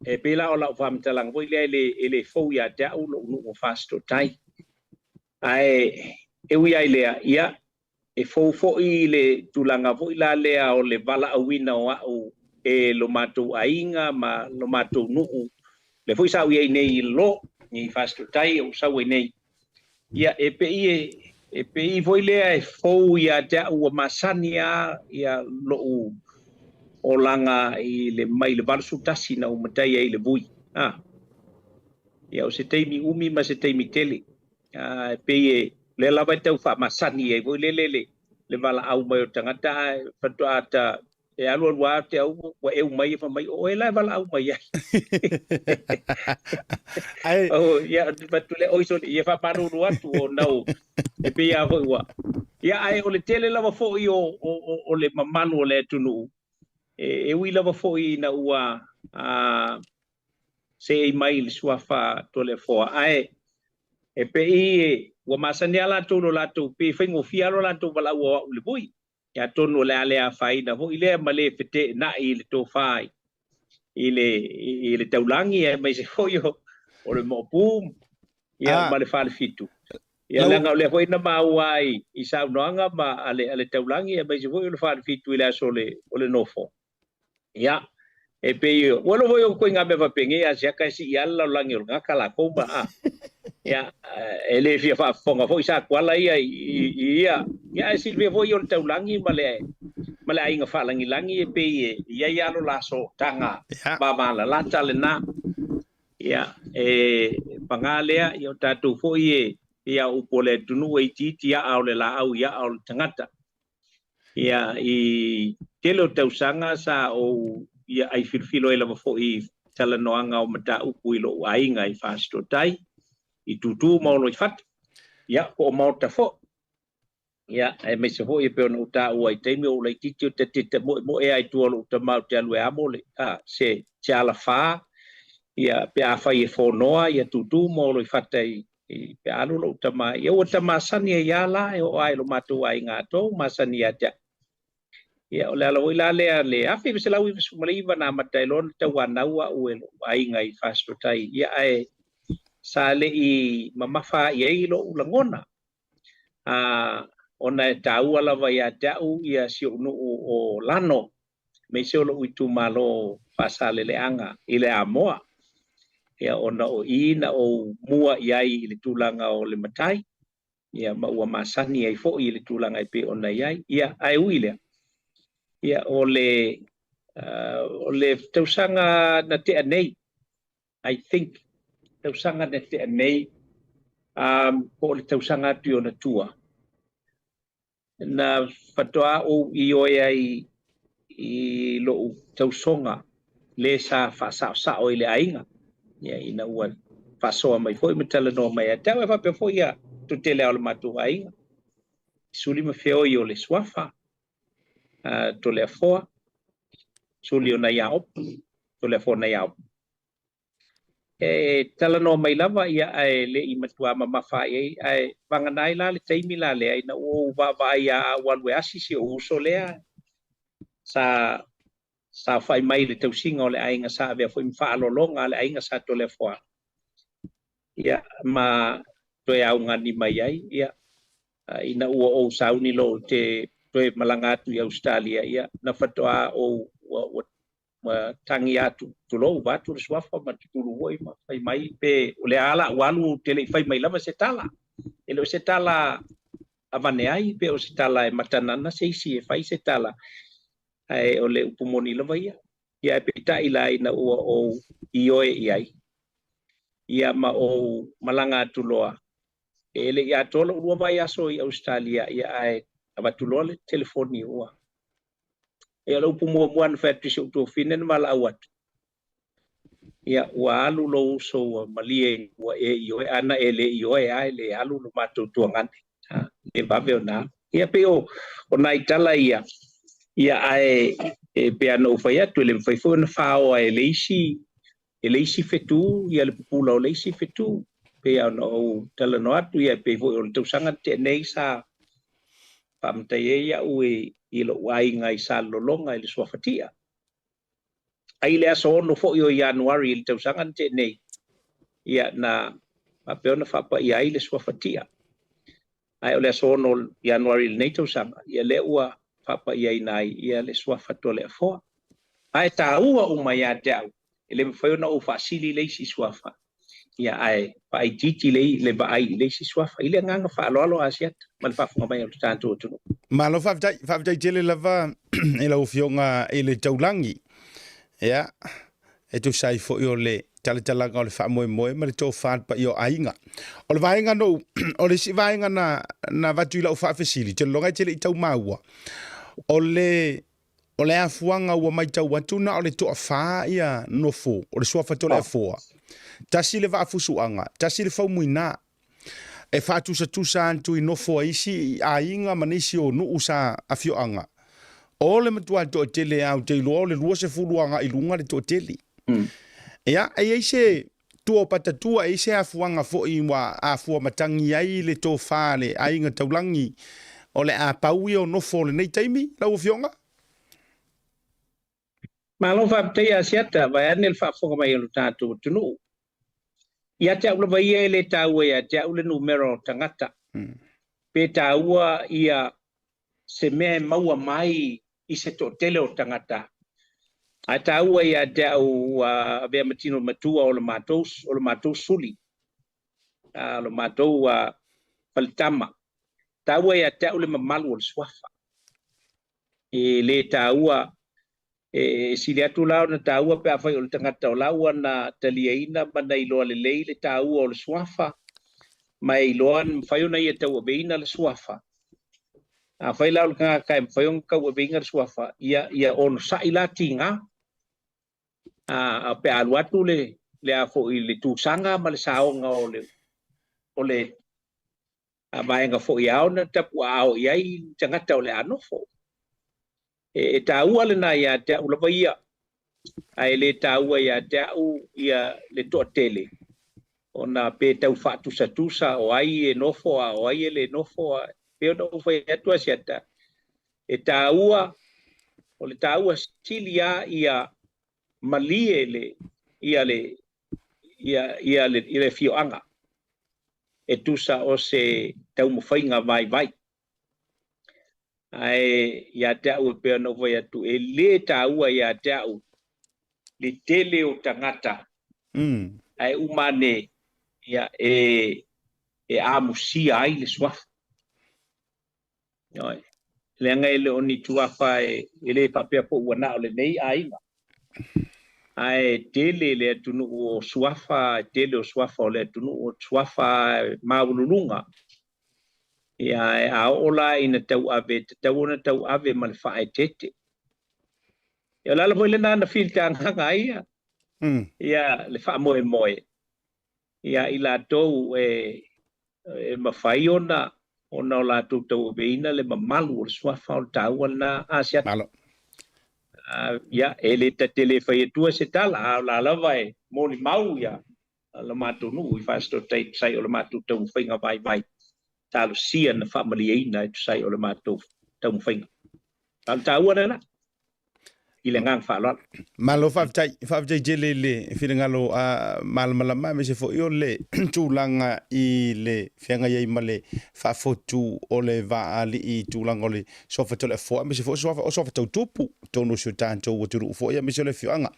e pei la o lau faamatalaga foi lea e le fou ia te au lou nuu o Fasitoouta. Ae e ui lava i lea, ia, e fou foi le tulaga foi la lea o le valaauina o au e lo matou aiga ma lo matou nuu, lea foi sa ou i ai nei i Lalo, i Fasitootai ou sau ai nei. Ia, e pei e, e pei foi lea e fou ia te au ua masani lava ia lou olaga i le mai le 81 na ou matai ai i le vui. A, ia, o se taimi umi ma se taimi tele. A, e pei e, lea lava e tau faamasani ai foi lele le, le valaau mai o tagata, ae faatoa ta, e alualu lava te au ua eu mai e fai mai, o oe la e valaau mai ai. Ae, Oh, ia, fai atu lea, oi sole, ia faamalulu atu ona o, e pei lava foi ua, Ia, ae o le tele lava foi o, o, o, o le mamalu o le atunuu, e, e ui lava foi ina ua a, seei mai i le suafa Toleafoa, ae e pei e, ua masani lava latou i lo latou, pei e faigofie lava lo latou valaau o au i le vui. Ia, atonu o le a le afaina foi lea ma le feteenai i le tofa i le, i le taulagi aemaise foi o, o le Maopu ia, ma le Falefitu. Ia, leaga o lea foi na maua ai i saunoaga ma a le, a le taulagi aemaise foi o le Falefitu i le aso o le, o le nofo. Ia, e pei, ua iloa foi o ituaiga mea faapenei a siaka e sii lava le lalolagi o le gata latou ma a. Ia, e le fia faafofoga foi Satuala ia i, i ia. Ia, ae silafia foi o le taulagi ma le, ma le aiga faalagilagi e pei e i ai lava lo la sootaga vavalalata lena. Ia, e paga lea, ia o tatou foi e, ia upu o le atunuu e itiiti aa o le laau i aa o le tagata. Ia, i tele o tausaga sa ou ia ai filofilo ai lava foi i talanoaga o mataupu i lou aiga i Fasitotai, i Tūtū ma Oloifata, ia, po o Maota foi. Ia, aemaise foi e pei ona ou taua i taimi o ou laitiiti ou te te moemoe lava i tua o lou tama ou te alu e amo le, a, se, se alafā, ia, pe afai e fonoa, ia Tūtū ma Oloifata i, i, pe a alu lou tama, ia ua ta masani ai lava la, e oo lava i lo matou aiga atoa ua masani ia te au. Ia, o le ala foi la lea le 1999 na amata ai loa ona tauanau au e lou aiga i Fasitotai, ia ae sa le i mamafa i ai lou lagona. A, ona e taua lava ia te au ia si ou nuu o Lano, aemaise o lou itumalo Faasaleleaga i le Amoa, ia ona o i na ou mua i ai i le tulaga o le matai, ia ma ua masani ai foi i le tulaga e pei ona i ai. Ia, ae ui i lea, ia o le, uh, o le tausaga na tea nei, I think, tausaga na tea nei, um, po o le tausaga atu i ona tua, na faatoa ou ioe ai i lou tausoga le sa faasaosao i le aiga, ia, ina ua faasoa mai foi ma talanoa mai ia te au, e faapea foi ia toatele lava o le matou aiga, suli ma feoi o le suafa, a Toleafoa, suli o Naiaopo, Toleafoa Naiaopo. E talanoa mai lava ia ae le i matua mamafa i ai, ae vagana ai la le taimi la lea ina ua ou vaavaai ia a ou alu e asi si ou uso lea sa saofai mai i le tausiga o le aiga sa avea foi ma faaaloaloga a le aiga sa Toleafoa ia ma toe augani mai ai ia ina ua ou sauni loa ou te toe malaga atu i Ausetalia ia na faatoa ou ua, ua ua tagi atu, tulou, vaeatu le suafa ma tutulu foi ma fai mai pe o le a la ou alu ou te le i fai mai lava se tala. E le o se tala avane ai pe o se tala e matanana se isi e fai se tala, ae o le upu moni lava ia. Ia ae peitai la ina ua ou ioe i ai, ia ma ou malaga atu loa, e le i atoa lou lua vaiaso i Ausetalia, ia ae avatu loa le telefoni ua Ia o le upu muamua na fai atu i si ou tuafafine na valaau atu, ia ua alu lou uso ua malie ua e ioe, ana e le ioe lava e le alu lo matou tuagane, ha, le vave ona alu. Ia pei o, o nai tala ia, ia ae e pei ona ou fai atu, e le mafai foi ona faoa e le isi, e le isi fetu ia le pupula o le isi fetu. Pei ona ou talanoa atu, ia e pei foi o le tausaga na tea nei sa faamatai ai au i lou aiga i Salelologa i le Suafatia. Ai le aso 6 foi o Ianuari i le tausaga na tea nei, ia na faapea ona faapaia ai le Suafatia. Ae o le aso 6 o Ianuari i lenei tausaga, ia lea ua faapaiaina ai ia le Suafa Toleafoa. Ae taua uma ia te au, e le mafai ona ou faasili le isi suafa, ia ae faaitiiti le, le vaai i le isi suafa. I le agaga faaaloalo Asiata ma le faafofoga mai o le tatou atunuu. Malo faafetai, faafetai tele lava i lau Afioga i le Taulagi. Ia, e tusa ai foi o le talatalaga o le faamoemoe ma le tofa le paia o aiga. O le vaega no, o le isi vaega na, na avatu i lau faafesili, te lologa e te le i tau maua, o le, o le afuaga ua matau atu na o le toafa ia nofo, o le suafa Toleafoa, tasi le vaafusuaga, tasi le faumuina. E faatusatusa atu i nofo a isi aiga ma nisi o nuu sa afioaga, o le matua toatele a ou te iloa o le 20 agai i luga le toatele. Ia, e i ai se tua o patatua, e i ai se afuaga foi ua afua matagi ai le tofa a le aiga taulagi o le a pau ia o nofo o lenei taimi, lau Afioga? Malo faafetai ia Asiata, vaeane le faafofoga mai o lo tatou atunuu. Ia te au lava ia e le taua ia te au le numera o tagata. Pe taua ia se mea e maua mai i se toatele o tagata. Ae taua ia te au ua avea ma tino matua o le matou, o le matou suli, o le matou faletama. Taua ia te au le mamalu o le suafa. E le taua, e sili atu la ona taua pe afai o le tagata o la ua na taliaina ma na iloa lelei le taua o le suafa, ma e iloa mafai ona ia tauaveina le suafa. Afai la o le tagata e mafai ona tauaveina le suafa, ia, ia onosai la tiga. A, pe a alu atu le, le a foi le tusaga ma le saoga o le, o le a vaega foi e ao ona tapuaao i ai tagata o le a nofo. E taua lena ia te au lava ia, ae le taua ia te au ia le toatele, ona pe tau faatusatusa o ai e nofo a o ai e le nofo a. Pei ona ou fai atu Asiata, e taua, o le taua sili lava ia malie le, ia le, ia, ia le, ia le afioaga e tusa o se taumafaiga vaivai. Ae ia te au e pei ona ou fai atu, e le taua ia te au le tele o tagata, ae uma ane ia, e, e amusia ai le suafa. Ioe. Leaga e le o ni tuafa e, e le faapea po ua na o lenei aiga. Ae tele le atunuu o suafa, tele o suafa o le atunuu o suafa maualuluga. Ia, ae a oo la ina tauave, e tatau ona tauave ma le faaeteete. Ia, o le ala foi lena na filitagaga ai ia, ia le faamoemoe ia i latou e, e mafai ona ona o latou tauaveina le mamalu o le suafa o le taua lena Asiata. Malo. Ia, e le ta te le fai atua se tala, a o la lava e molimau ia lo matou nuu i Fasitotai e tusa ai o le matou taumafaiga vaivai talosia na faamalieina e tusa ai o le matou taumafaiga. A o le taua lena i le agaga faaaloalo. Malo faafetai, faafetai tele i le finagalo a malamalama aemaise foi o le tulaga i le feagai ai ma le faafotu o le vaalii i tulaga o le suafa Toleafoa aemaise foi o suafa tau tupu totonu o si o tatou atunuu foi aemaise o le afioaga.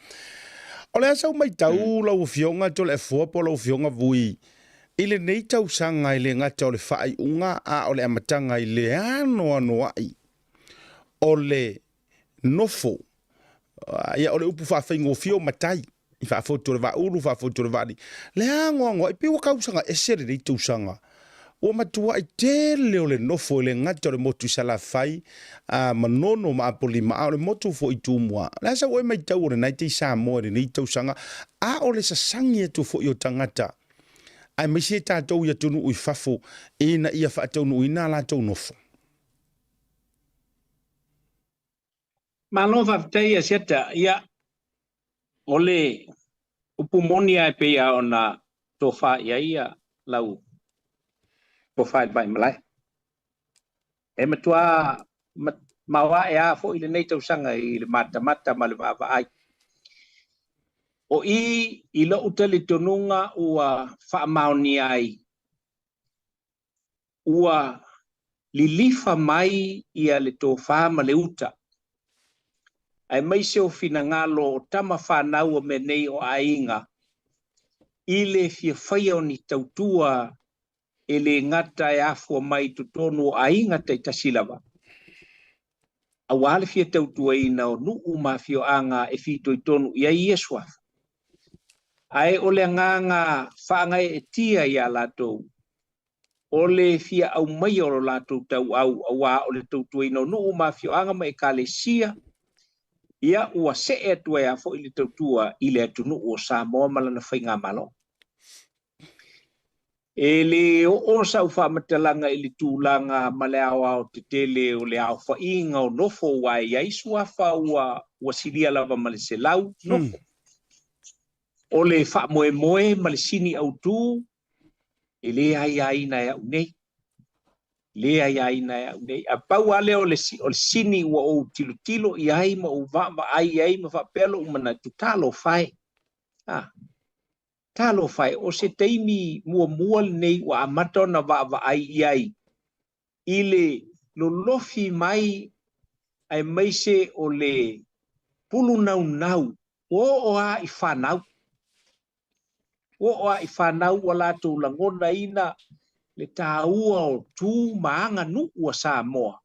O le a sau matau lau Afioga Toleafoa po o lau Afioga Vui i lenei tausaga e le gata o le faaiuga a o le amataga i le anoanoai o le nofo, ia o le upu faafaigofie o matai, i faafotu o le vaaulu, faafotu o le vaalii, le anoanoai, pei ua tausaga ese lenei tausaga. Ua matuai tele o le nofo e le gata o le motu i Salafai, a Manono ma Apolima, a o le motu foi i Tumua. O le a sau oe matau o lena e te i Samoa i lenei tausaga, a o le sasagi atu foi o tagata, aemaise tatou i atunuu i fafo, ina ia faataunuuina a latou nofo. Malo faafetai Asiata. Ia, o le upu moni lava e pei lava ona tofa i ai ia lau tofa i le vaimalae. E matua maoae lava foi lenei tausaga i le matamata ma le vaavaai. O i i lou talitonuga ua faamaonia ai ua lilifa mai ia le tofa ma le uta, aemaise o finagalo o tama fanau o mea nei o aiga, i le fia faia o ni tautua e le gata e afua mai i totonu o aiga taitasi lava, aua le fia tautuaina o nuu ma afioaga e fitoitonu i ai ia suafa. Ae o le agaga faagaeetia iā latou, o le fia aumaia o lo latou tauau aua o le tautuaina o nuu ma afioaga ma ekalesia, ia ua see atu ai lava foi le tautua i le atunuu o Samoa ma lana faigamalo. E le oo sau faamatalaga i le tulaga ma le aoaotetele o le aofaiga o nofo aua e i ai suafa ua ua silia lava ma le 100 nofo. O le faamoemoe ma le sini autu e le aiaina e au nei. Le aiaina e au nei. A pau lava lea o le, o le sini ua ou tilotilo i ai ma ou vaavaai i ai ma faapea lou manatu, talofa e. A. Talofa e, o se taimi muamua lenei ua amata ona vaavaai i ai i le lolofi mai aemaise o le pulu naunau ua oo lava i fanau. Ua oo lava i fanau ua latou lagonaina le taua o tu ma aganuu a Samoa,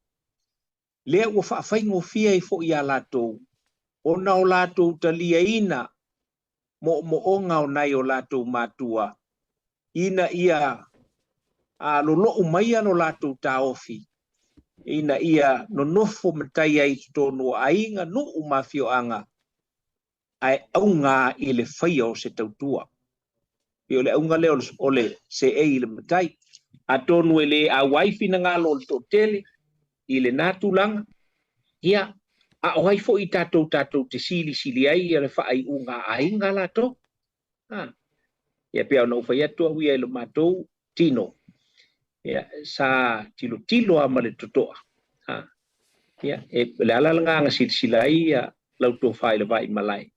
lea ua faafaigofie ai foi iā latou ona o latou taliaina moomooga o nai o latou matua ina ia lolo'u maia lo latou taofi ina ia nonofo matai ai i totonu o aiga, nuu ma afioaga ae auga i le faia o se tautua. Pei o le auga lea o le seei i le matai. Atonu e le auai finagalo o le toatele i lena tulaga, ia, a o ai foi tatou tatou te silisili ai ia le faaiuga a aiga latou? A. Ia pei ona ou fai atu au ia i lo matou tino, ia, sa tilotilo lava ma le totoa. A. Ia, e, o le ala lena na silasila ai ia lau tofa i le vaimalae,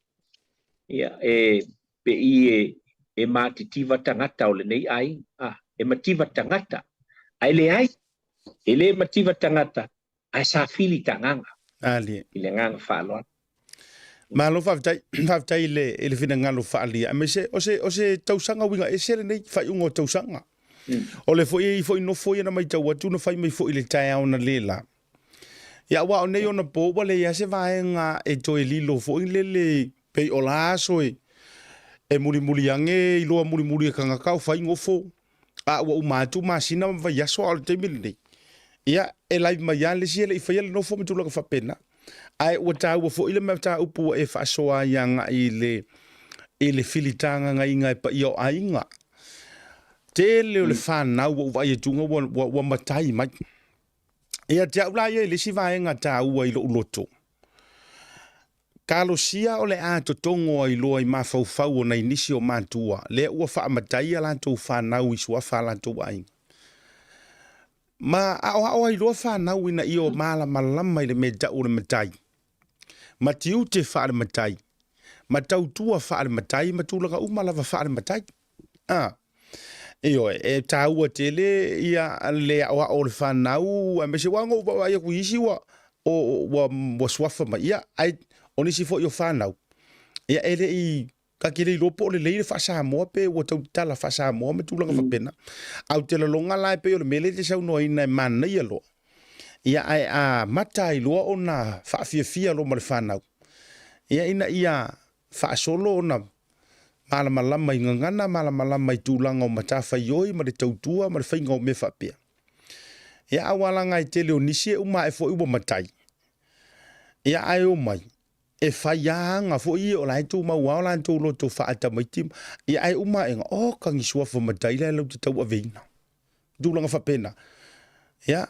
ia, e pei e, e matitiva tagata o lenei aiga. A, e mativa tagata, ae leai, e le mativa tagata, ae sa fili tagaga. Alie. I le agaga faaaloalo. Malo faafetai, faafetai i le, i le finagalo faaalia. Aemaise o se, o se tausaga uiga ese lenei faaiuga o tausaga. O le foi e foi nofo ia na matau atu na fai mai foi i le taeao na le la. Ia aua o nei ona po ua leai lava se vaega e toe lilo foi lele pei o la aso e e mulimuli ane iloa mulimuli e tagata o fai nofo a ua uma atu masina ma vaiaso a o le taimi lenei ia e live mai lava le isi e le i faia le nofo ma tulaga faapena. Ae ua taua foi le mataupu ua e faasoa ai agai i le i le filitagagaiga e paia o aiga. Tele o le fanau ua ou vaai atu ua, ua, ua matai mai. Ia te au la ia i le isi vaega taua i lou loto. Talosia o le a totogo ai loa i mafaufau o nai nisi o matua lea ua faamatai a latou fanau i suafa a latou aiga. Ma aoao ai loa fanau ina ia o malamalama i le mea tau o le matai, ma tiute faale-matai, ma tautua faale-matai ma tulaga uma lava faale-matai. A. Ioe, e taua tele ia le aoao o le fanau, aemaise aua na ou vaavaai atu i isi ua, o, ua, ua suafa mai. Ia, ae o nisi foi o fanau, ia e le i, ta te le iloa po o lelei le faa-Samoa pe ua tau tatala faa-Samoa ma tulaga faapena. Ae ou te lagona la e pei o le mea lea e te saunoaina e manaia loa. Ia, ae amata ai loa ona faafiafia loa ma le fanau, ia ina ia faasolo ona malamalama i gagana, malamalama i tulaga o matafaioi ma le tautua ma le faiga o mea faapea. Ia aua laga e tele o nisi e uma ae foi ua matai. Ia ae omai e fai lava aga foi ia o la e tumau lava o latou loto faatamaiti. Ia ae uma aega, oka ni suafa matai la e lau te tauaveina. Tulaga faapena. Ia,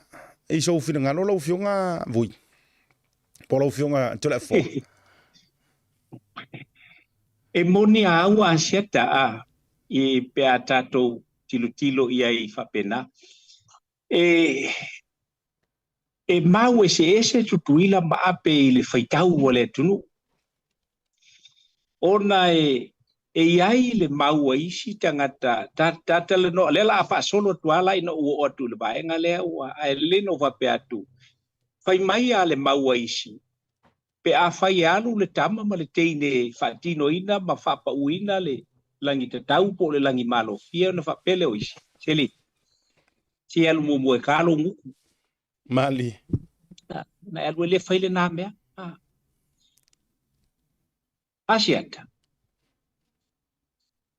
i sou finagalo lau Afioga Vui. Po o lau Afioga Toleafoa. E moni a au Asiata a i pe a tatou tilotilo i ai faapena. E, e mau eseese Tutuila ma Ape i le faitau a le atunuu. Ona e, e i ai le mau a isi tagata, ta, ta talanoa, lea la a faasolo atu lava la ina ua oo atu i le vaega lea ua, ae lelei ona ou faapea atu, fai mai a le mau a isi, pe afai e alu le tama ma le teine e faatinoina ma faapauina le lagi tatau po o le lagi malofia ona faapea lea o isi, Seli, se alu muamua e ta lou gutu. Malie. Na e alu e le fai lena mea. Asiata.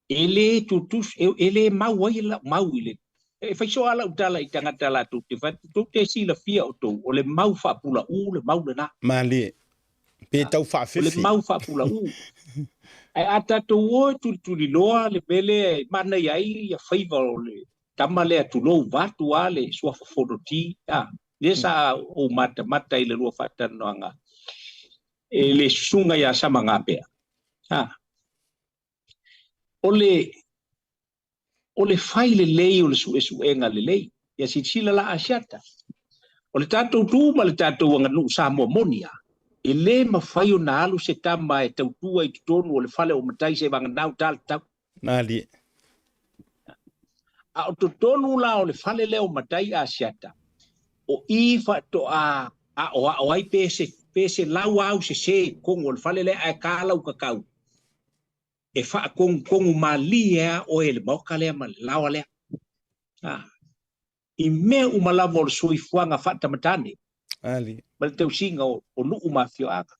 E le tutus, e, e le mau ai lau mau i le e fai soo lava lau tala i tagata latou te fai atu, tou te silafia outou, o le mau faapulaʻu le mau lena. Malie. Pe tau faafefe. O le mau faapulaʻu. Ae a tatou o e tulituliloa le mea lea e manaia ai ia faiva o le tama lea tulou vaeatu lava le suafa Fonoti, a, lea sa ou matamata i le lua faatalanoaga e le susuga ia Samagapea, a, o le o le fai lelei o le suesuega lelei. Ia silasila la Asiata, o le tatou tu ma le tatou aganuu Samoa moni lava, e le mafai ona alu se tama e tautua i totonu o le fale o matai seivaganau ta le tau. Malie. A o totonu la o le fale lea o matai Asiata, o i faatoa aoao ai pe se, pe se lau au sese i totonu o le fale lea ae ka lau kakau. E faatogutonu malie lava oe e le maota lea ma le laoa lea. A, i mea uma lava o le soifuaga faatamatane ma le tausiga o, o nuu ma afioaga.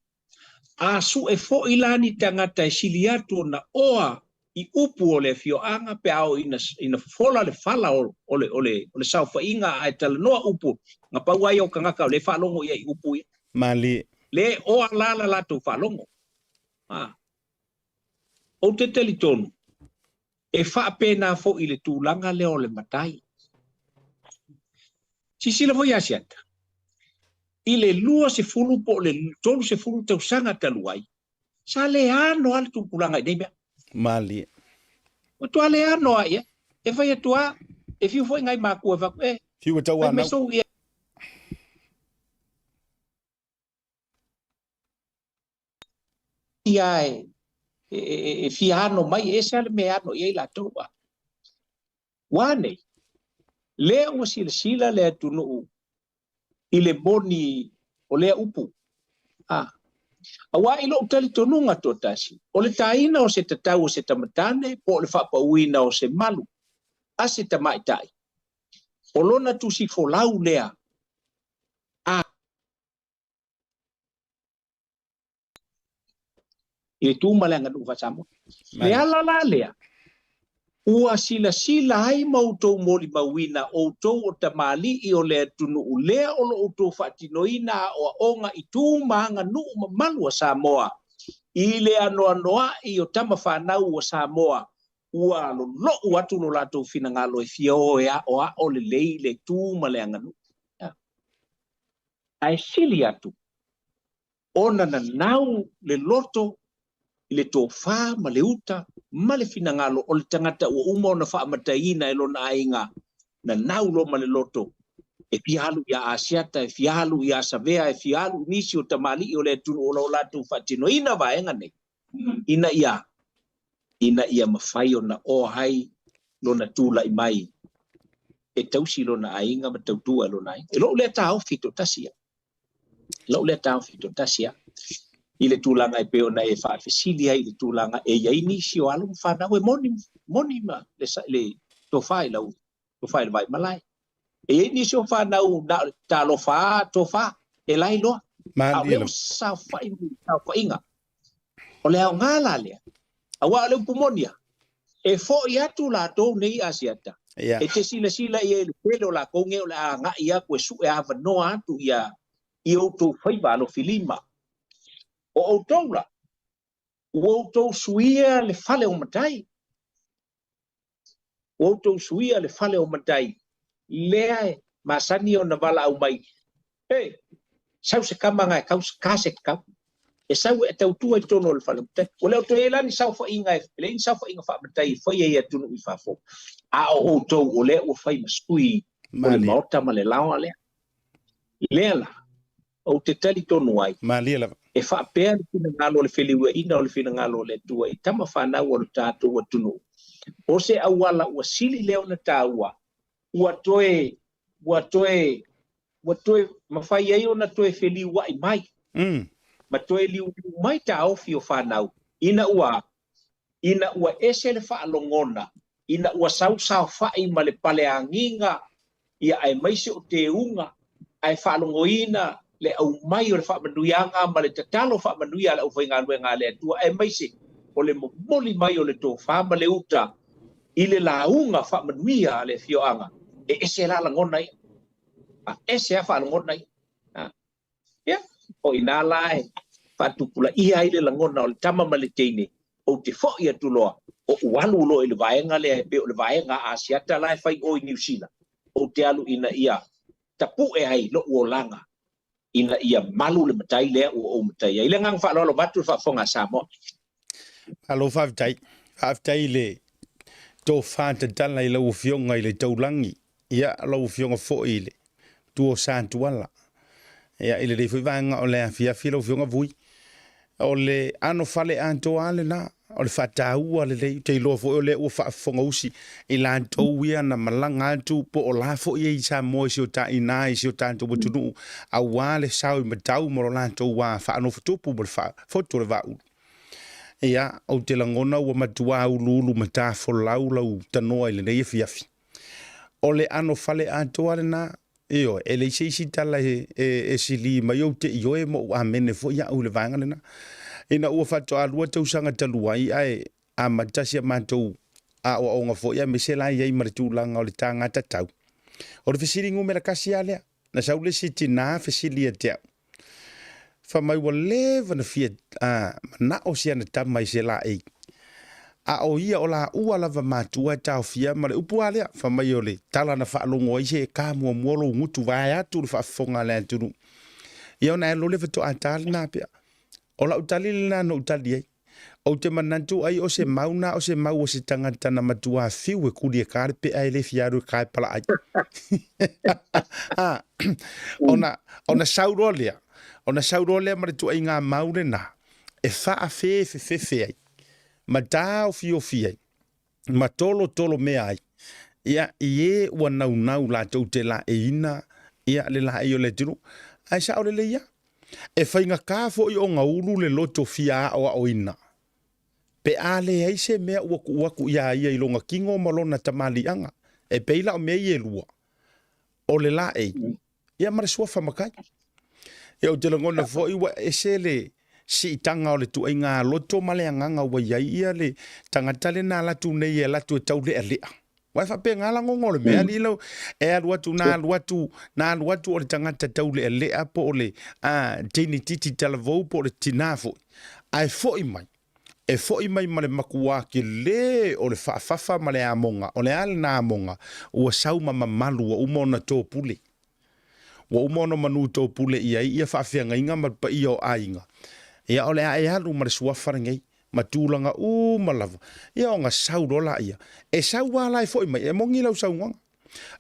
A sue foi la ni tagata e sili atu ona oa i upu o le afioaga pe a oo ina, ina fofola le fala o, o, le, o, le, o le saofaiga ae talanoa upu, na pau lava ia o tagata o lea e faalogo ia i upu ia. Malie. Le oa la la latou faalogo. A, Ou te talitonu, e faapena foi i le tulaga lea o le matai. Silasila foi Asiata, i le 20 po o le 30 tausaga talu ai, sa le ano lava le tupulaga i nei mea. Malie. Matua le ano lava i ai. E fai atu lava, e fiu foi nai matua e fai atu, e, Fiu e fai mai tauanau. sou ia. Ia e, e, e, e fia ano mai, e ese lava le mea e ano i ai latou. A. Ua nei, lea ua silasila le atunuu i le moni o lea upu. A. Aua i lou talitonuga toatasi, o le taina o se tatau o se tamatane po o le faapauina o se malu a se tamaitai, o lona tusi folau lea a i le tu ma le aganuu faa-Samoa. Le ala la lea, ua silasila ai ma outou molimauina outou o tamalii o le atunuu lea o lo outou faatinoina aoaoga i tu ma aganuu mamalu a Samoa i le anoanoai o tama fanau a Samoa ua lolo'u atu lo latou finagalo e fia o e aoao lelei le tu ma le aganuu. Ae sili atu ona nanau le loto i le tofa ma le uta ma le finagalo o le tagata ua uma ona faamataiina e lona aiga, nanau loa ma le loto e fia alu ia Asiata, e fia alu ia Savea, e fia alu i nisi o tamalii o le atunuu o lo o latou faatinoina vaega nei, ina ia ina ia mafai ona oa ai lona tulai mai e tausi lona aiga ma tautua i lona aiga. E lou lea taofi toatasi ia. Lou lea taofi toatasi ia. I le tulaga e pei ona e faafesili ai i le tulaga e i ai nisi o alo ma fanau e moni, moni ma le, le tofa i lau tofa i le vai malae. E i ai nisi o fanau na o le talofa a tofa e lae loa. A o Malie lea ua lava. saofai mai i le saofaiga. O le aoga la lea, aua o le upu moni a, e foi atu latou nei Asiata, Ia. e te silasila i ai i le tele o lakou nei o le a agai atu e sue avanoa atu ia i outou faiva alofilima. O outou la, ua outou suia le fale o matai. Ua outou suia le fale o matai lea e masani ona valaau mai, E! Sau se tama na e kau ka se kau. E sau e tautua i totonu o le fale o matai. Ua le o toe i ai la ni saofaiga e leai ni saofaiga faamatai e faia i atunuu i fafo. A o outou o lea ua fai ma sui o le Malie. maota ma le laoa lea. Lea la, ou te talitonu ai, Malie lava. e faapea le finagalo o le feliuaina o le finagalo o le Atua i tama fanau o lo tatou atunuu, o se auala ua sili lea ona taua, ua toe, ua toe, ua toe mafai ai ona toe feliuai mai, ma toe liuliu mai taofi o fanau, ina ua, ina ua ese le faalogona, ina ua sau saofai ma le paleagiga, ia aemaise o teuga, ae faalogoina le aumai o le faamanuiaga ma le tatalo faamanuia a le aufaigaluega a le Atua, aemaise o le momoli mai o le tofa ma le uta i le lauga faamanuia a le afioaga, e ese la lagona ia, a ese lava faalogona ia. Ia, o i ina la e faatupulaia ai le lagona o le tama ma le teine, ou te foi atu loa, Ou alu loa i le vaega lea e pei o le vaega a Asiata la e fai i o i Niu Sila, ou te alu ina ia tapue ai lou olaga ina ia malu le matai lea ua ou matai ai. I le agaga faaaloalo vaeatu le faafofoga a Samoa. Malo faafetai. Faafetai i le tofa tatala i lau Afioga i le Taulagi, ia lau Afioga foi i le Matua o Satuala. Ia i lenei foi vaega o le afiafi lau Afioga Vui, o le anofale atoa lava lena, o le faataua lelei. Ou te iloa foi o lea ua faafofogausi i latou ia na malaga atu po o la foi e i Samoa i si o ta ina i si o tatou atunuu aua le sao i matau ma lo latou wā faanofotupu ma le faafotu o le vaaulu. Ia, ou te lagona ua matua uluulu matafolau lau tanoa i lenei afiafi. O le anofale atoa lena, ioe, e leai se isi tala e, e, e sili mai ou te ioe ma ou amene foi au i le vaega lena. Ina ua faatoa lua tausaga talu ai ae amata si a matou aoaoga foi aemaise la i ai ma le tulaga o le taga tatau. O le fesili numera tasi lava lea, na sau le isi tinā fesili ia te au, fai mai ua leva na fia manao si ana tama i se laei, a o ia o laua lava matua e taofia ma le upu lava lea, fai mai o le tala na faalogo ai se e ka muamua lou gutu vaeatu le faafofoga a le atunuu. Ia ona e alu loa lea faatoa ta lena pea. O lau tali lena na ou tali ai. Ou te manatu ai o se mau na o se mau a se tagata na matua fiu e kuli e ka le pea e le fia alu e ka e palaai. Ah, ona, ona sau loa lea, ona sau loa lea ma le tuaiga mau lena e faafefefefe ai, ma taofiofi ai, ma tolotolo mea ai, ia, i e ua naunau latou te laeiina ia le laei o le atunuu. Ae sao lelei ia, e faigata foi ona ulu le loto fia aoaoina, pe a leai se mea ua tuu atu iā ia i lona tino ma lona tamaliiaga. E pei la o mea ia e lua, o le laei, ia ma le suafa matai. Ia ou te lagona foi ua ese le siitaga o le tuaiga loto ma le agaga ua i ai ia le tagata lena alu atu nei e alu atu e taulealea. Aua e faapena lagona o le mea alii lau e alu atu na alu atu na alu atu o le tagata taulealea po o le teine titi talavou po o le tinā foi ae foi mai e foi mai ma le makuā tele o le faafafa ma le amoga. O le a lena amoga? Ua sau ma mamalu ua uma ona topule. Ua uma ona manu topule i ai ia faafeagaiga ma le paia o aiga. Ia o le a e alu ma le suafa lenei, ma tulaga uma lava. Ia ona sau loa laia. E sau lava la e foi mai, e moni lau saunoaga.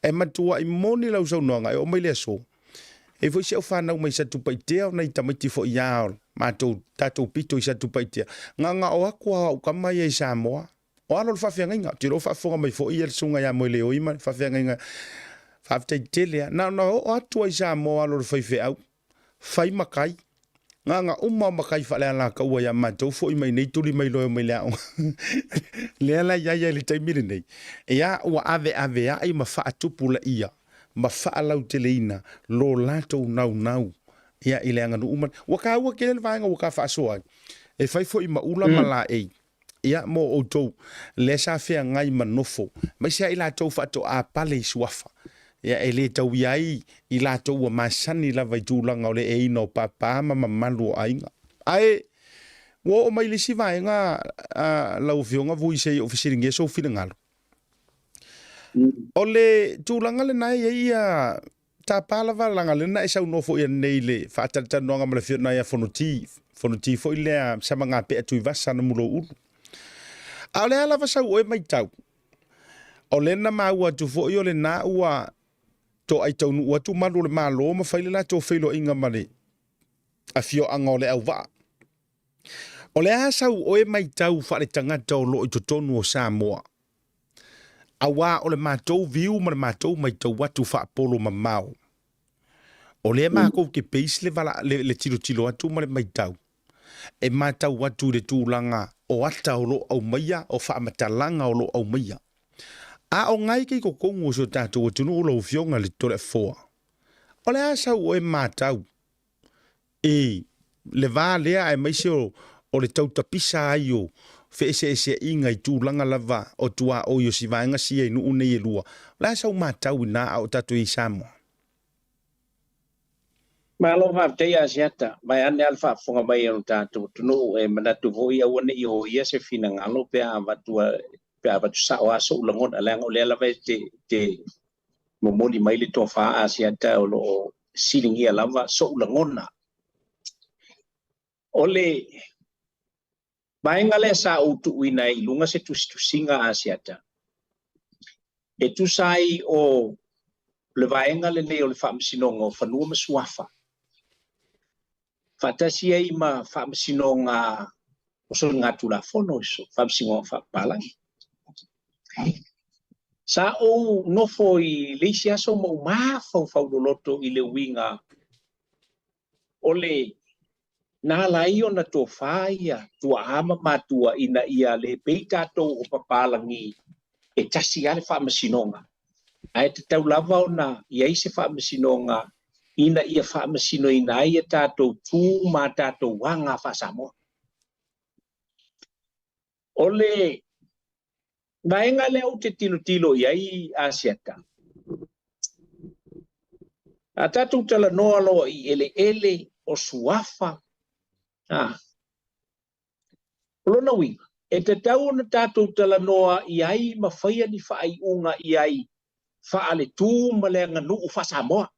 E matuai moni lau saunoaga e oo mai le aso. E i ai foi si au fanau mai Satupaitea, o nai tamaiti foi a o matou tatou pito i Satupaitea, gagao atu lava o au tama ia i Samoa. O alo o le faafeagaiga, ou te iloa o faafofoga mai foi le susuga ia Moeleoi ma le faafeagaiga. Faafetai tele lava. Na ona oo atu lava i Samoa alo o le faifeau, fai matai, Gaga uma o matai faalealakaua ia matou foi mai nei tuli mai loa e omai le aoga. Lea la iai ai le taimi lenei. Ia ua aveaveai ma faatupulaia ma faalauteleina lo latou naunau ia i le aganuu ma ua taua tele le vaega ua ta faasoa ai. E fai foi ma ula ma laei ia mo outou lea sa feagai ma nofo, aemaise lava i latou faatoa pale i suafa, ia e le tauia ai i latou ua masani lava i tulaga o le eina o papa ma mamalu o aiga. Ae ua oo mai le isi vaega a lau Afioga Vui se i ou fesiligia sou finagalo. O le tulaga lena e i ai ia tapa lava leaga lea na e saunoa foi ananei i le faatalatalanoaga ma le afioga ia Fonoti, Fonoti foi lea Samagapea Tuivasa na Muloulu. A o le a lava sau oe matau, o lea na maua atu foi o lena ua toai taunuu atu malu o le Malo ma fai le latou feiloaiga ma le afioaga o Leauvaa. O le a sau oe matau faaletagata o lo o i totonu o Samoa, Aua o le matou viu ma le matou matau atu faapolo mamao, o lea makou te base le, vala, le, le tilotilo atu ma le matau, e matau atu i le tulaga o ata o lo o aumaia, o faamatalaga o lo o aumaia. A o ngai kei totonu o si o tatou atunuu lau Afioga i le Toleafoa, o le a sau oe matau i le va lea aemaise o, o le tau tapisa ai o feeseeseaiga i tulaga lava o tuaoi o si vaega sia i nuu nei e lua. O le a sau matau i na a o tatou i Samoa? Malo faafetai Asiata, vaeane lava le faafofoga mai a lo tatou atunuu, e manatu foi aua ne i oia se finagalo pe a avatu pe a avatu sao lava sou lagona, leaga o lea lava e te, te momoli mai le tofa Asiata o lo o siligia lava sou lagona. O le vaega lea sa ou tuuina ai i luga se tusitusiga Asiata, e tusa ai o le vaega lenei o le Faamasinoga o Fanua ma Suafa, faatasi ai ma Faamasinoga o Soligatulafono, Faamasinoga Faapalagi. Sa ou nofo i le isi aso ma ou mafaufau loloto i le uiga o le na ala ai ona tofa ia tuaa ma matua ina ia le pei tatou o papalagi e tasi lava le faamasinoga, ae tatau lava ona i ai se faamasinoga ina ia faamasinoina ai a tatou tu ma a tatou aga faa-Samoa. O le vaega lea ou te tilotilo i ai Asiata, a tatou talanoa loa i eleele o suafa, a, o lona uiga, e tatau ona tatou talanoa i ai ma faia ni faaiuga i ai faale-tu ma le aganuu faa-Samoa.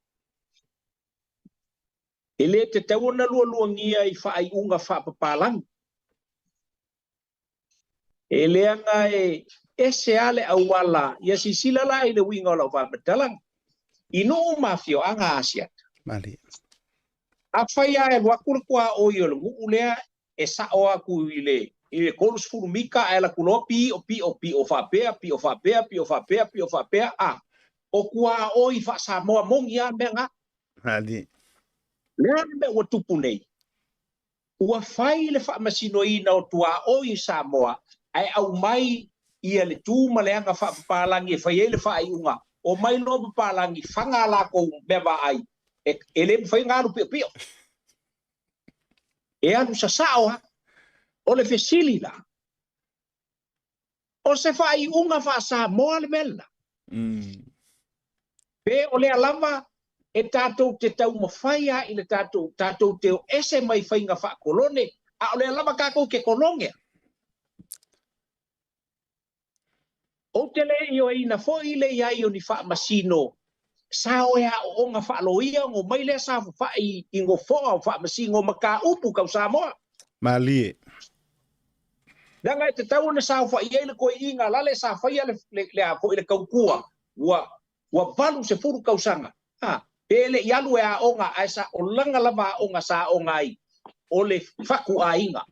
E le tatau ona lualuagia i faaiuga faapapalagi. E leaga e ese lava le auala, ia silasila la i le uiga o lau faamatalaga. I nuu ma afioaga Asiata. Malie. Afai lava e alu atu le tuaoi o le nuu lea e sao atu i le i le 30 mita ae alu atu loa pio pio pio faapea pio faapea pio faapea pio faapea a o tuaoi faa-Samoa moni lava mea na. Malie. Le a le mea ua tupu nei? Ua fai le faamasinoina o tuaoi i Samoa ae aumai ia le tu ma le aga faapapalagi e fai ai le faaiuga, omai loa papalagi faga a latou mea vaai e le mafai ona alu piopio. E alu sasao lava. O le fesili la, O se faaiuga faa-Samoa le mea lena? Pe o lea lava e tatou te taumafai lava i le tatou, tatou te o ese mai faiga faakolone, a o lea lava tatou te kolone? Ou te le ioeina foi le i ai o ni faamasino sa o e aooga faaloia ona omai lea saofafai i nofoa o faamasino mataupu tau Samoa. Malie. Leaga e tatau ona saofai ai le toeaina lale sa faia le, le, le, a foi le tautua ua, ua 80 tausaga. Ha, pe le i alu e aoga ae sa o lana lava aoga sa aoga ai o le fatuaiga.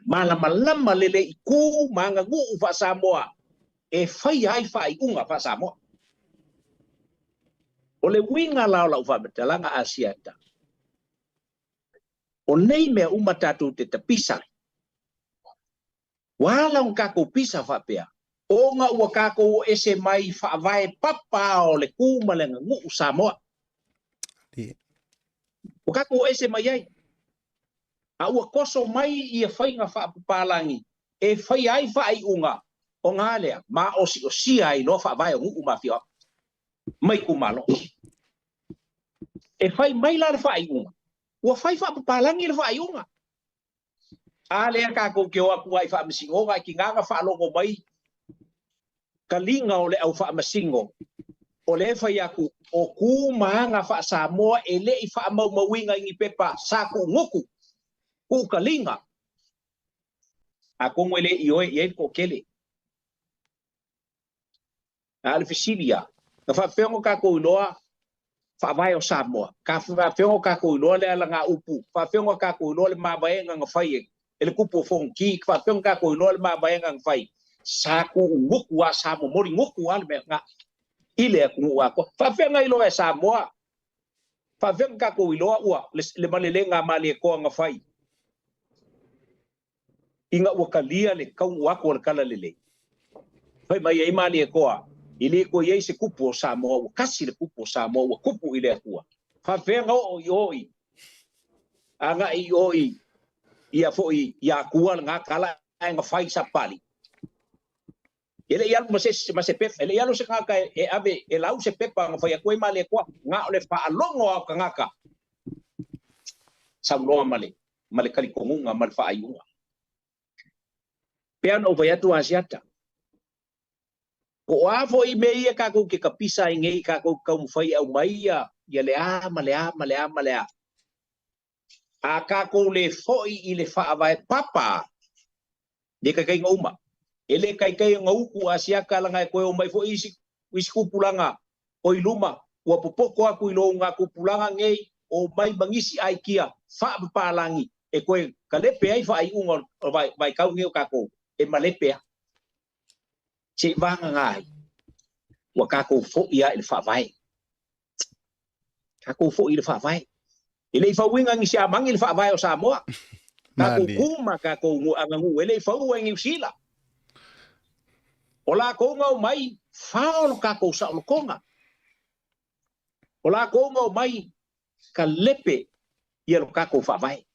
Malamalama lelei i ku ma aganuu faa-Samoa e faia ai faaiuga faa-Samoa. O le uiga la o lau faamatalaga Asiata, o nei mea uma tatou te tapisa ai, ua ala ona tatou pisa faapea, ona ua tatou o ese mai faavae papa o le ku ma le aganuu Samoa. Ua tatou o ese mai ai, a ua toso mai ia faiga faapapalagi e faia ai faaiuga ona a lea, maosiosia ai loa faavae o nuu ma afioaga ma itumalo. E fai mai la le faaiuga, ua fai faapapalagi le faaiuga. A lea tatou te o atu ai i faamasinoga, e tiga ona faalogo mai taliga o le au faamasino, o lea e fai atu, o tu ma aga faa-Samoa e le i faamaumauina i ni pepa sa tuugutu, tuutaliga. Atonu e le ioe i ai le toatele. A o le fesili lava, na faapefea ona tatou iloa faavae o Samoa? Ka faapefea ona tatou iloa le alagaupu? Faapefea ona tatou iloa le mavaega na fai e le kupu o Fonoti? Faapefea ona tatou iloa le mavaega na fai? Sa tuugutu lava, sa momoli gutu lava le mea lena i le atunuu atoa. Faapefea ona iloa e Samoa? Faapefea ona tatou iloa ua le malelega a Malietoa na fai ina ua talia le taunuu atu o le Talalelei? Fai mai ai Malietoa, e le toe i ai se kupu o Samoa, ua kasi le kupu o Samoa, ua kupu i le Atua. Faapefea ona oo i o i agai i o i ia foi i Atua lena tala ae na fai i Sapali? E le i alu ma se isi ma se pepa, e le i alu se tagata e ave e lau se pepa na fai atu ai Malietoa, na o le faalogo lava o tagata saunoa ma le ma le talitonuga ma le faaiuga. Pei ona ou fai atu Asiata, po o a foi mea ia tatou te tapisa ai nei tatou te taumafai e aumai ia ia le a ma le a ma le a ma le a, a tatou le foi i le faavae papa le taitaiga uma. E le taitai ona utu Asiata leaga e toe omai foi isi isi tupulaga o i luma ua popoto atu i lo uga tupulaga nei omai ma nisi aikia faapapalagi e toe kalepe ai faaiuga o vaitau nei o tatou e malepe a. Se i vagana ai ua tatou foi lava i le faavae. Tatou foi i le faavae. E le i fauina e ni Siamani le faavae o Samoa. Tatou tu ma tatou aganuu e le i faua e Niu Sila. O lakou na omai fao lo tatou saolotoga. O lakou na omai kalepe ia lo tatou faavae.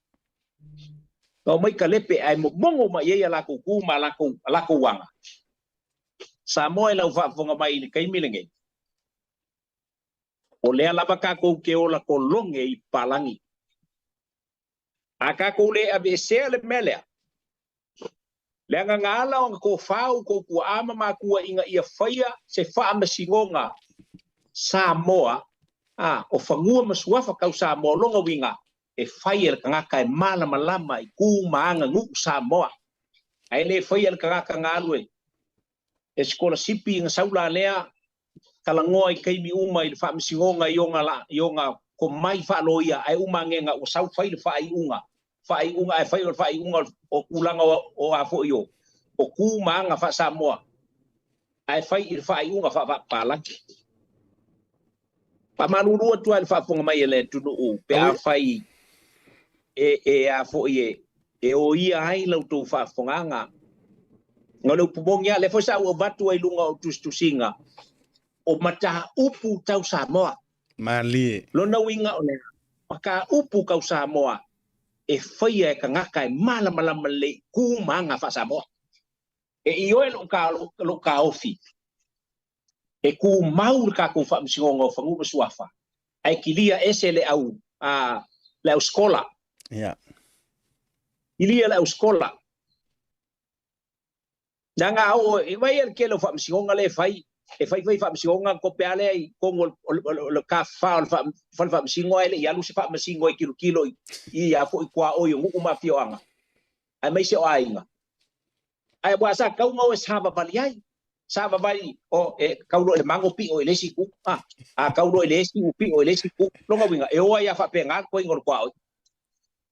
Na omai kalepe ae momono mai i ai a lakou tu ma a lakou aga. Samoa i lau faafofoga mai i le taimi lenei, O lea lava tatou te ola kologe i papalagi. A tatou le aveesea le mea lea, leaga na ala ona tofa outou tuaa ma matua ina ia faia se faamasinoga Samoa, a, o fanua ma suafa tau Samoa, o lona uiga, e fai e le tagata e malamalama i tu ma aganuu Samoa, ae le faia e le tagata na alu e e sikolasipi na sau la lea talanoa i taimi uma i le faamasinoga i ona la i ona komai faaloia ae uma agega ua sau fai le faaiuga faaiuga ae fai o le faaiuga o tulaga o a foi o o tu ma aga faa-Samoa ae fai i le faaiuga faa-faapapalagi. Faamalulu atu lava i le faafofoga mai a le atunuu pe afai e, e a foi e, e oia ai la outou faafofogaaga. O le upu moni lava, lea foi sa ou avatu ai i luga o tusitusiga, o mataupu tau Samoa. Malie. Lona uiga o le a? Mataupu tau Samoa e faia e tagata e malamalama lelei i tu ma aga faa-Samoa. E ioe lou taofi e tumau le tatou Faamasinoga o Fanua ma Suafa, ae kilia ese le au, a, le au sikola. Yeah. Kilia le au sikola. Leaga a oo, e vaai le tele o faamasinoga lea e fai, e fai foi faamasinoga kope a lea i totonu o le tafafa o le fale faamasino ae le i alu se faamasino e tilotilo i ia foi tuaoi o nuu ma afioaga, aemaise o aiga. Ae aua sa tatau ona o e savavali ai. Savavali, o, e tau loa i le mago pio i le isi itu, a, a tau loa i le isi u pio i le isi itu. Lona uiga, e o ai lava faapena le toega o le tuaoi.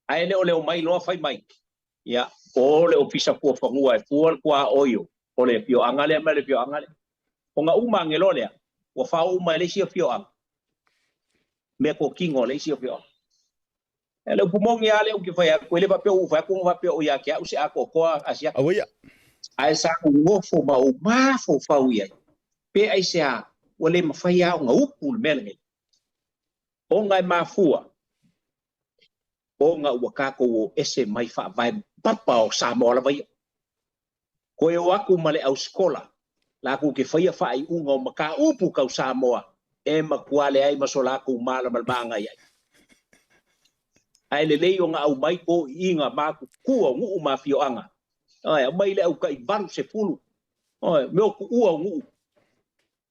Ae le o le omai loa fai mai, ia, o le Ofisa Fuafanua e fua le tuaoi o le afioaga lea ma le afioaga lea. Ona uma ane loa lea, ua fao uma e le isi afioaga meatotino a le isi afioaga. E le upu moni lava lea ou te fai atu, e le faapea ua ou fai atu ona faapea o ia te au se atoatoa Asiata. Aua ia. Ae sa ou nofo ma ou mafaufau i ai, pe aisea ua le mafai lava ona upu le mea lenei. Ona e mafua, ona ua tatou o ese mai faavae papa o Samoa lava ia. Toe o atu ma le ausikola, latou te faia faaiuga o mataupu tau Samoa e matua leai ma so latou malamalamaga i ai. Ae lelei ona aumai toiiga matutua o nuu ma afioaga. Oe, aumai le au tai 80, oe, mea o tuua o nuu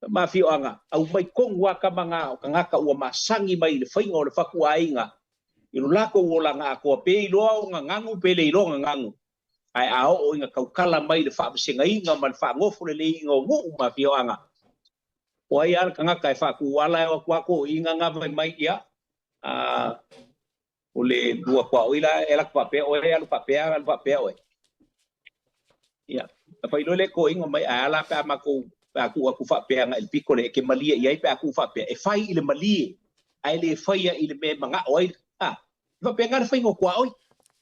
ma afioaga, aumai tonu lava tama na o tagata ua masani mai i le faiga o le fatuaiga i lo latou olaga atoa, pe iloa ona ganu pe le iloa ona ganu. Ae a oo ina tautala mai le faavasegaina ma le faanofo leleiina o nuu ma afioaga, o ai lava le tagata e faatuala e o atu lava toeaiina na fai mai, ia, a, o le lua tuaoi la e alu atu faapea oe, alu faapea, alu faapea oe. Ia, na fai loa lea toeaiina mai, ae a la pe a matou, pe a tuu atu faapea agai i le pito lea, e te malie i ai pe a tuu faapea, e fai i le malie, ae le faia i le mea e manao ai, a, E faapena le faiga o tuaoi.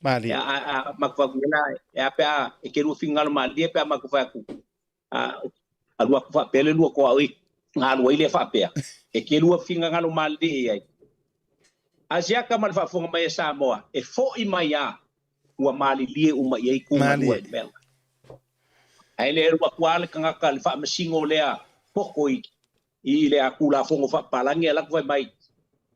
Malie. A, a, matou fai atu la, e a pe a, e te lua finagalo malie pe a matou fai atu, a, alu atu faapea le lua tuaoi, na alu ai lea faapea, e te lua finagalo malie i ai. Asiata ma le faafofoga mai a Samoa, e foi mai a, ua malilie uma i ai tu ma lua i le mea. Ae le alu atu lava le tagata i le faamasino lea poto i i le Tulafono faapapalagi alu atu fai mai,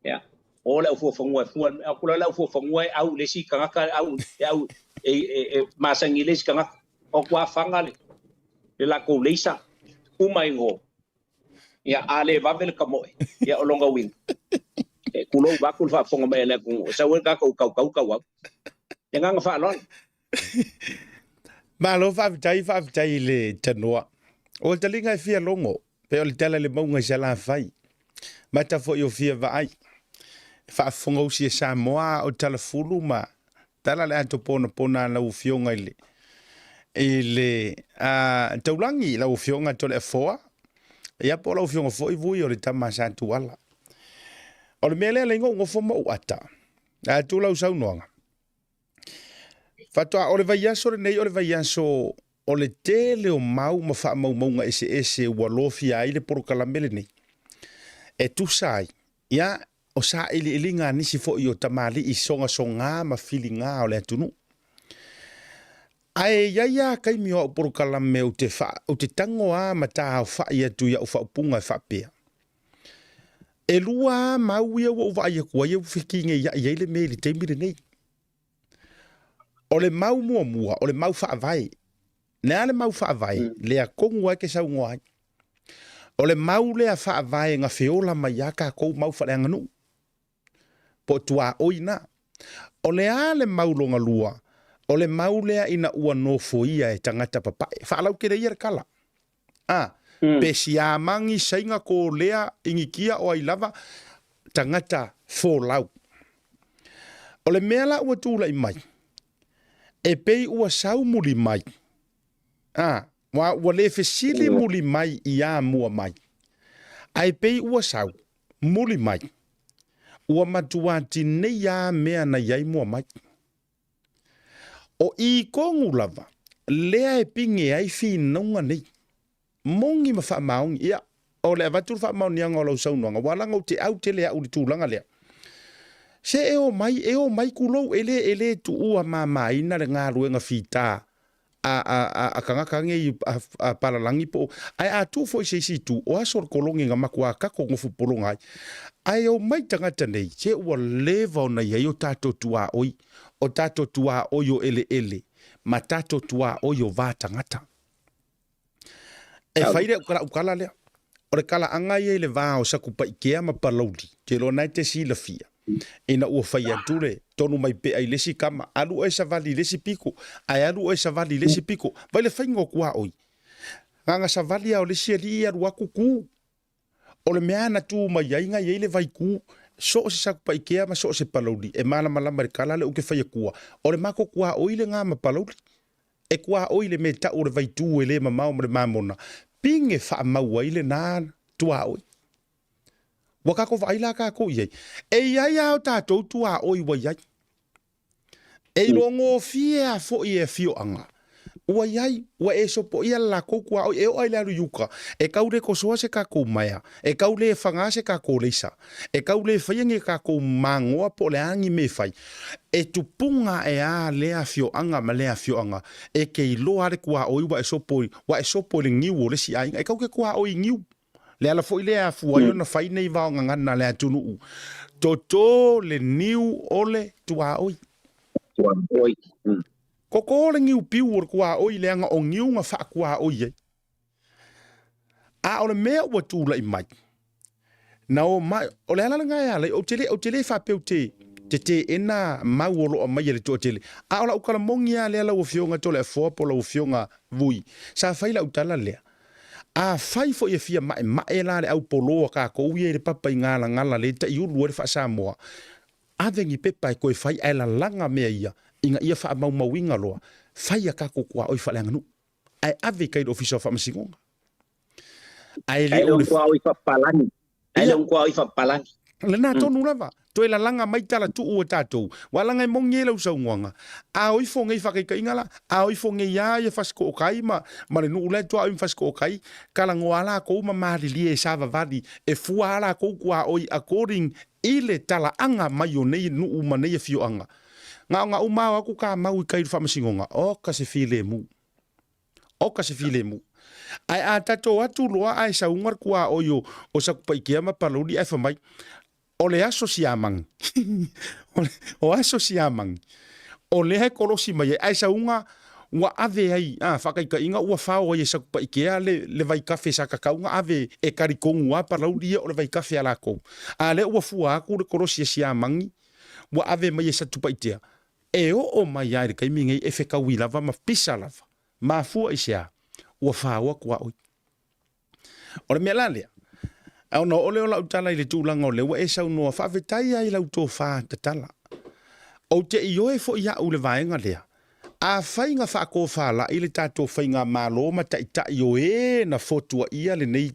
ia, o le aufuafanua e fua, atu la le aufuafanua e au i le isi tagata, e au, e au, e, e, e masani i le isi tagata. O atu faga le, le latou leisa, uma i go. Ia, a le vave le tamoe, ia o lona uiga, e tulou vaeatu le faafofoga mai a le atunuu, e sau ai le tatou tautau tauau. Le agaga faaaloalo. Malo faafetai, faafetai i le tanoa. O le taliga e fia logo, pe o le tala i le mauga i Salafai. Mata foi o fia vaai. E faafofogausi e Samoa o Talafulu ma tala le ato ponapona a lau Afioga i le i le a, taulagi lau Afioga Toleafoa, ia po o lau Afioga foi Vui o le tama a Satuala. O le mea lea le ou nofo ma ou ata. A tu lau saunoaga. Faatoa o le vaiaso lenei o le vaiaso o le tele o mau ma faamaumauga eseese ua lofia ai le polokalame lenei. E tusa ai, ia, o sailiiliga a nisi foi o tamalii sogasogā ma filigā o le atunuu. Ae i ai lava taimi o au polokalame ou te, wha, ou te tango a ma tāaofai atu i au faaupuga e faapea. E lua a mau ia ua ou vaai atu ai e ua fekineiai ai le mea i le taimi lenei. O le mau muamua, o le mau faavae. Le a le mau faavae, lea tonu lava e te saunoa ai. O le mau lea faavae na feola mai a tatou mau faaleaganuu. Po o tuaoi na. O le a le mau lona lua, o le mau lea ina ua nofoia e tagata papae. Faalautele ia le tala. A, pe Siamani, Saina, Kolea, Initia o ai lava, tagata folau. O le mea la ua tulai mai, e pei ua sau muli mai, a, ua, ua le fesili muli mai i a mua mai, ae pei ua sau muli mai, ua matua tinei a mea na i ai mua mai. O i tonu lava, lea e pine ai finauga nei. Moni ma faamaoni. Ia, o le avatu le faamaoniaga o lau saunoaga, ua laga ou te au tele au i le tulaga lea. Se e o mai, e o mai kulou, e le, e le tuua mamaina le galuega fita a, a, a, a tagata nei a, a palalagi po o, ae a tuu foi i se isi itu, o aso o le kolone na matua kako nofu pologa ai. Ae o mai tagata nei, se ua leva ona i ai o tatou tuaoi, o tatou tuaoi o eleele, ma tatou tuaoi o va tagata. E fai le lau tala lea. O le talaaga ia i le va o Satupaitea ma Palauli, te iloa na e te silafia, ina ua fai atu le tonu mai pea i le isi tama, alu oe savali i le isi piko, ae alu oe savali i le isi piko. Vai le faiga o tuaoi. Na ona savali lava o le isi alii alu atu tu. O le mea na tu mai ai na i ai le vaitū, so o se Satupaitea ma so o se Palauli e malamalama i le tala lea ou te fai atua, o le matou tuaoi lena ma Palauli. E tuaoi le mea tau o le vaitū e le mamao ma le mamona, pine faamau ai lena tuaoi. Ua tatou vaai la tatou i ai. E i ai lava o tatou tuaoi ua i ai. E iloa gofie lava foi e afioaga ua i ai, ua e sopoia le latou tuaoi, e oo lava i le alu i uka, e tau le tosoa se tatou maea, e tau le faga se tatou leisa, e tau le faia ni tatou magoa po o le a ni mea e fai. E tupuga ae a lea afioaga ma lea afioaga, e te iloa lava le tuaoi ua e sopo, ua e sopo i le niu o le isi aiga. E tau te tuaoi i niu. Le ala foi lea e afua ai ona fai nei vaogagana a le atunuu, toto le niu o le tuaoi. Tuaoi. Toto le niu piu o le tuaoi leaga o niu na faatuaoi ai. A o le mea ua tulai mai, na o mai, o le ala lena e ala ai, ou te le, ou te le faapea ou te, te teena mau o lo o aumai e le toatele. A o lau tala moni lava lea lau Afioga Toleafoa po o lau Afioga Vui, sa fai lau tala lea. Afai foi e fia maemae la le aupolo a tatou ia i le papa i galagala le taiulu ai le faa-Samoa, ave ni pepa e toe fai ae lalaga mea ia ina ia faamaumauina loa, fai a tatou tuaoi faaleaganuu ae ave i tai i le Ofisa o Faamasinoga. Ae le o le tuaoi faapapalagi. Ae le o tuaoi faapapalagi. Lena tonu lava. Toe lalaga mai tala tuu a tatou. Ua laga e moni ai lau saunoaga. A o ifo nei faataitaiga la, a o ifo nei lava ia Fasitootai ma, ma le nuu la e tuaoi ma Fasitootai, talanoa lava latou ma malilie e savavali, e fua lava latou tuaoi according i le talaaga mai o nei nuu ma nei afioaga. Na ona uma o atu ta mau i tai i le Faamasinoga, oka se filemu. Oka se filemu. Ae a tatou atu loa ae sauga le kuaoi o, o Satupaitea ma Palauli ae fai mai, o le aso siamagi. O aso siamagi. O lea e kolosi mai ai, ae sauga ua ave ai, a, faataitaiga ua fao ai e Satupaitea le, le vaikafe sa tatau ona ave e talitonu lava Palauli ia o le vaikafe a latou. A lea ua fua atu le kolosi a siamagi ua ave mai e Satupaitea, e oo mai lava i le taimi nei e fetaui lava ma pisa lava. Mafua i se a? Ua faoa tuaoi. O le mea la lea, a ona oo lea o lau tala i le tulaga o lea ua e saunoa, faafetai lava i lau tofa tatala. Ou te ioe foi au i le vaega lea, afai na faatofalai le tatou faigamalo ma taitai o e na fotuaia lenei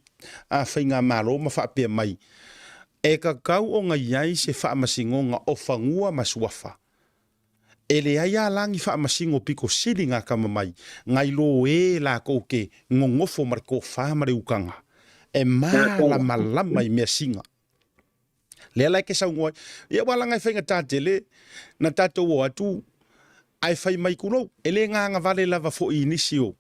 faigamalo ma faapea mai, e tatau ona i ai se faamasinoga o fanua ma suafa. E leai a la ni faamasino pito sili na atamamai nai lo e latou te nonofo ma le tofa ma le utaga e malamalama i measina. Lea la e te saunoa ai, ia ua laga e faigata tele na tatou o atu ae fai mai tulou, e le gagavale lava foi i nisi o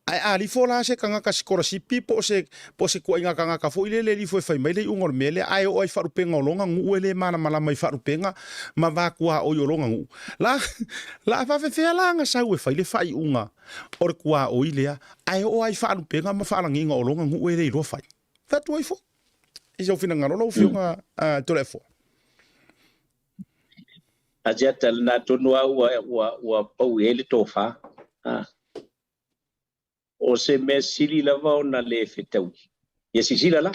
Ae a lifo la se tagata sikolasipi po o se, po o se tuaiga tagata foi lele e lifo e fai mai le iuga o le mea lea, ae oo ai i faalupega o lona nuu e le malamalama i faalupega ma va tuaoi o lona nuu. La, la a faafefea la ona sau e fai le faaiuga o le tuaoi lea, ae oo ai i faalupega ma faalagiga o lona nuu e le iloa fai. Fai atu ai foi i sou finagalo lau Afioga Toleafoa. Asiata lena tonu lava ua, ua, ua pau i ai le tofa. Ha. O se mea sili lava ona le fetaui. Ia silasila la.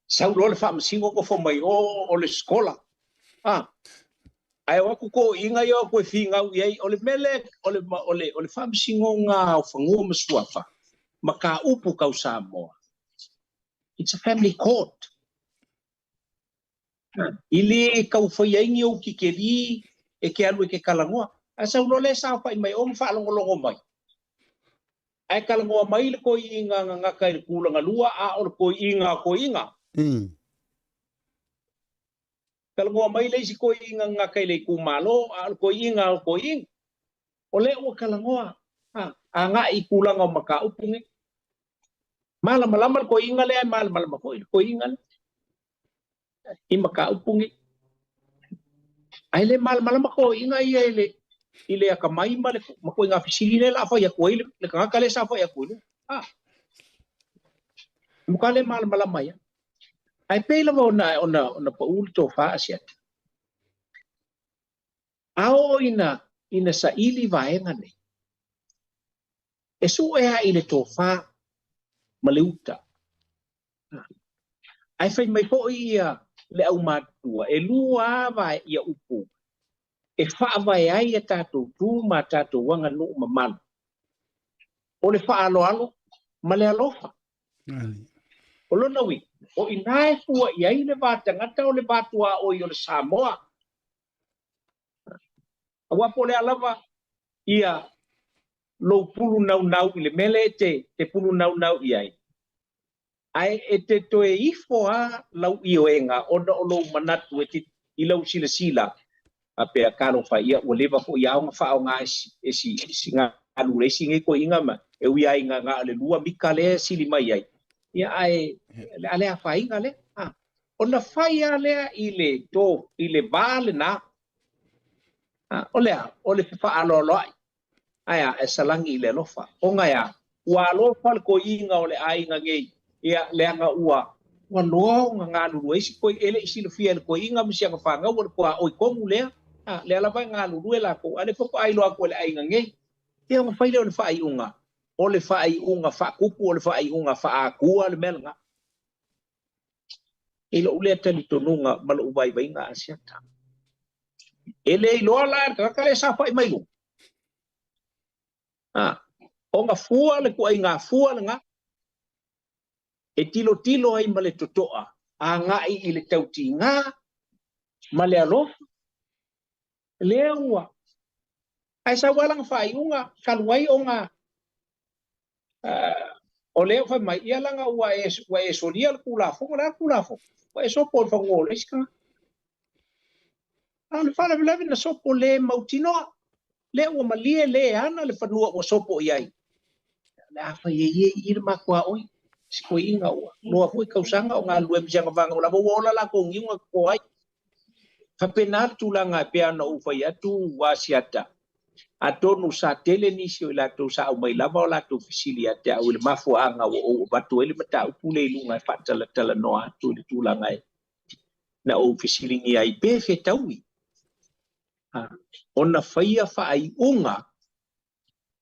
Sau loa le faamasino nofo mai o o le sikola. Ha. Ae o atu toeaiina ia o atu e finau i ai, o le mea lea, o le, o le, o le faamasinoga o fanua ma suafa, mataupu tau Samoa. It's a family court. I le tau faia ai ni ou titeli e te alu e te talanoa. Ae sau loa lea saofai mai o ma faalogologo mai. Ae talanoa mai le toeaina gagata i le tulaga lua a o le toeaina o toeaina. Talanoa mai le isi toeaina gagata i le itumalo a o le toeaina o toeaina. O lea ua talanoa agai i tulaga o mataupu nei. Malamalama le toeaina lea ae malamalama foi le toeaina lea i mataupu nei. Ae le malamalama toeaiina ia i le i le atamai ma le ma ituaiga fesili lea o le a fai atu ai le tagata lea sa fai atu i luga. Ah. E matua le malamalama ia. Ae pei lava ona ona ona pau le tofa Asiata. A oo ina ina saili vaega nei, e sue lava i le tofa ma le uta. Ae fai mai foi ia le aumatutua, e lua lava ia upu e faavae ai a tatou tu ma a tatou aganuu mamalu, o le faaaloalo ma le alofa. O lona uiga, o i ina e fua i ai le va tagata o le va tuaoi o le Samoa. Aua po o le a lava ia lou pulu naunau i le mea lea e te pulu naunau i ai, ae e te toe ifo lava lau ioega ona o lou manatu e te, i lau silasila, faapea, Talofa, ia ua leva foi lava ona faaaoga e si, e si, si galu le isi nei toeaiina ma e ui lava ina na o le lua mita lea e sili mai ai, ia ae o le a le afaina lea. A, ona fai lava lea i le to, i le va lena, a, o le a? O le fefaaaloaloai. Ae a, e salagi i le alofa. Ona e a? Ua alofa le toeaiina o le aiga nei, ia, leaga ua, ua loa ona galulue ai si toe, e le i silafia e le toeaiina ma si ana fanau o le tuaoi tonu lea, a, lea lava e galulue latou, a o lea faatoa iloa atu e le aiga nei. Ia ona fai lea o le faaiuga, o le faaiuga faatupu, o le faaiuga faa-Atua le mea lena. I lou lea talitonuga ma lou vaivaiga Asiata. E le iloa la e le tagata lea e saofai mai luga. A, ona fua le tuaiga fua lena e tilotilo ai ma le totoa agai i le tautiga ma le alofa lea ua ae sau lava lana faaiuga talu ai ona o lea ua fai mai, ia leaga ua e, ua e solia le Tulafono, o le a le Tulafono? Ua e sopo i le fanua o le isi tagata. A o le faalavelave na sopo le mautinoa, lea ua malie le ana le fanua ua sopo i ai. le a fai ai e i le makuaoi si toeaiina ua loa foi tausaga o galulue ma si agavaga ua lava ua ola latou niuga toto ai. Faapena le tulaga e pei ona ou fai atu ua asiata, atonu sa tele nisi o i latou sa aumai lava o latou fesili ia te au i le mafuaaga ua ou avatu ai le mataupu lea i luga e faatalatalanoa atu i le tulaga e na ou fesiligia ai pe fetaui ona faia faaiuga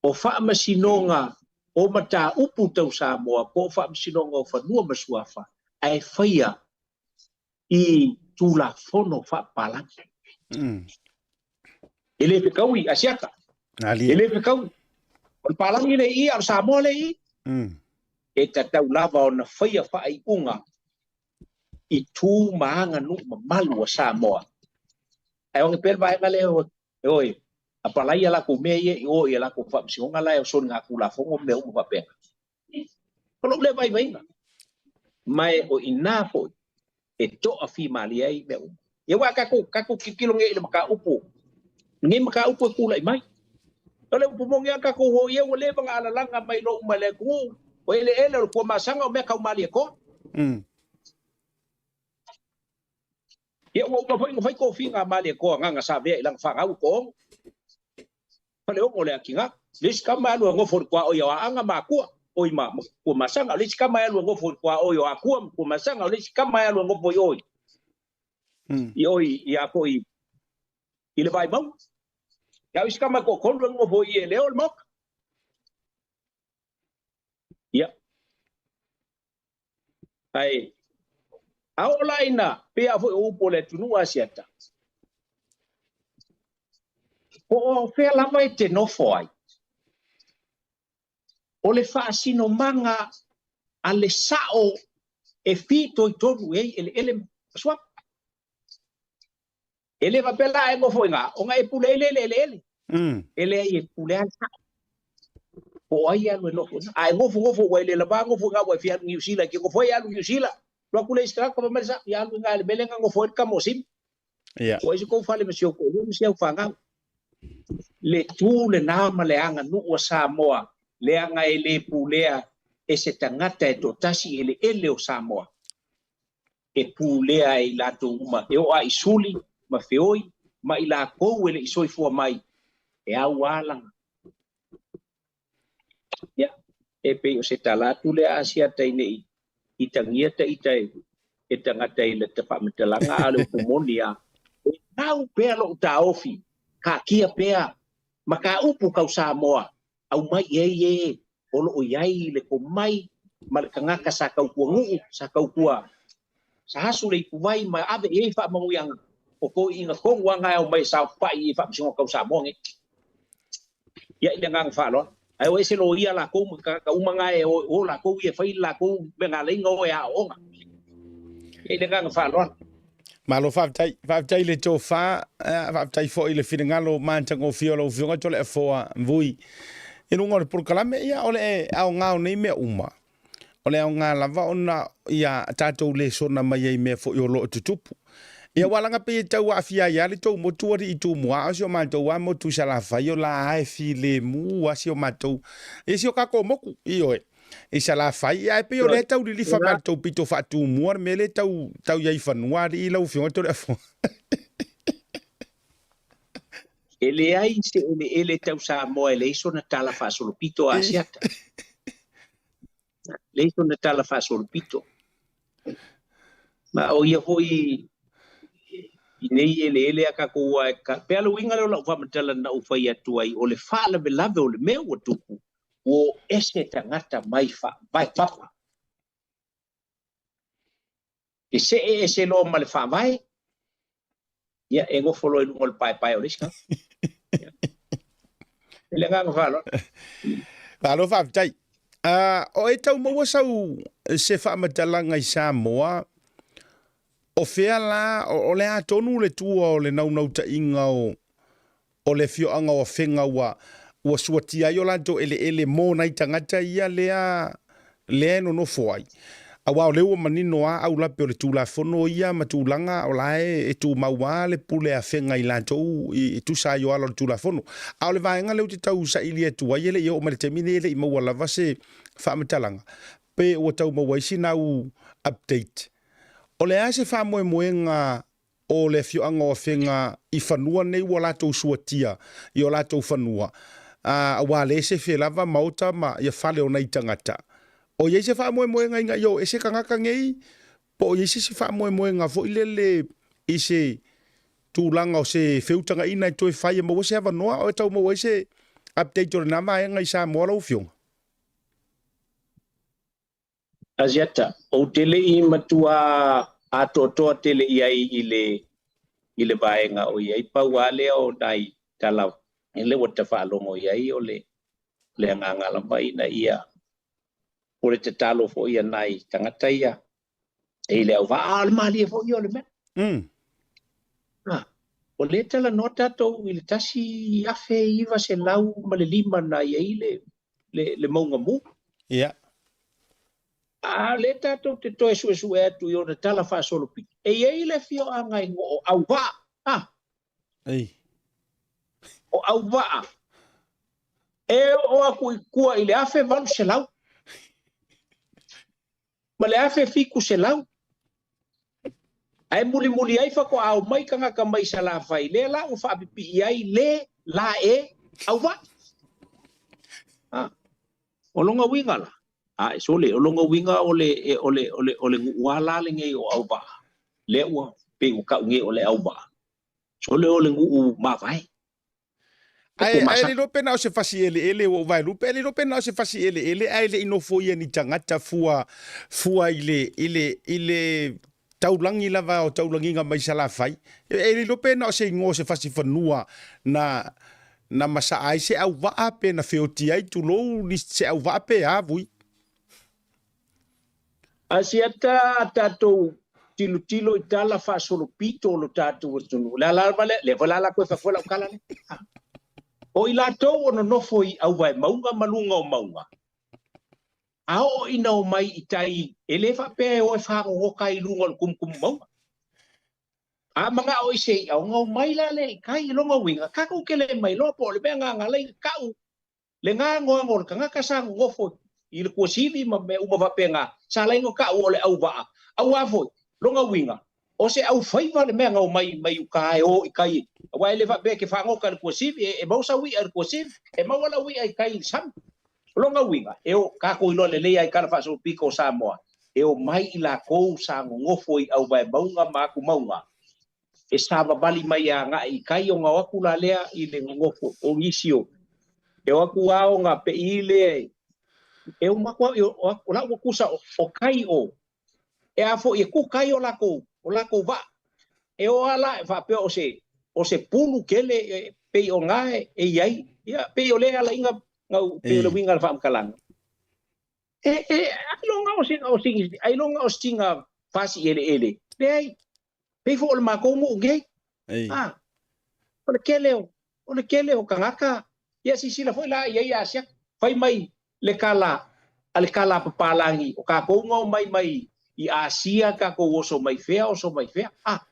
o faamasinoga o mataupu tau Samoa po o faamasinoga o fanua ma suafa ae faia i Tulafono faapapalagi. E le fetaui Asiata. E le fetaui. O le palagi le i, a o le Samoa le i. E tatau lava ona faia faaiuga i tu ma aganuu mamalu a Samoa. Ae oge pea le vaega lea e o e apalai a latou mea ia i o i a latou faamasinoga la e o soligatulafono ma mea uma faapena. O lou lea vaivaiga. Ma e o i ina foi e toafimalie ai mea uma. Ia aua tatou, tatou tilotilo nei i le mataupu, lenei mataupu e tulai mai. O le upu moni lava tatou o i ai ua leva ona alalaga mai loa uma i le atunuu, o eleele o le Tuamasaga o mea tau Malietoa. Ia ua uma foi ona fai tofiga a Malietoa na na sa avea i lana fanau i Toonu. Faleono le atiga. Le isi tama e alu e nofo i le tuaoi o Aana ma Atua, oi ma Tuamasaga. O le isi tama e alu e nofo i le tuaoi o Atua ma Tuamasaga. O le isi tama e alu e nofo i oi, i oi ia foi i le Vaimauga. Ia o isi tama e toatolu e nofo i i e leo le Maota. Ia. Ae a oo la ina pei lava foi o upu o le atunuu Asiata, po o fea lava e te nofo ai, o le faasinomaga a le sao e fitoitonu i ai eleele ma suafa. E le faapea la e nofo i ina, ona e pule ai lea i le eleele. E leai e pule lava le sao. Po o ai e alu e nofo i ina. A e nofonofo ua e le lava nofo i ina ua e fia alu i Niu Sila, e te nofo ai e alu i Niu Sila. Alu atu le isi tagata fai mai le sao, ia alu i ina i le mea lea na nofo ai le tama o Sima. Ua ai se tou fale ma si ou toalua ma si au fanau. Le tu lena ma le aganuu a Samoa, leaga e le pulea e se tagata e toatasi eleele o Samoa. E pulea e i latou uma, e oo lava i suli ma feoi ma i latou e le i soifua mai, e au lava lana. Ia, e pei o se tala atu lea Asiata ina ne i itagia ita e tagata i lata faamatalaga, a o le upu moni lava, e mau pea lou taofi, taatia pea mataupu tau Samoa, aumai i ai e o lo o i ai le tomai ma le tagata sa tautua nuu, sa tautua sa asu le ipuvai ma ave i ai faamanuiaga o toeaiina tonu lava na e aumai e saofai i Faamasinoga Tau Samoa nei. Ia, i le agaga faaaloalo. Ae o ese loia latou ma tagata uma na e o latou ia e fai le latou meagalaiga o e aooga. Ia, i le agaga faaaloalo. Malo faafetai, faafetai i le tofa, faafetai foi i le finagalo matagofie o lau Afioga Toleafoa Vui i luga o le polokalame. Ia, o le aoga o nei mea uma, o le aoga lava ona ia tatou lesona mai ai mea foi o lo o tutupu. Ia ua laga pei e tau aafia ai lava le tou motu alii Tumua, a o si o matou lava motu i Salafai o la e filemu lava si o matou, ia si o tatou motu, ioe. I Salafai, ae pei o lea e tau lilifa mai le tou pito faatumua le mea lea e tau, tau i ai i fanua alii lau Afioga Toleafoa. E leai se eleele tau Samoa e leai sona tala faasolopito a Asiata. Leai sona tala faasolopito. Ma o ia foi i nei eleele a tatou aua e pei lava le uiga lea o lau faamatala na ou fai atu ai, o le faalavelave o le mea ua tupu, ua o ese tagata mai faavae papa. E see ese loa ma le faavae, ia e nofo loa i luga o le paepae o le isi tagata. I le agaga faaaloalo. Malo faafetai. O e tau maua sau se faamatalaga i Samoa, o fea la, o le a tonu le tua o le naunautaiga o le afioaga o Afega ua suatia ai o latou eleele mo nai tagata ia lea e nonofo ai. Aua o lea ua manino lava aulape o le Tulafono ia ma tulaga o la e tumau lava le pule a Afega i latou e tusa ai o ala o le Tulafono. A o le vaega lea ou te tau saili atu ai e le i oo mai le taimi lenei e le i maua lava se faamatalaga pe ua tau maua ai sina au update. O le a se faamoemoega o le afioaga o Afega i fanua nei ua latou suatia i o latou fanua, a, aua lea e sefe lava maota ma ia fale o nai tagata. O i ai se faamoemoega ina ia o ese tagata nei, po o i ai se isi faamoemoega foi lele i se tulaga o se feutagaina e toe fai e maua se avanoa, o e tau maua ai se update o lena vaega i Samoa lau Afioga? Asiata, ou te le i matua atoatoa tele i ai i le i le vaega o i ai. Pau lava lea o nai tala lea ua ta faalogo i ai o le le agaga lava ina ia o le tatalo foi a nai tagata ia i le auvaa, a o le malie foi ia o le mea. Ah, o lea e talanoa tatou i le 1905 na i ai le le, le mauga mu. Ia. A lea tatou te toe suesue atu i ona tala faasolopito. E i ai le afioaga i o Auvaa. Ah. Ei. O Auvaa. E oo atu i tua i le 1800. Ma le 1700. Ae mulimuli ai faatoa omai tagata mai Salafai, lea la ua faapipii ai le la e Auvaa. A, o lona uiga la, a e sole, o lona uiga o le, e, o le, o le, o le nuu lava la lenei o Auvaa, lea ua pei ua tau nei o le Auvaa, sole o le nuu mavae. Ae, ae le iloa pe na o se fasi eleele ua ou vaelupe, ae le iloa pe na o se fasi eleele ae le i nofoia ni tagata fua, fua i le, i le, i le taulagi lava o taulagiga mai Salafai. E, e le iloa pe na o se igoa o se fasi fanua na, na masaa ai se auvaa pe na feoti ai, tulou, ni se auvaa pe a vui. Asiata a tatou tilotilo i tala faasolopito o lo tatou atunuu. Le a lava lea, lea foi la la koe fafoe lau tala lea. O i latou o nonofo i auvaemauga ma luga o mauga, a oo ina omai i tai, e le faapea e o e fagogota i luga o le tumutumu mauga. A manao i se i'a, ona omai la lea i tai. I lona uiga, tatou te le mailoa po o le mea na ala ai ona tau le gagoago o le tagata sa nonofo i le tuasivi ma mea uma faapena, sa ala ai ona tau o le auvaa. Aua foi, lona uiga, o se aufaiva le mea na omai mai uta e o i tai, aua e le faapea e te fagota i le tuasivi, e maua sau i'a i le tuasivi, e maua lau i'a i tai i le sami. O lona uiga, e o tatou iloa lelei lava i tala faasolopito o Samoa, e omai i latou sa nonofo i auvaemauga ma atumauga, e savavali mai agai i tai ona o atu la lea i le nonofo o nisi o e o atu a ona pei le e uma atu au o la ua tusa o tai o e a foi e tu tai o latou o latou vaa e o a la e faapea o se o se pulu kele e pei o na e i ai ia pei o le alaiga ngau pei o le uiga o le faamatalaga e e ailoga o se o se ailoga o se tiga fasi eleele leai Pei foi o le matou nuu nei. Ei. Ah, o le tele o, o le tele o tagata, ia sisila foi la i ai Asia, fai mai le tala a le tala a papalagi, o tatou na omai mai i Asia, tatou oso mai fea, oso mai fea. Ah,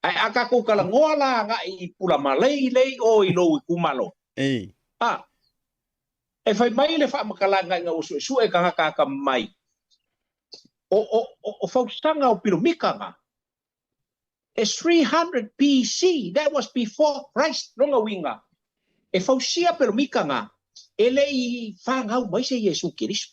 ae a tatou talanoa la agai i Pulamalei lea i o i lou itumalo. Ei. Ah, e fai mai le faamatalaga ina ua suesue tagata atamamai, o, o, o, o fausaga o pilomika na, e 300 BC, that was before Christ, lona uiga, e fausia pelomika na, e le i fanau mai se Iesu Keriso.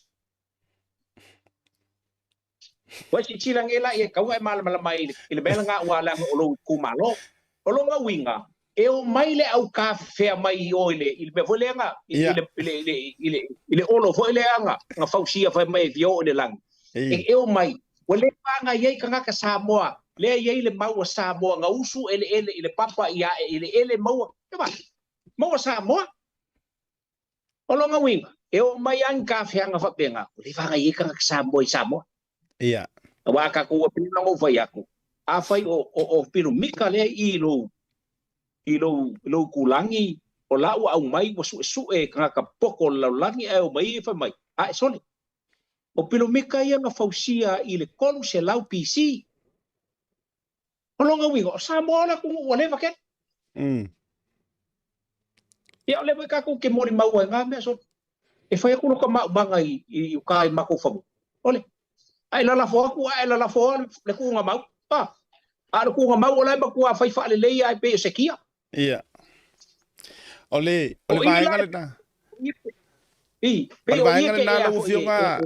Ua silasila nei la ia e tatau ona e malamalama i le mea lena aua leaga o lou itumalo. O lona uiga, e omai le aukafefea mai i o i le, i le mea foi lea na, i, i, le, i, le, i, le, i, le, i le olo foi lea na, na fausia fai mai e fia oo i le lagi. E, e omai, ua le vaga i ai tagata Samoa, lea i ai le mau a Samoa na usu eleele i le papa i ae i le ele maua, e maua Samoa. O lona uiga, e oo mai lava ni tafeaga faapena, ua le vaga i ai tagata Samoa i Samoa. Ia. Aua a tatou ua pei ona ou fai atu, afai o, o, o pilomika lea i lou, i lou, i lou itulagi, o la ua aumai ua suesue e tagata poko o le lalolagi ae omai e fai mai, ae sole. O pilomika ia na fausia i le 300 BC. O lona uiga, o Samoa o le atunuu ua leva tele. Ia, o lea foi tatou te molimau ai i na mea solo. E fai atu lota maumaga i, i uta i matou fanua. Ole, a e lalafo atu, a e lalafo le tuuga mau. A, a o le tuuga mau o la e matua fai faalelei lava e pei o se kia. Ia. O le, o le vaega lena. I, O le vaega lena lau Afioga,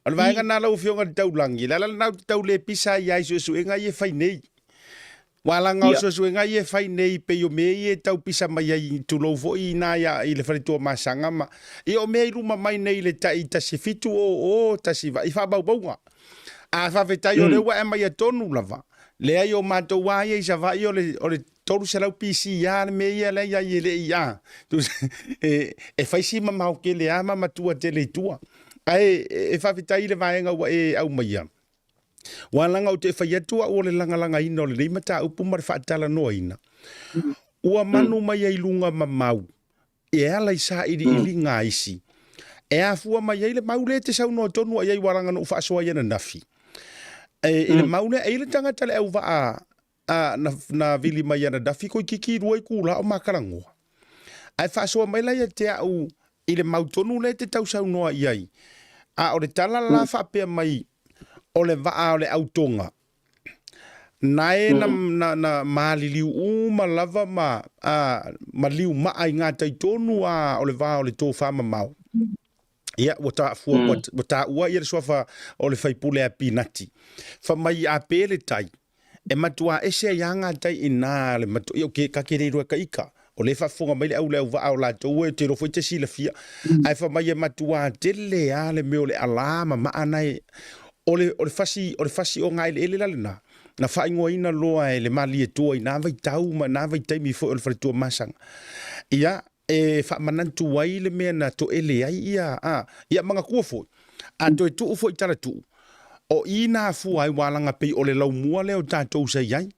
o le vaega lena lau Afioga i le Taulagi, le ala lena ou te tau le pisa ai i suesuega ia e fai nei. Ua laga o suesuega ia e fai nei pei o mea ia e tau pisa mai ai, tulou foi i ina i le fale Tuamasaga ma, ia o mea i luma mai nei i le tai 1700 1 i faamaumauga. A faafetai o lea ua e aumaia tonu lava. Leai o matou lava ia i Savaii o le, o le 300 PC lava le mea ia lea i ai e le i a. E fai si mamao tele lava ma matua tele i tua. Ae e faafetai i le vaega ua e aumaia. Ua laga ou te fai atu au o le lagalagaina o lenei mataupu ma le faatalanoaina. Ua manu mai ai luga ma mau e ala i sailiiliga a isi. E afua mai ai le mau lea e te saunoa tonu ai ai ua laga na ou faasoa ai ananafi. E, i le mau lea, e i le tagata le auvaa a, na, na vili mai ananafi toeitiiti 2 itula o ma talanoa. Ae faasoa mai la ia te au i le mau tonu lea e te tausaunoa i ai. A o le tala la faapea mai o le vaa o le autoga, na e na, na, na maliliu uma lava ma, a, maliu maa i ngā tai tonu a o le vā o le tōfā mamao. Ia, ua ta, fua, ua, ua taua ia le suafa o le faipule a Pinati. Fa mai a pē le tai, e matua ese ai a ngā tai i nā le matua, ia o ke, ka ke reirua ka ika. O le faafofoga mai le au le auvaa o latou e te iloa foi te silafia. Ae fai mai e matua tele lava le mea o le alā ma maa na e o le o le fasi o le fasi o gaeleele la lena na faaigoaina loa e le Malietoa i na vaitau ma na vaitaimi foi o le faletua Masaga. Ia e faamanatu ai le mea na toele ai ia a ia manatua foi a toe tuu foi talatuu o i na afua ai ua laga pei o le laumua lea o tatou sa i ai.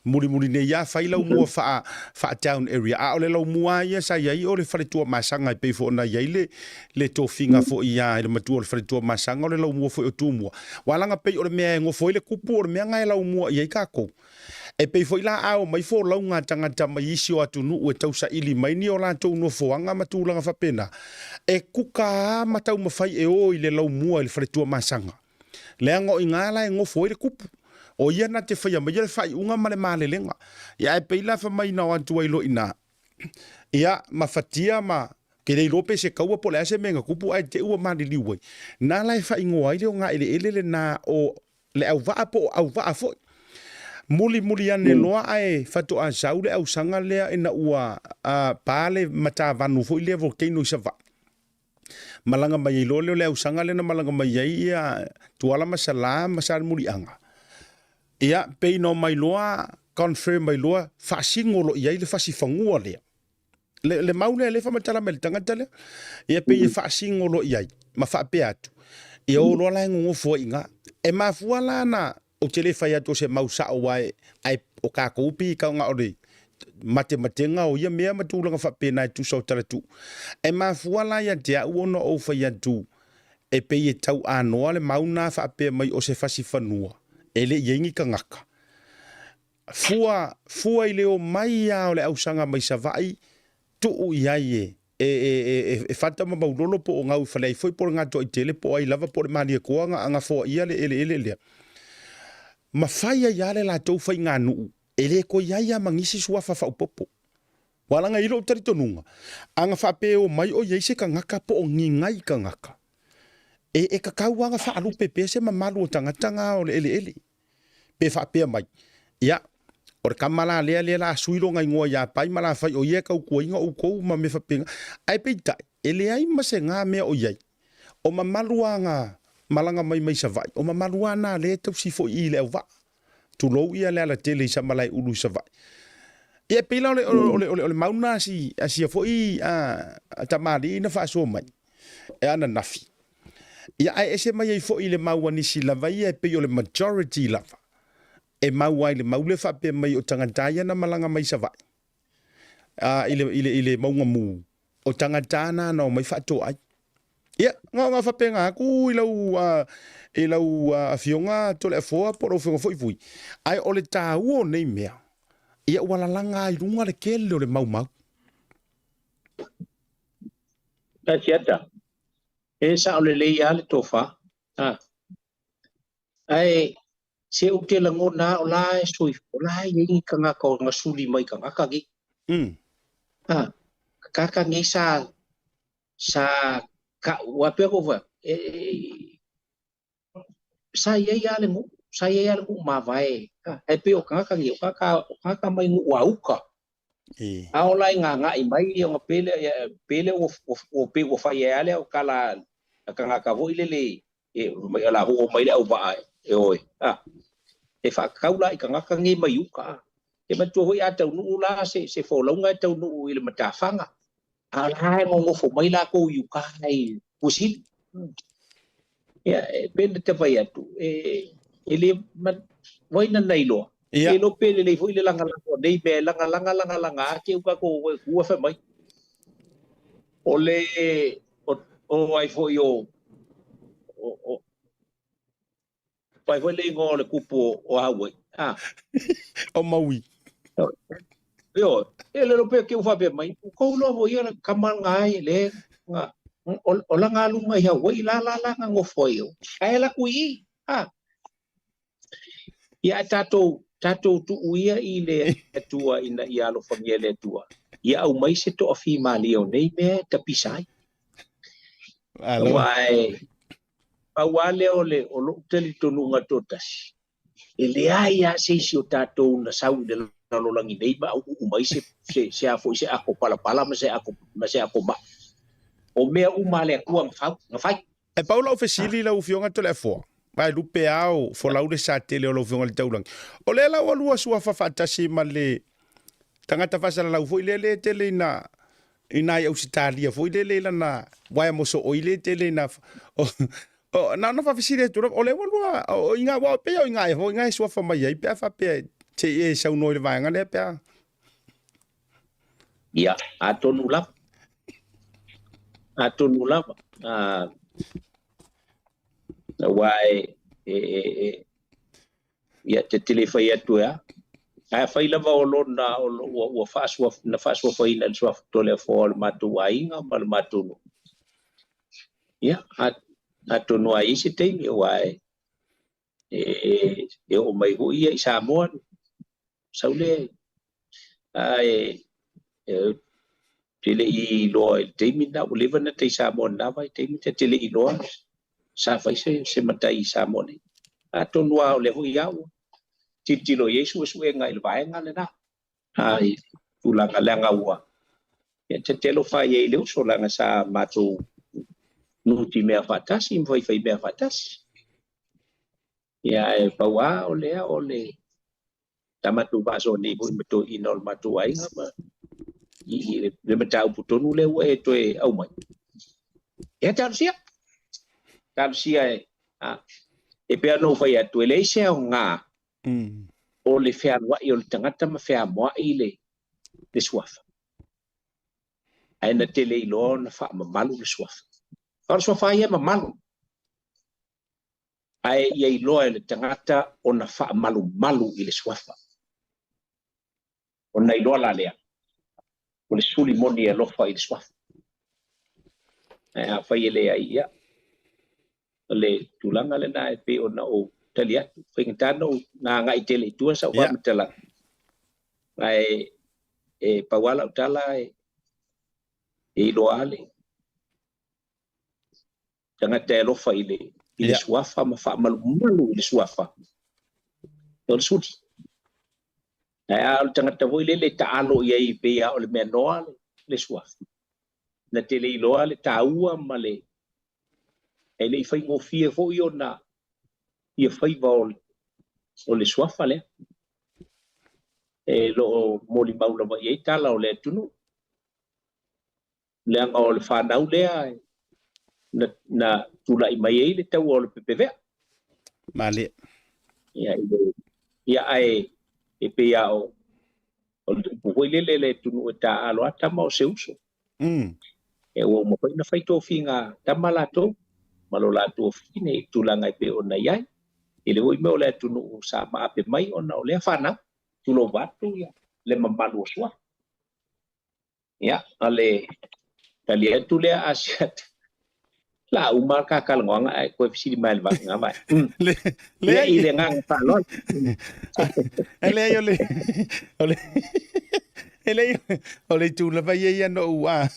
Mulimuli nei lava fai lau mua faa, faa town area, a o le lau mua lava ia sa i ai o le fale Tuamasaga e pei foi ona i ai le, le tofiga foi ia i le matua o le fale Tuamasaga o le lau mua foi o Tumua. Ua laga pei o le mea e nofo ai le kupu o le mea na e lau mua i ai tatou. E pei foi la a omai folauga a tagata mai isi o atunuu e tausaili mai ni o latou nofoaga ma tulaga faapena, e kuka lava ma taumafai e o i le lau mua i le fale Tuamasaga. Leaga o i ina la e nofo ai le kupu. O ia na te faia maia le faaiuga ma le malelega. Ia ae pei la fai mai na o atu ai loa i ina, ia ma fatia ma ke le iloa pe se kaua po o le a se mea na tupu ae te i ua maliliu ai. Na la e faaigoa ai le ogaeleele lena o le auvaa po o auvaa foi. Mulimuli ane loa ae faatoa sau le ausaga lea ina ua pa le matavanu foi lea volcano i Savaii. Malaga mai ai loa lea o le ausaga lea na malaga mai ai ia Tuala ma Salā ma Salemuliaga. Ia, pei na omai loa confirm mai loa faasino loa i ai le fasi fanua lea. Le, le mau lea lea e faamatala mai le tagata lea. Ia pei e faasino loa i ai ma faapea atu. Ia o loa la e nonofo ai i ina. E mafua la na Ou te le fai atu o se mau sao aua e, ae o kākou pei e na o le matematega o ia mea ma tulaga faapena e tusa o talatuu. E mafua la ia te au ona ou fai atu e pei e tau anoa le mau na faapea mai o se fasi fanua e le i ai ni tagata. Fua, fua i le omai lava o le ausaga mai Savaii tuu i ai e e, e, e, e fata ma maulolo po o gau i fale ai foi po o le Gatoaitele po o ai lava po o le Malietoa na gafoaia le eleele lea. Ma fai ai lava le latou faiganuu e le toe i ai lava ma nisi suafa faaopoopo. Ua laga i lou talitonuga, a na faapea e omai o i ai se tagata po o ni nai tagata, e, e tatau lava ona faalupe pea se mamalu o tagata na o le eleele. Pe faapea mai, ia, o le tama la lea lea la sui lona igoa ia Pai ma la fai o ia e tautuaina outou ma mea faapena. Ae peitai, e leai ma se na mea o i ai. O mamalu lava na malaga mai mai Savaii, o mamalu lava na lea e tausi foi i le auvaa. Tulou ia le alatele i Samalaeulu i Savaii. Ia e pei la o le, o le, o le, o le mau lena a si, a sia foi a, tamalii na faasoa mai e ananafi. Ia ae ese mai ai foi le mau a nisi lava ia e pei o le majority lava e mau ai le mau lea faapea mai o tagata ia na malaga mai Savaii a, i le, i le, i le mauga mu, o tagata na na omai faatoai. Ia, na ona faapena atu i lau, i lau afioga Toleafoa po o lau afioga foi Vui, ae o le taua o nei mea, ia ua lalaga ai i luga le tele o le maumau. Tatiata, e sao lelei lava le tofa. A. Ae se ou te lagona lava o la e soifua, o la e i ai ni tagata o gasuli mai tagata nei. A, tagata nei sa sa ka'u, aua pei ona ou fai atu, e, sa i ai lava le nuu, sa i ai lava le nuu mavae, ae pei o tagata nei, o tagata, o tagata mai nuu a uka. A o la e gaga'i mai ona pei lea, pei lea ua, ua pei ua fai ai lava lea o tala a tagata foi lele, e, mai o la foi ua omai le auvaa e o e, a, e faatatau la i tagata nei mai uka. E manatua foi a taunuu la se, se folauga e taunuu i le matafaga, A o la e nonofo mai lakou i uka i Tuasili. Ia, e pei ona ta fai atu, e, e le, wai na na iloa. Ia. E iloa pe lelei foi le lagalago o nei mea, e lagalaga, lagalaga a te i ua tatou ua fai mai. O le, o, o ai foi o, o, o, Pai foi le igoa o le kupu o Hawaii. Ah. O Maui. Io, e le lope ke ufa pe mai. Ko lo vo ia kama ngai le nga o la nga lunga i Hawaii la la la nga ngofo io. Ai la kui i. Ah. Ia tatou tatou tuu ia i le Atua ina ia alofagia e le Atua. Ia aumai se toafimalie o nei mea e tapisa ai. Alo. Aua e Pau lava lea o le o lou talitonuga toatasi, e leai lava se isi o tatou na sau i le lalolagi nei ma auuu mai se, se, se a foi se ato palapala ma se ato, ma se ato mai. O mea uma a le Atua na fau, na fai. E pau lau fesili lau Afioga Toleafoa, vae lupe ao folau le sa tele o lau Afioga i le Taulagi. O lea la ua lua suafa faatasi ma le tagata faasalalau foi lea le tele ina i nai Ausetalia foi lele i lana waea mosooi le tele ina o, o, na ona faafesili atu lava, o lea ua lua o, i ngā wā pea o i ngā e hoi ngā e suafa mai ai pe a faapea se i e saunoa i le vaega lea pe a. Ia, atonu lava. Atonu lava. Aua e, e, e, e, Ia, te tele fai atu e a. Ae afai lava o lona, o lo, ua, ua faasua, na faasuafaina e le Suafa Toleafoa o le matou aiga ma le matou nuu. Ia, a, atonu a i ai se taimi, aua e, e, e, e oo mai foi ia i Samoa, sau lea, ae, e, te le i iloa i le taimi lena, ua leva ona tai Samoa i lena vaitaimi, ta te le i iloa sa fai se, se matai i Samoa nei. Atonu lava o lea foi au tilotilo i ai suesuega i le vaega lena. A i tulaga leaga ua, ia ta te alofa i ai i le uso leaga sa matou nutimea faatasi ma faifaimea faatasi. Ia ae pau lava o lea o le sa matou faasoa nei foi ma toeaiina o le matou aiga ma i, i le, le mataupu tonu lea ua e toe aumai. Ia talosia, talosia e, a, e pei ona ou fai atu, e leai se aoga o le fealuai o le tagata ma feamoai le, le suafa. Ae na te le iloa ona faamamalu le suafa. O le suafa ia e mamalu. Ae ia iloa e le tagata ona faamalumalu i le suafa. Ona iloa la lea, o le suli moni e alofa i le suafa. Ae afai e leai, ia, o le tulaga lena e pei ona ou tali atu. Faigata ona ou agai tele i tua sau faamatalaga, ae e pau lava lau tala e iloa lava le tagata e alofa i le, i le suafa ma faamalumalu i le suafa, o le suli. Ae a o le tagata foi lele e taalo i ai pei lava o le mea noa le, le suafa. Na te le iloa le taua ma le, e le i faigofie foi ona ia faiva o le, o le suafa lea. E lo o molimau lava i ai tala o le atunuu. Leaga o le fanau lea na, na tulai mai ai le taua o le pepevea. Malie. Ia, ia ae e pei lava o, o le upu foi lele le atunuu e taaalo lava tama o se uso. Ia ua uma foi ona fai tofiga a tama latou ma lo latou fine i tulaga e pei ona i ai. E le foi mea o le atunuu sa maape mai ona o lea fanau, tulou atu ia le mamalu o Suafa. Ia, o le tali atu lea Asiata. La uma le talanoaga ae toe fesili mai le vaega vai. Le, le, i le agaga faaaloalo. E leai o le, o le, e leai o le itu lava ia ia no ou a,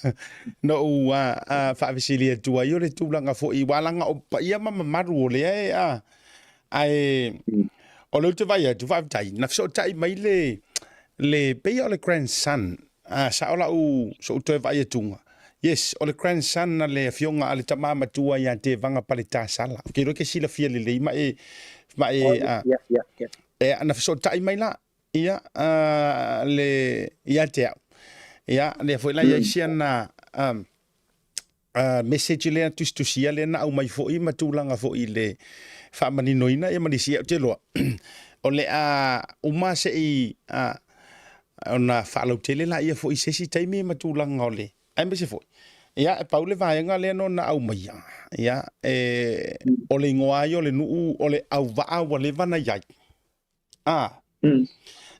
no ou a, a faafesili atu ai o le tulaga foi ua laga o paia ma mamalu o lea e a, ae o lea ou te vaai atu faafetai na fesootai mai le, le pei o le grandson a sao lau so'u toe vaai atuga. Yes, o le grandson a le afioga a le tama matua ia Tevaga Paletasala. Ou te iloa e te silafia lelei ma e ma e a e na fesootai mai la ia a, le ia te au. Ia lea foi la iai si ana message lea tusitusia lea na aumai foi ma tulaga foi i le faamaninoina ia ma nisi. Ou te iloa o le a uma se i ona faalautele laia foi i se isi taimi ma tulaga o le aemaise foi ia e pau le vaega lea na ona aumaia ia e o le igoa ai o le nuu o le auvaa ua leva na iai a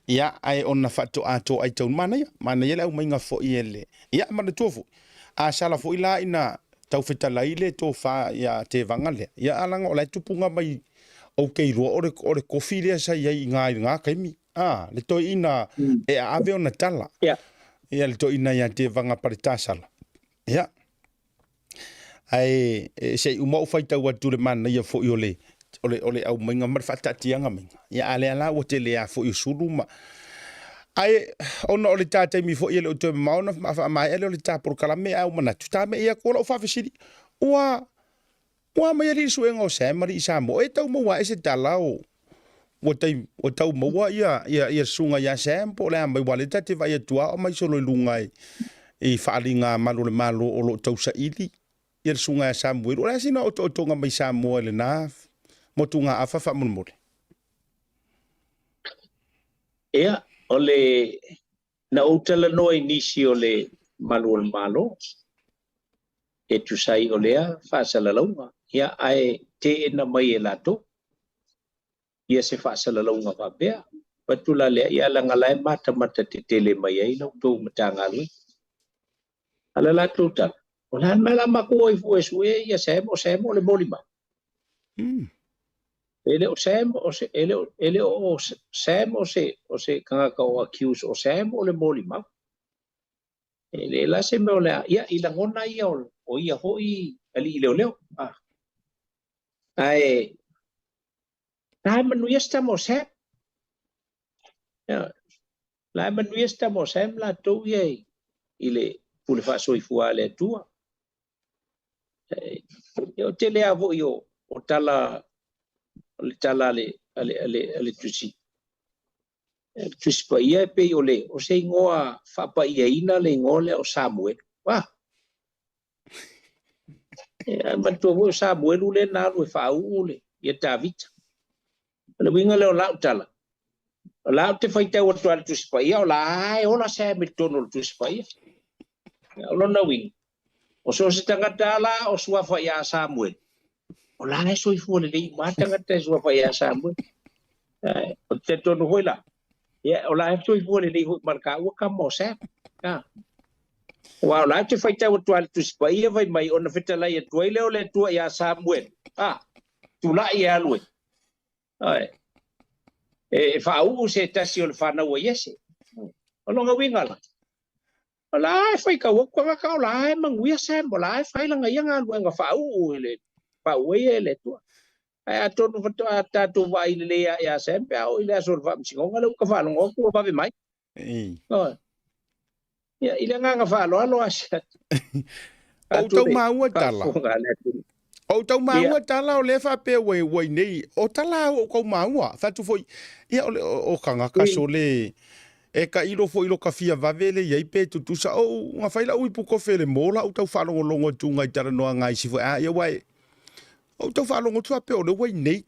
ia ae ona faatoa toai taunu manaia manaia le aumaiga foi e le ia manatua foi a sala foi la ina tau fetalai le tofa ia Tevaga lea ia a laga o la e tupuga mai ou te iloa o le o le kofi lea sa iai i na i lena taimi a le toeaina e aave ona tala ia le toeaina ia Tevaga Paletasala ia Ae se i uma ou faitau atu le manaia foi o le o le o le aumaiga ma le faataatiaga maiga. Ia a lea la ua tele a foi o sulu ma ae ona o le ta taimi foi e le o toe mamao ona faamaea lea o le ta polokalame ae ua manatu ta me i atu o lau faafesili ua ua aumai alii le suega o Sam alii Samoa e tau maua ae se tala o ua tai ua tau maua ia ia ia susuga ia Sam po o le a mai aua o lea ta te vaai atu lava o aumai solo i luga i i faaaliga a malu o le Malo o lo o tausaili ia le susuga ia Samuelu. O le a sina otootoga mai Samoa i lena motugaafa faamolemole? Ia, o le na ou talanoa i nisi o le malu o le Malo e tusa ai o lea faasalalauga, ia ae teena mai e latou ia se faasalalauga faapea. Avatu la lea, ia leaga la e matamata tetele mai ai la outou Matagaluega. A o le latou tala, o le a le mea o le a matou o ai fua e sue ia Sam, o Sam o le molimau. E le o Sam o se, e le o, e le o Sam o se, o se tagata o accuse, o Sam o le molimau. E le la se mea o le a, ia, i lagona ia o, o ia foi alii leoleo. Ah. Ae, la e manuia se tama o Sam. Ia, la e manuia se tama o Sam latou ia i, i le pule faasoifua a le Atua. Ia, o tele lava foi o, o tala, o le tala a le, a le, a le, a le Tusi. Le Tusi Paia e pei o le, o se igoa faapaiaina le igoa lea o Samuelu. Ah! Ia, manatua foi o Samuelu lea na alu e faauu le, ia Tavita. O le uiga lea o lau tala, o la ou te faitau atu lava i le Tusi Paia, o la e ola Sam i totonu o le Tusi Paia. O lona uiga, o so o se tagata la o suafa ia Samuelu, o la e soifua lelei uma lava tagata e suafa ia Samuelu. O te talitonu foi la, ia, o la e soifua lelei foi ma le taua tama o Sam. Aua o la ou te faitau atu lava i le Tusi Paia fai mai ona fetalai atu ai lea o le Atua ia Samuelu, a, tulai e alu e, e faauu se tasi o le fanau a Iese. O lona uiga la, o la e faitau atu tagata o la e manuia Sam, o la e fai lana ia galuega faauu i le faauu ai e le Atua. Ae atonu faatoa tatou vaai lelei lava ia Sam pe a oo i le aso o le faamasinoga lea ua ta faalogo atu ua vave mai. Ia, i le agaga faaaloalo Asiata. Ou tau maua tala. Ou tau maua tala o lea faapea ua ua i nei. O tala au ou tau maua. Fai atu foi, ia o le o tagata sole e tailo foi i lo ka fia vave le iai pe tutusa ou na fai lau ipu kofe le mo lau tau faalogologo atu ngai talanoa ngai si foi a ia ua e ou tau faalogo atu faapea o lea ua i nei.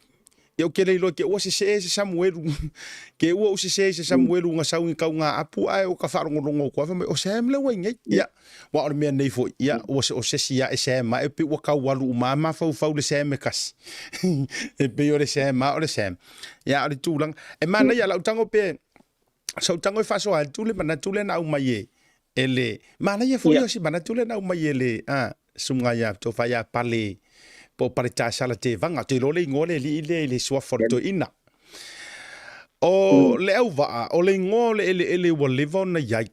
Ia ou te le iloa ke ua sesē se Samuelu. Ke ua ou sesē i se Samuelu na sau i tauga-apu ae o ka faalogologo atu lava fai mai, o Sam lea ua i nei. Ia, aua o le mea nei foi, ia, ua o se isi ae Sam ae pei ua tau alu uma lava mafaufau le Sam e tasi. E pei o le Sam lava o le Sam. Ia, a o le tulaga, e manaia lau tago pe, sau tago e faasoa atu le manatu lea na aumai e, e le, manaia foi o si manatu lea na aumai e le, a, susuga ia Tofa ia Pale, po o Pale Tasala Tevaga, ou te iloa le igoa le alii lea i le suafa o le toeaina. O le auvaa, o le igoa o le eleele ua leva ona i ai.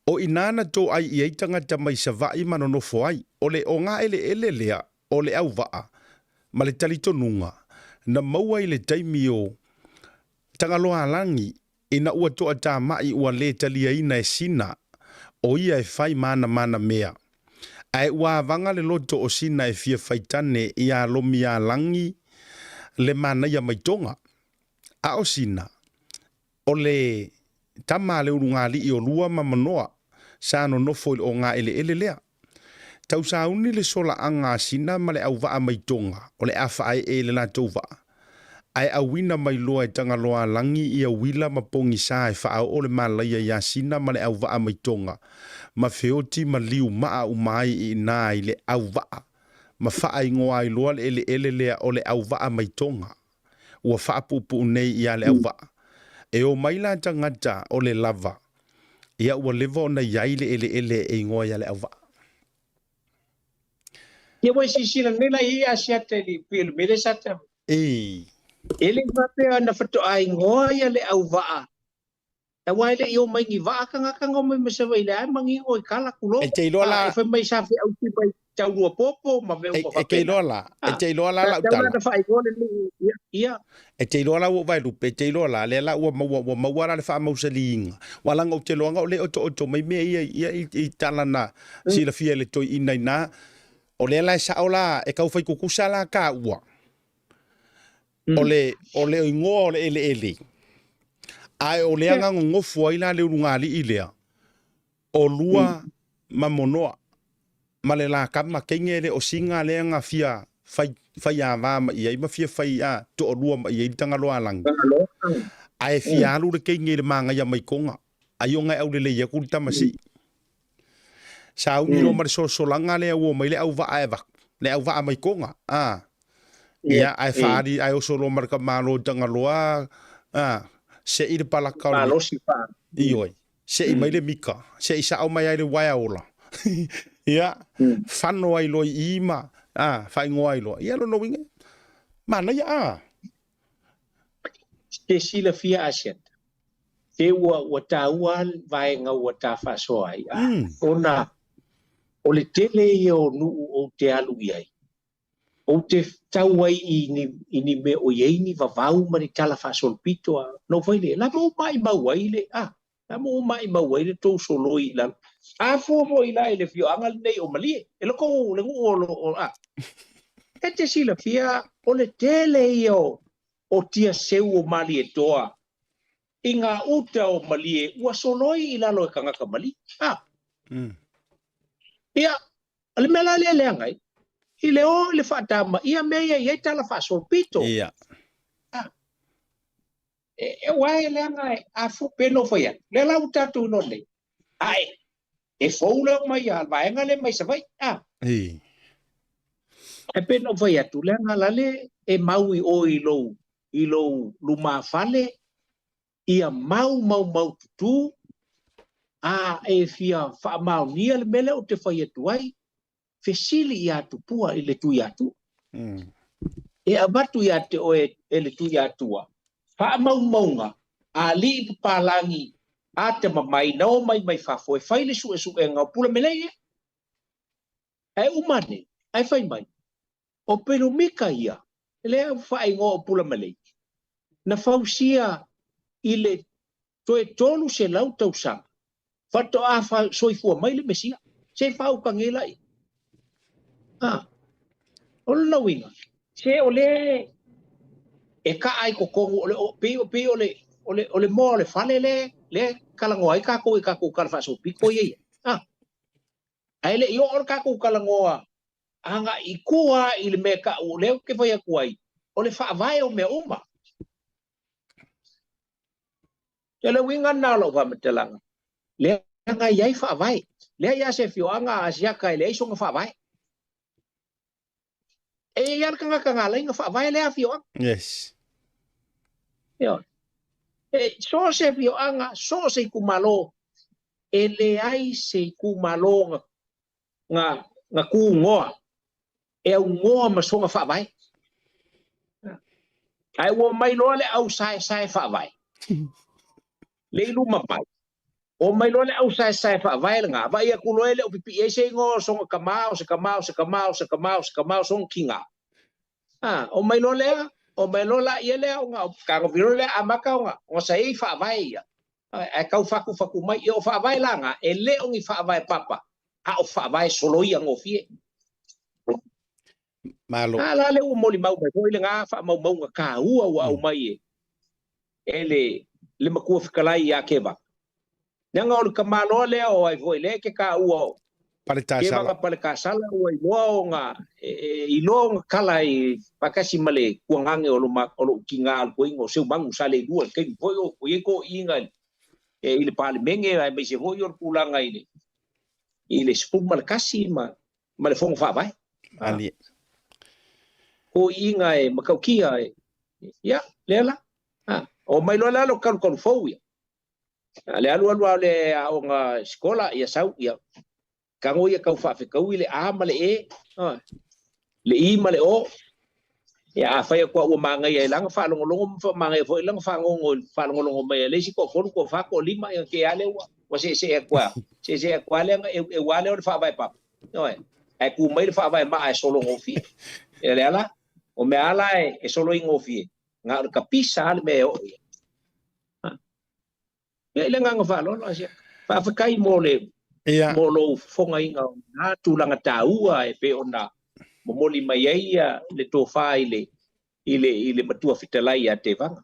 O i ina na toai i ai tagata mai Savaii ma nonofo ai. O le ogaeleele lea o le auvaa ma le talitonuga na maua i le taimi o Tagaloaalagi ina ua toatamai ua le taliaina e Sina o ia e fai manamana mea. Ae ua avaga le loto o Sina e fia faitane iā Lomialagi le manaia mai Toga. A o Sina, o le tama a le ulugalii o Lua ma Manoa sa nonofo i le ogaeleele lea. Tau sauni le solaaga a Sina ma le auvaa mai Toga o le a faaee i le latou vaa, ae auina mai loa e Tagaloaalagi ia uila ma pogisa e faaoo le malaia iā Sina ma le auvaa mai Toga, ma feoti ma liu maa uma ai i ina i le auvaa, ma faaigoa ai loa le eleele lea o le auvaa mai Toga. Ua faapuupuu nei iā le auvaa. E o mai la tagata o le lava, ia ua leva ona i ai le eleele e igoa iā le auvaa. Ia ua e silasila nei la i ai Asiata i le pei o le mea lea sa taua. Ii. E le i faapea na faatoa igoa ia le auvaa Aua e le i o mai ni vaa tagata na o mai ma Savaii leai ma ni o i kala tulou. E te iloa la. E fai mai sa feauti mai Taulua popo ma mea uma faapena. E te iloa la, e te iloa la lau tala. Na faaigoa le nuu, ia, ia. E te iloa la ua ou vaelupe, e te iloa la, lea la ua maua, ua maua la le faamausaliina. Ua leaga ou te iloaga o lea e otooto mai mea ia, ia i, i tala na silafia e le toeaina ina. O lea la e sao la, e tau fai tutusa la taua. O le, o le igoa o le eleele, ae o lea na nonofo ai la le ulugalii lea, o Lua ma Monoa, ma le la tama teine e le o Sina lea na fia fai, faiava mai i ai ma fia fai a toalua mai i ai le Tagaloaalagi. Ae fia alu le teine i le manaia mai Toga, ai ona e aulelei atu le tama sii. Sauni loa ma le solosolaga lea ua omai le auvaa e avatu, le auvaa mai Toga, a. Ia, ae faaali, ae oso loa ma le tamaloa i Tagaloa, a, sei le palaka o le. Malosi faa. Ioe, sei mai le mika, sei sao mai ai le uaea ola. Ia, fano ai loa i i ma, a, faaigoa ai loa. Ia, lona uiga, manaia, a. Te silafia Asiata, te ua, ua taua le vaega ua ta faasoa ai, a, ona o le tele ia o nuu ou te alu i ai, ou te tau ai i ni, i ni mea o i ai ni vavau ma ni tala faasolopito, a, ona ou fai lea, la ma ou maimau ai le, a, la ma ou maimau ai le tou soloi i lalo. A fua foi la i le afioaga lenei o Malie, e loko le nuu o lo, o, a, e te silafia o le tele ia o, o tia seu o Malietoa i ngā uta o Malie ua soloi i lalo e tagata Malie. A. Ia, o le mea la lea e leaga ai, i le o i le faatama ia mea ia i ai tala faasolopito. Ia. A. E, e aua e leaga e, a fu pe no fai atu. Lea la ua tatou iloa nei. Ae, e fou le omai a le vaega lea mai Savaii. A. Ii. Ae pei ona ou fai atu, leaga la le e mau i o i lou, i lou lumafale, ia mau mau mau tutū, a e fia faamaonia le mea lea ou te fai atu ai, fesili iā Tupua i le Tuiatua. E avatu iā te oe e le Tuiatua faamaumauga a alii papalagi a atamamai na omai mai fafo e fai le suesuega o Pulamelei ia. Ae uma ane, ae fai mai, o Pelumika ia, lea ua faaigoa o Pulamalei, na fausia i le toe 300 tausaga faatoa soifua mai le Mesia. Se faautagia laia. A, o lona uiga, se o lea e kaa i totonu, o le, o, pei, pei o le, o le, o le moa o le fale lea, lea e talanoa ai tatou i tatou tala faasolopito ia ia. A, ae le i oo le tatou talanoa agai i tua i le mea e tau, o lea ou te fai atu ai, O le faavae o mea uma. O le uiga lena o lau faamatalaga, leaga e i ai faavae. Leai lava se afioaga a Asiata e leai sona faavae. E i ai lava le tagata na ala ai ona faavae lea afioaga. Yes. Ioe. E, so o se afioaga, so o se itumalo, e leai se itumalo na, na, na tunoa e aunoa ma sona faavae. Ae ua omai loa le au saesae faavae, le i luma mai, omai loa le au saesae faavae lena, vaai atu loa e le o pipii ai se igoa o sona tama, o se tama, o se tama, o se tama, o se tama, o sona tina. A, omai loa lea, omai loa laia lea ona tagofi loa lea amata ona, ona saei faavae ia. Ae tau fatufatu mai. Ia o faavae la na, e le o ni faavae papa, a o faavae soloia gofie. Malo. A la lea ua molimau mai foi lena faamaumauga taua ua aumai e, e le, le matua fetalai ia Kevaga. Leaga o le tamaloa lea o ai foi lea e te taua o Paletasala. Kevaga Paletasala ua iloa ona, e, e, iloa ona tala i faatasi ma le tuagage o lo ma, o lou tiga o le toeaina o Seumanu sa le ilua i le taimi foi o i ai toeaiina e, i le Palemene aemaise foi o le tulaga i le i le 11 ma ma le Fono Faavae. Malie. Toeaiina e matautia e, ia, lea la. Ha, omai loa la lo kalukalu fou ia. Le alualu lava o le aoga sikola, ia sau, ia tago ia tau faafetaui le A ma le E, le I ma le O. Ia afai atu ua manaia i lana faalogologo ma faamanaia foi i lana fagogo i le faalogologo mai a le isi toatolu, toafa, toalima, ia te i lava lea ua ua seesee atu lava, seesee atu lava lea ona eueu lava lea o le faavae papa. Ioe. Ae tu mai le faavae maa e sologofie. Ia lea la, o mea lava la e soloigofie, na o le kapisa lava le mea e oo i ai. Ia, i le agaga faaaloalo, Asiata. Faafetai mo le Ia. mo lou fofogaina o na tulaga taua e pei ona momoli mai ai le tofa i le i le i le matua fetalai ia Tevaga.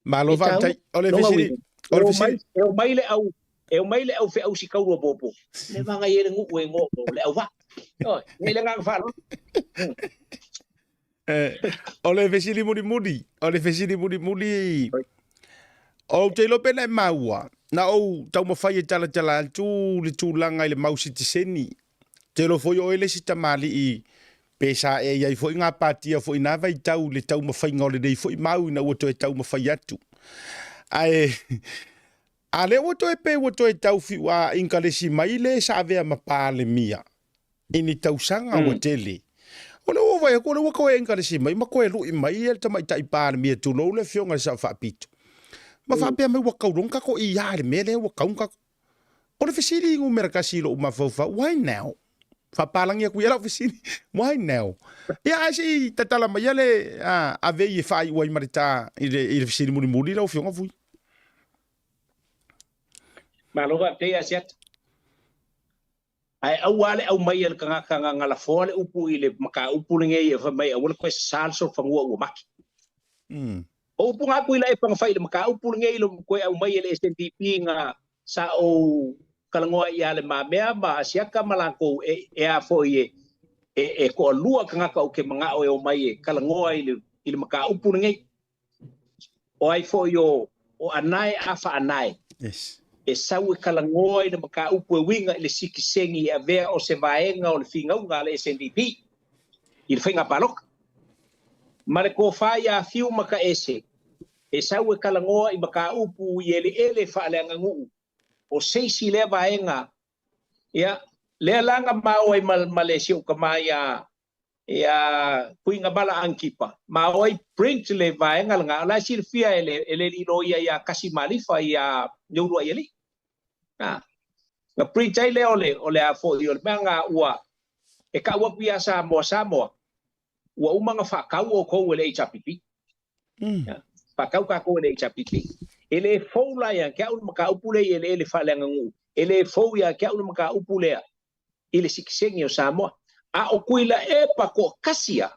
Malo E taua. faafetai. O le Lona fesili, uiga, o e le omai, fesili. e omai le au e omai le au feausi taulua popo. Le vaga i ai le nuu e igoa o le auvaa. Ioe, i le agaga faaaloalo. Eh, o le fesili mulimuli, o le fesili mulimuli, ou te iloa pe na e maua, na ou taumafai e talatala atu le tulaga i le mau sitiseni. Te iloa foi o oe le isi tamalii pe sa e i ai foi gapatia foi i na vaitau i le taumafaiga o lenei foi mau ina ua toe taumafai atu. Ae a lea ua toe pe ua toe tau fiuā inkalesi mai le sa avea ma Palemia i ni tausaga ua tele. O lea ua vaai atu o lea ua toe inkalesi mai ma toe lui mai le tamaitai Palemia tulou le afioga i le Sao Faapito. Ma faapea mai ua tau loa ona tatou ia i le mea lea ua tau ona tatou. O le fesili numera tasi i lou mafaufau, why now? Faapalagi atu ia lau fesili, why now? Ia ae se i tatala maia le avei e faaiu ai ma le ta i le, i le fesili mulimuli lau afioga Vui. Malo faafetai ia Asiata. Ae aua le aumai e le tagata na galafoa le upu i le mataupu lenei e fai mai aua le toe sasa le solofanua ua mate. O upu na atu i lae pagafai i le mataupu lenei lo toe aumai e le SNDP na sa ou talanoa ia Le Mamea ma Asiata ma latou e, e a foi e, e, e toalua tagata ou te manao e omai e talanoa i le, i le mataupu lenei. O ai foi o, o Anae Afa Anae. Yes. E sau e talanoa i le mataupu e uiga i le sitiseni e avea o se vaega o le finauga a le SNDP i le faiga palota. Ma le tofa ia Fiu Mataese e sau e talanoa i mataupu i eleele faaleaganuu o se isi lea vaega ia lea la na mao ai ma, ma le si ou tama ia ia Tuigamala Antipa, ma o ai print le vaega lena, o la e silafia e le, e le alii loia ia Kasi Malifa ia Leuluaialii. A, na print ai lea o le, o le a foi, o le mea na ua, e kau atu ia Samoa, Samoa, ua uma na faatau outou e le HRPP. Faatau tatou e le HRPP. E le fou la ia te au le mataupu lea i eleele faaleaganuu, e le fou ia te au le mataupu lea i le sitiseni o Samoa. A o Tuilaepa toatasi a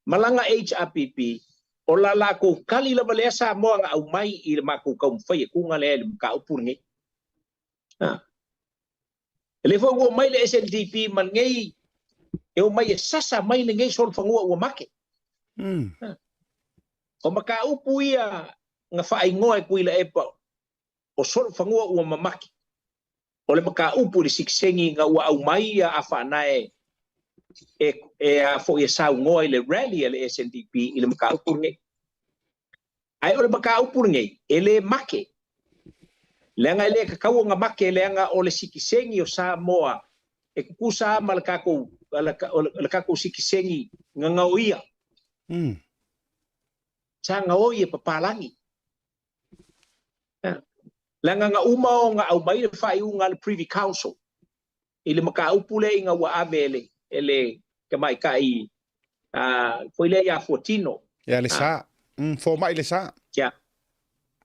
malaga HRPP, o la latou tali lava lea Samoa na aumai i le matou taumafai atuga lea i le mataupu lenei. Ha. E le foi ua omai le SNDP ma lenei e omai e sasa mai lenei solofanua ua make. O mataupu ia na faaigoa e Tuilaepa o solofanua ua mamaki. O le mataupu i le sikisegiga ina ua aumai ia Afaanae e e a foi e saunoa i le rally a le SNDP i le mataupu lenei. Ae o le mataupu lenei e le make, leaga e le tatau ona make, leaga o le sitiseni o Samoa e tutusa lava ma le tatou le tatou sitiseni na gaoia. Sa gaoi e papalagi. Leaga na uma ona aumai le faaiuga a le Privy Council i le mataupu lea ina ua ave e le e le tamaitai foi lea ia Fuatino. Ia le sa. Fomai le sa. Ia.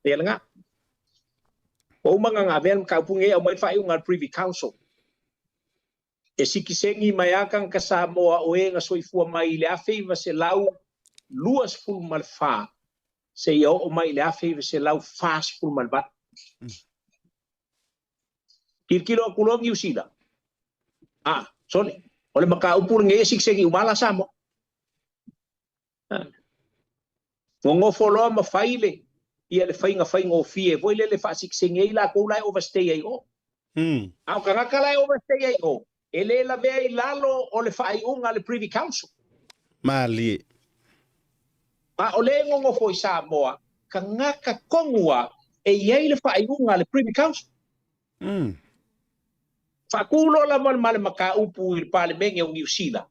Ia lena. Ua uma ona avea le mataupu lenei aumai le faaiuga a le Privy Council. E sitiseni mai lava tagata Samoa o e na soifua mai i le 1924 seia oo mai i le 1948. Tilotilo atu loa Niu Sila, a, sole, o le mataupu lenei e sitiseni uma lava la Samoa. Nonofo loa ma fai le ia le faiga faigofie foi lele faasitiseni ai latou la e overstay ai i o. A o tagata la e overstay ai i o, e le lavea i lalo o le faaiuga a le Privy Council. Malie. A o lea e nonofo i Samoa, tagata tonu lava e i ai le faaiuga a le Privy Council. Faatu loa lava ma le mataupu i le Palemene o Niu Sila,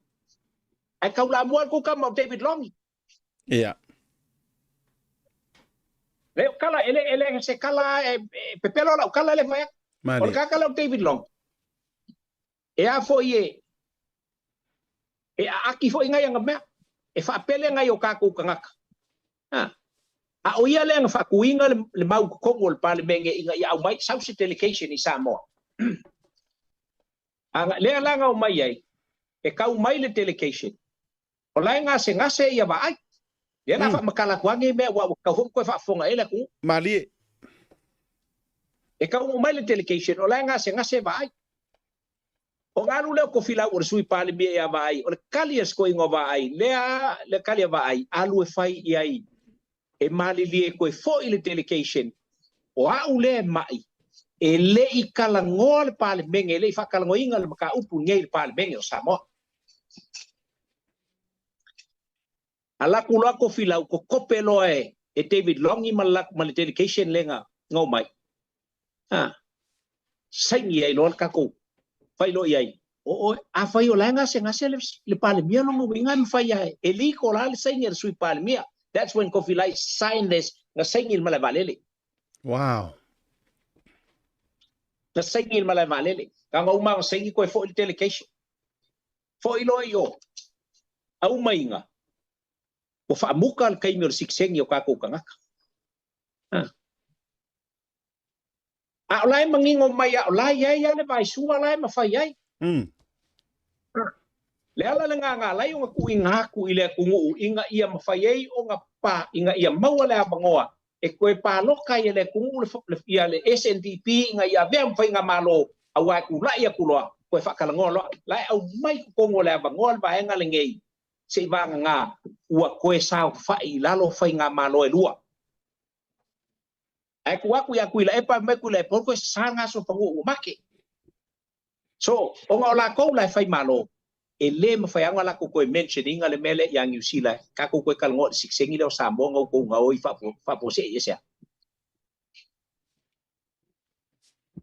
ae taulamua le tou tama o David Longi. Ia. Le o tala, e le, e le se tala e, e pepelo lau tala le fai atu. O le tagata lea o David Long, e a foi e, e aaki foi ngai ana mea, e faapele ngai o tatou tagata. Ha. A o ia lea na faatuina le, le mau totonu o le Palemene ina ia aumai sau se delegation i Samoa. A lea la na omai ai, e kau mai le delegation, o la e gasegase ia vaai. Lea la faamatala atu lava nei mea aua ua tatau foi ona toe faafofoga i ai le atunuu. Malie. E taunuu mai le delegation, o la e gasegase vaai. Ona alu lea o Tofilau o le Sui Palemia ia Vaai, o le kali a si toeaina o Vaai, lea le kali a Vaai, alu e fai i ai e malilie toe foi le delegation, o au lea e mai, e le i talanoa le Palemene, e le i faatalanoaina le mataupu lenei i le Palemene o Samoa. Alu atu loa Tofilau, kokope loa e David Longi ma le ma le delegation lea na omai, ha, saini ai loa le tatou, fai loa i ai, o oe, afai o la e gasegase le, le Palemia, lona uiga e mafai lava e legal lava le saini a le Sui Palemia. That's when Kofilai signed this, na saini i le malae vaalele. Wow. Na saini i le malae vaalele. Na uma ona saini toe foi le delegation. Foi loa i o, aumaiga, ua faamuta le taimi o le sitiseni o tatou tagata. Ha. A o la e manino mai a o la e i ai lava le vaesua la e mafai ai. Le ala lena na ala ai ona tuuina atu i le atunuu ina ia mafai ai ona pa, ina ia maua le avanoa e toe palota ai e le atunuu le, ia le SNDP ina ia avea ma faigamalo, aua e tulai atu loa, toe faatalanoa loa. La e aumai i totonu o le avanoa le vaega lenei seivagana ua toe saofai i lalo faigamalo e lua. Ae tuu atu ia Tuilaepa, fai mai Tuilaepa, ua toe sasa le gasolofanua ua make. So, ona o latou la e fai malo, e le mafai lava ona latou toe mention ina le mea lea ia Niu Sila, tatou toe talanoa i le sitiseni lea o Samoa na outou gaoi faafuasei ese a.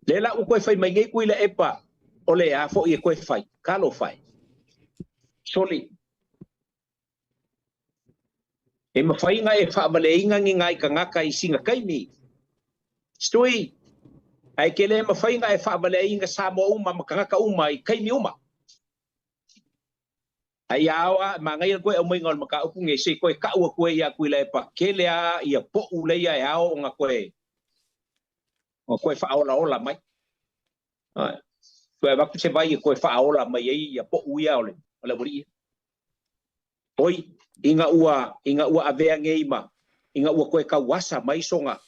Lea la ua toe fai mai nei Tuilaepa o le a foi e toe fai, talofa e. Soli. E mafai ona e faavaleina ni nai tagata i sina taimi, Stui, ae ke le mafai ona e faavaleina Samoa uma ma tagata uma i taimi uma. Ai ia ao a manaia koe aumaiga o le mataupu nei, se i toe tau atu ai ia Tuilaepa, kele a ia poʻu leia e ao ona toe ona toe faaolaola mai. Toe avatu se vai e toe faaola mai ai ia poʻu ia o le o le aualii ia. Oi, ina ua, ina ua avea nei ma, ina ua toe tauasa mai sona,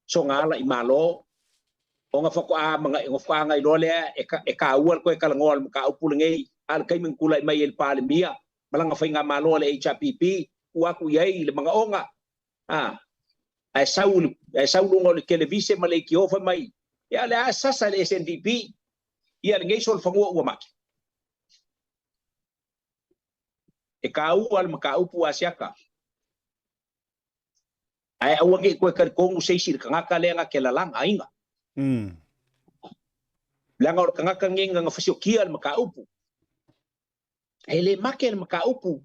sona ala i Malo, ona faatoa manaʻi, ona faatoa agai loa lea e, e kāua le toe talanoa o le mataupu lenei, a o le taimi na tulai mai ai le Palemia ma lana faigamalo a le HRPP, tuu atu i ai i le manaoga, a, ae sau, ae sau luga o le televise ma le leitio fai mai, ia le a sasa le SNDP, ia lenei solofanua ua mate. E taua le mataupu Asiata. Ae aua ne i toe talitonu se isi i le tagata lea na te lalaga aiga. Leaga o le tagata lenei na fasiokia le mataupu. E le make le mataupu,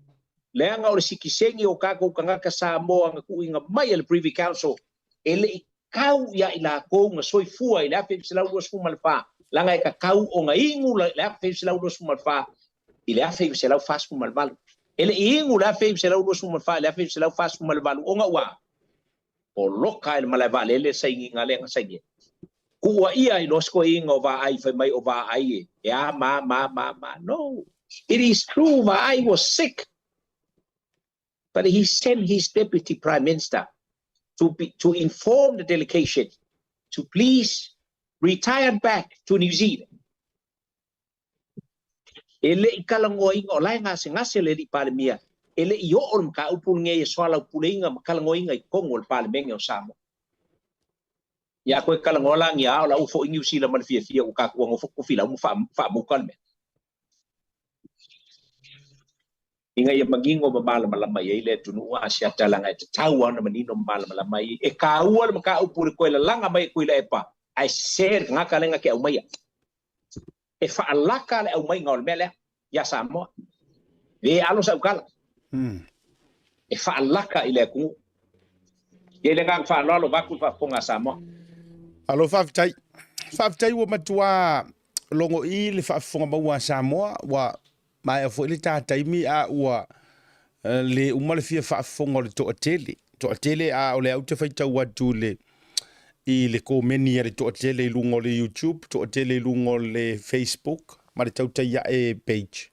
leaga o le sitiseni o tatou tagata Samoa na tuuina mai e le Privy Council e le i tau ia i latou na soifua i le 1924, leaga e tatau ona inu le 1924 i le 1948. E le i inu le 1924 i le 1948 ona ua poloka e le malae vaalele le sainiga lea na sainia. Tuuaia i loa se toeaina o Vaai fai mai o Vaai e a ma ma ma ma. No, it is true Vaai was sick. But he sent his deputy prime minister to inform the delegation to please retire back to New Zealand. E le i talanoaina o la e gasegase le alii Palemia, e le i oo le mataupu lenei e soalaupuleina ma talanoaina i totonu o le Palemene o Samoa. Ia koe talanoa la nia o la ua foi Niu Sila ma le fiafia ua tatou nofo tofilau ma faamuta le mea. Ina ia manino ma malamalama i ai le atunuu Asiata leaga e tatau lava ona manino ma malamalama ai. E taua le mataupu i le toe lalaga mai e Tuilaepa ae sese le tagata lea na te aumaia. E faalaka le aumaiga o le mea lea ia Samoa. Le alo sau tala. E faalaka i le atunuu. Ia i le agaga faaaloalo vaeatu le faafofoga a Samoa. Alo faafetai. Faafetai ua matua logo'i le faafofoga maua a Samoa ua maea foi le ta taimi a ua le uma le fia faafofoga o le toatele. Toatele a o lea ou te faitau atu i le komeni a le toatele i luga o le YouTube, toatele i luga o le Facebook ma le Tautai Ae page.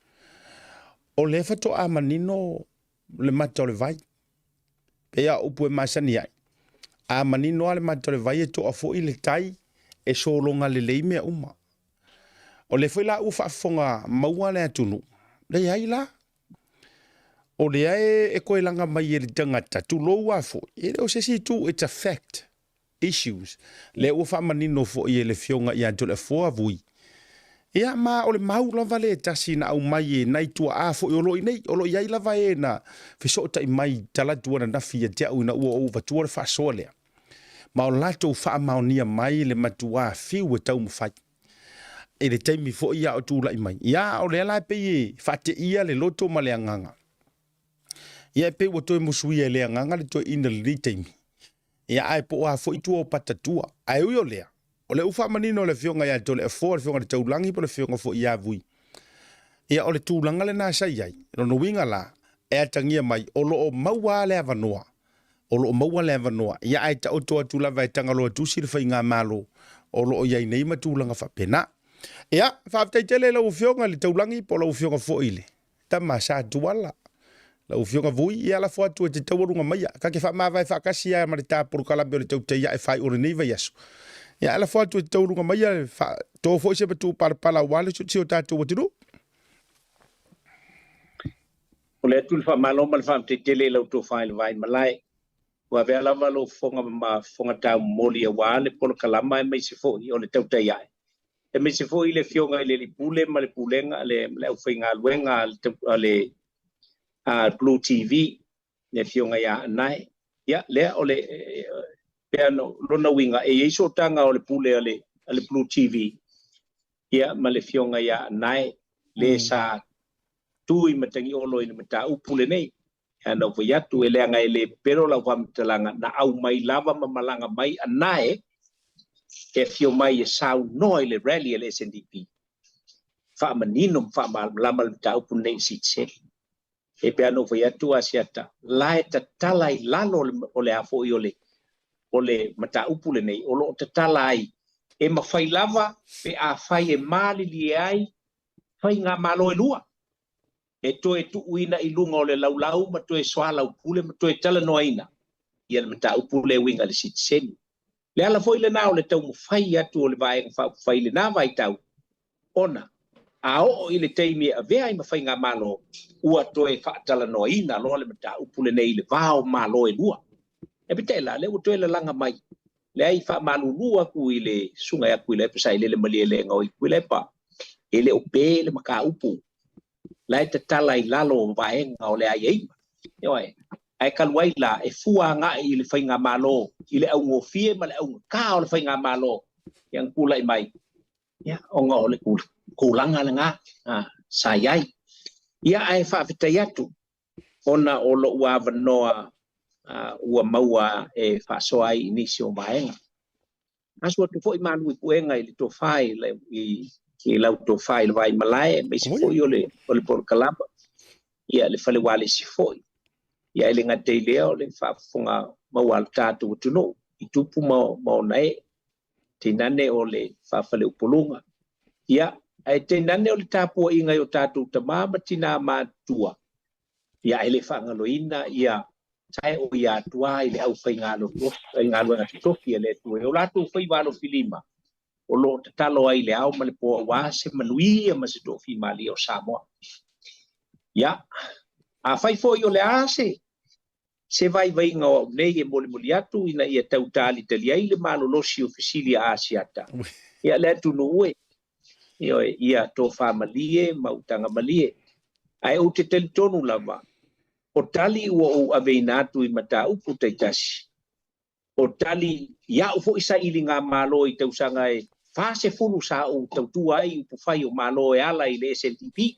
O lea faatoa manino le mata o le vai. Pei a upu e masani ai. A manino lava le mata o le vai e toa foi le tai e sologa lelei mea uma. O lea foi la ua faafofoga maua le atunuu, leai la. O lea e toe laga mai e le tagata, tulou lava foi, e le o se isi itu, it's a fact issues. Lea ua faamanino foi e le Afioga ia Toleafoa Vui. Ia, ma o le mau lava lea e tasi na aumai e nai tuaa foi o lo o i nei. O lo o i ai lava e na fesootai mai talaatu ananafi ia te au ina ua ou avatua le faasoa lea. Ma o latou faamaonia mai le matuā fiu e taumafai. I le taimi foi a o tulai mai. Ia, o lea la e pei e faateia le loto ma le agaga. Ia, e pei ua toe musuia e le agaga le toeaina i lenei taimi. Ia, ae po o a foi tua o patatua. Ae ui o lea, o lea ua faamanino e le Afioga ia Toleafoa, le Afioga i le Taulagi po o le Afioga foi ia Vui. Ia, o le tulaga lena sa i ai. Lona uiga la, e atagia mai, o lo o maua lava le avanoa. O lo o maua le avanoa. Ia, ae taoto atu lava e Tagaloa Tusi le faigamalo o lo o i ai nei ma tulaga faapena. Ia, faafetai tele i lau Afioga i le Taulagi po o lau Afioga foi i le Tama Sa Tuala. Lau Afioga Vui, ia lafo atu e te taualuga maia. Ka te faamavae faatasi ai ma le ta polokalame o le Tautai Ae faaiu o lenei vaiaso. Ia ae lafo atu e te taualuga maia e faato foi se matu palapala aua le si o tatou atunuu. O le atu le faamalo ma le faafetai tele i lau tofa i le vaai malae. Ua avea lava lou fofoga ma fofoga taumomoli aua le polokalama aemaise foi o le Tautai Ae. Aemaise foi le Afioga i le Alii Pule ma le Pulega le ma le aufaigaluega a le Blue TV, le Afioga ia Anae. Ia, lea o le pea no, lona uiga e i ai sootaga o le pule a le Blue TV ia ma le Afioga ia Anae, le sa tu i Matagiolo i le mataupu lenei. Ia na ou fai atu, e leaga e le pepelo lau faamatalaga, na aumai lava ma malaga mai Anae e afio mai e saunoa i le rally a le SNDP, faamanino ma faamalamalama le mataupu lenei i sitiseni. E pei ona ou fai atu Asiata, la e tatala i lalo o le a foi o le o le mataupu lenei, o lo o tatala ai e mafai lava pe afai e malilie ai faigamalo e lua e toe tuuina i luga o le laulau ma toe soalaupule ma toe talanoaina ia le mataupu lea e uiga i le sitiseni. Le ala foi lena o le taumafai atu o le Vaega Faaupufai i lena vaitau, ona A oo i le taimi e avea ai ma faigamalo, ua toe faatalanoaina loa le mataupu lenei i le va o Malo e lua. Ae peitai la, o lea ua toe lalaga mai, leai, faamalulu atu i le Susuga ia Tuilaepa Sailele Malielegaoi Tuilaepa, e le o pe le mataupu, la e tatala i lalo o vaega o le aiaiga. Ioe. Ae talu ai la, e fua agai i le faigamalo, i le augofie ma le augata o le faigamalo, ia na tulai mai, ia, ona o le tulaga lena sa i ai. Ia, ae faafetai atu ona o lou avanoa ua maua e faasoa ai i nisi o vaega. Asu atu foi malu i puega i le tofa i lau tofa i le Vaimalae, aemaise foi o le polokalama, ia le fale ualesi foi. Ia e le gata i lea o le faafofoga maua a le tatou atunuu i tupu ma ona ee, tainane o le faafaleupoluga. Ia, ae tainane o le tapuaiga i o tatou tama ma tina matutua, ia e le faagaloina ia sae o ia atua i le aufaigaluega totofi a le Atua i o latou faiva alofilima o lo o tatalo ai i le ao ma le po aua se manuia ma se toafimalie o Samoa. Ia, afai foi o le a se se vaivaiga o au nei e molimoli atu ina ia tau talitali ai le malolosi o fesili a Asiata, ia le atunuu e, ioe, ia tofamalie ma utaga malie. Ae ou te talitonu lava, o tali ua ou aveina atu i mataupu taitasi, o tali i a'u foi sailigamalo i tausaga e 40 sa ou tautua ai i upufai o Malo e ala i le SNDP,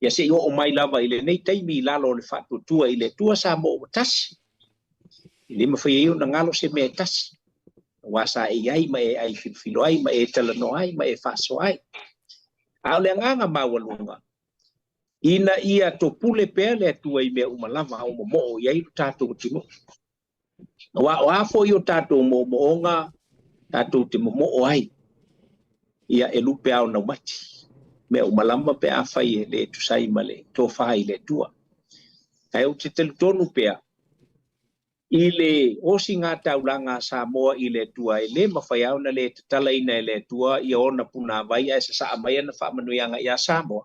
ia se i oo mai lava i lenei taimi i lalo o le faatuatua i le Atua Samoa ua tasi. E le mafai ai ona galo se mea e tasi, aua sa e i ai ma e ai filofilo ai ma e talanoa ai ma e faasoa ai. A o le agaga maualuga, ina ia topule pea le Atua i mea uma lava o momoo i ai lo tatou atunuu. Aua o a foi o tatou moomooga tatou te momoo ai, ia e lupe ao naumati mea uma lava pe afai e le tusa ai ma le tofa i le Atua. Ae ou te talitonu pea i le osigataulaga a Samoa i le Atua, e le mafai lava ona le tatalaina e le Atua ia ona punavai ae sasaa mai ana faamanuiaga ia Samoa.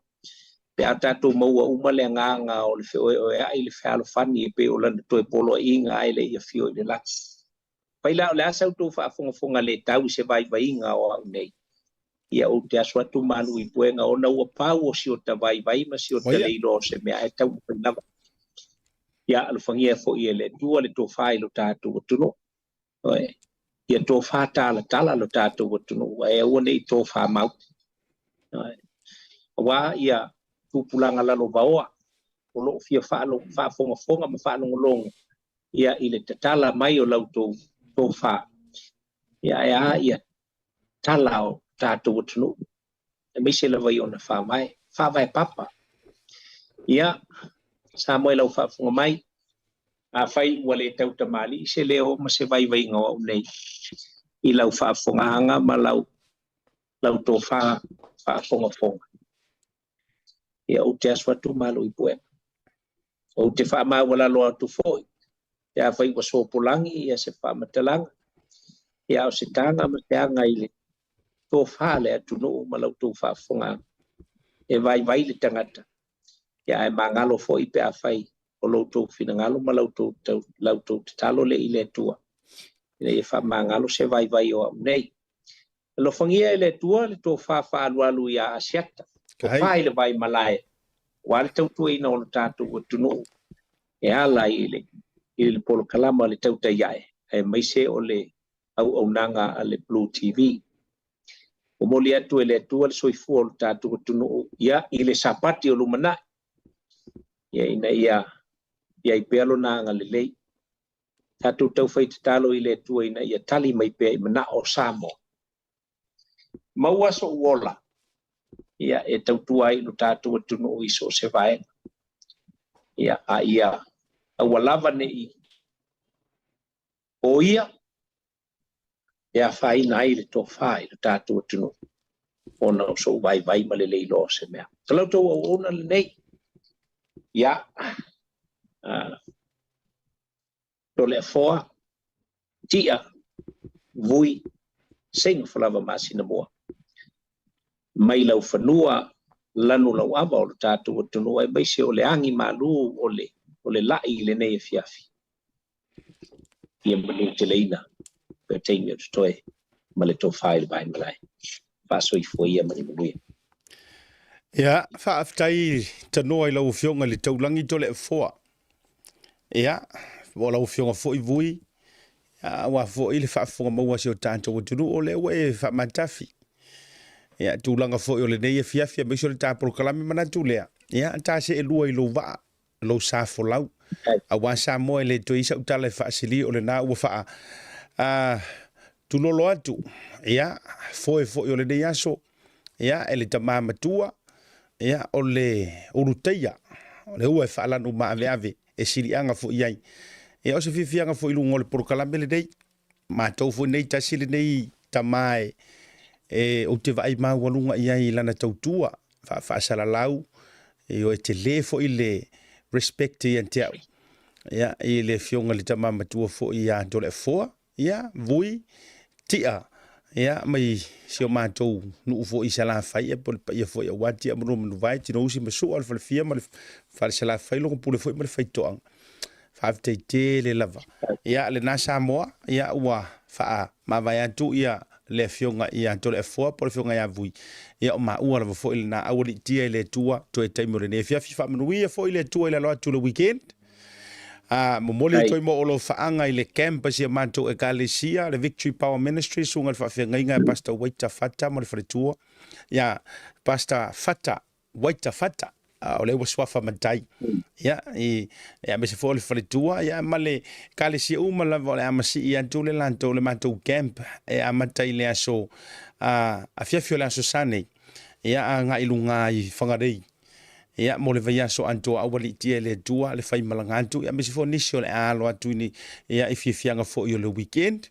Pe a tatou maua uma le agaga o le feoeoea'i i le fealofani e pei o lana toe poloaiga ae le i afio i le lagi. Fai la o le a sa outou faafogafoga le tau i se vaivaiga o au nei, ia ou te aso atu malu i puega ona ua pau o si ota vaivai ma si ota leiloa o se mea ae taumafai lava. Ia alofagia foi e le Atua le tofa i lo tatou atunuu. Ioe. Ia tofa talatala lo tatou atunuu ae aua ne i tofa mau. Ioe. Aua ia tupulaga lalovaoa o lo o fia faafogafoga ma faalogologo ia i le tatala mai o la outou tofa, ia ae a ia tala o tatou atunuu, aemaise lava i ona faavae, faavae papa. Ia, Samoa i lau faafofoga mai, afai ua le tautamalii se leo ma se vaivaiga o au nei i lau faafofogaaga ma lau lau tofa faafogafoga, ia ou te aso atu malu i puega. Ou te faamaualalo atu foi pe afai ua sopolagi ia se faamatalaga, ia a o se taga ma se aga i le tofa a le atunuu ma la outou faafofogaaga. E vaivai le tagata, ia ae magalo foi pe afai o lo outou finagalo ma la outou tatalo le i le Atua ina ia faamagalo se vaivai o au nei. Alofagia e le Atua le tofa faaalualu ia Asiata, tofa i le Vaimalae, aua le tautuaina o lo tatou atunuu e ala i le i le polokalama le Tautai Ae, aemaise o le auaunaga a le Blue TV. Momoli atu e le Atua le soifua o lo tatou atunuu ia i le Sapati o lumanai, ia ina ia i ai pea lona agalelei. Tatou taufai tatalo i le Atua ina ia tali mai pea i manao o Samoa. Maua sou ola ia e tautua ai lo tatou atunuu i so o se vaega. Ia, a ia aua lava ne i o ia e afaina ai le tofa i lo tatou atunuu ona o sou vaivai ma le le iloa o se mea. O la outou auauna lenei, ia, Toleafoa, Tia, Vui, Seiga Falava Masinamua. mai laufanua lanu lauava o lo tatou atunuu aemaise o le agi malu o le o le la'i i lenei afiafi. Ia manuteleina pea taimi o totoe ma le tofa i le vae malae. Faasoifua ia ma le manuia. Ia, faafetai tanoa i lau Afioga i le Taulagi Toleafoa. Ia, o lau Afioga foi Vui, aua foi le faafofoga maua a si o tatou atunuu, o lea ua e faamatafi. Ia, tulaga foi o lenei afiafi, aemaise o le ta polokalame manatu lea, ia, ta seelua i lou vaa, lou sa folau. Aua Samoa e le toe i ai sau tala e faasili, o lena ua faa tulolo atu, ia, foe foi o lenei aso, ia, e le tama matua, ia, o le ulutaia, o le ua e faalanu maaveave, e siliaga foi i ai. Ia, o se fiafiaga foi i luga o le polokalame lenei, matou foi nei tasi lenei tama e, e ou te vaai maualuga i ai i lana tautua faafaasalalau, e tele foi le respect ia te au ia, i le afioga i le tama matua foi ia Toleafoa, ia, Vui, Tia, ia, mai si o matou nuu foi i Salafai, ia, po le paia foi aua Tia ma Lua Manuvae, Tinousi ma Sua, o le Falefia ma le Fale Salafai, Logo Pule foi ma le Faitoaga. Faafetai tele lava. Ia, lena Samoa, ia, ua faamavae atu ia le afioga ia Toleafoa po o le afioga ia Vui. Ia, o maua lava foi lena aualiitia i le Atua toe taimi o lenei afiafi. Faamanuia foi le Atua i le alo atu i le weekend. A momoli atu ai mo alofaaga i le camp a si a matou ekalesia, le Victory Power Ministry, susuga i le faafeagaiga ia Pastor Waita Fata ma le faletua, ia Pastor Fata Waita Fata, o lea ua suafa matai. Ia, i, ia aemaise foi o le faletua, ia ma le ekalesia uma lava o le a masii atu le latou, le matou camp e amata i le aso a, afiafi o le aso Sa nei, ia agai i luga i Whangarei. Ia, mo le vaiaso atoa aualiitia e le Atua le faimalaga atu, ia aemaise foi o nisi o le a alo atu i ni, ia, i fiafiaga foi o le weekend.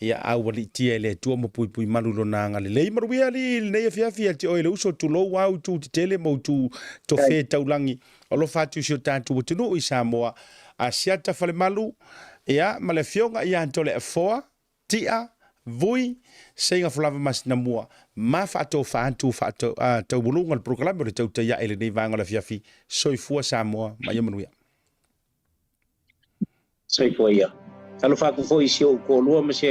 Ia, aualiitia e le Atua ma puipui malu i lona agalelei. Manuia alii i lenei afiafi ia te oe le uso, tulou au itu tetele ma itu tofe taulagi. Alofa atu i si o tatou atunuu i Samoa. Asiata Falemalu, ia, ma le afioga ia Toleafoa, Tia, Vui, Seiga Folava Masinamua, ma faatofa atu faatauuluga o le polokalame o le tautai ae i lenei vaega o le afiafi. Soifua Samoa ma ia manuia. Soifua ia. Talofa atu foi i si ou toalua ma si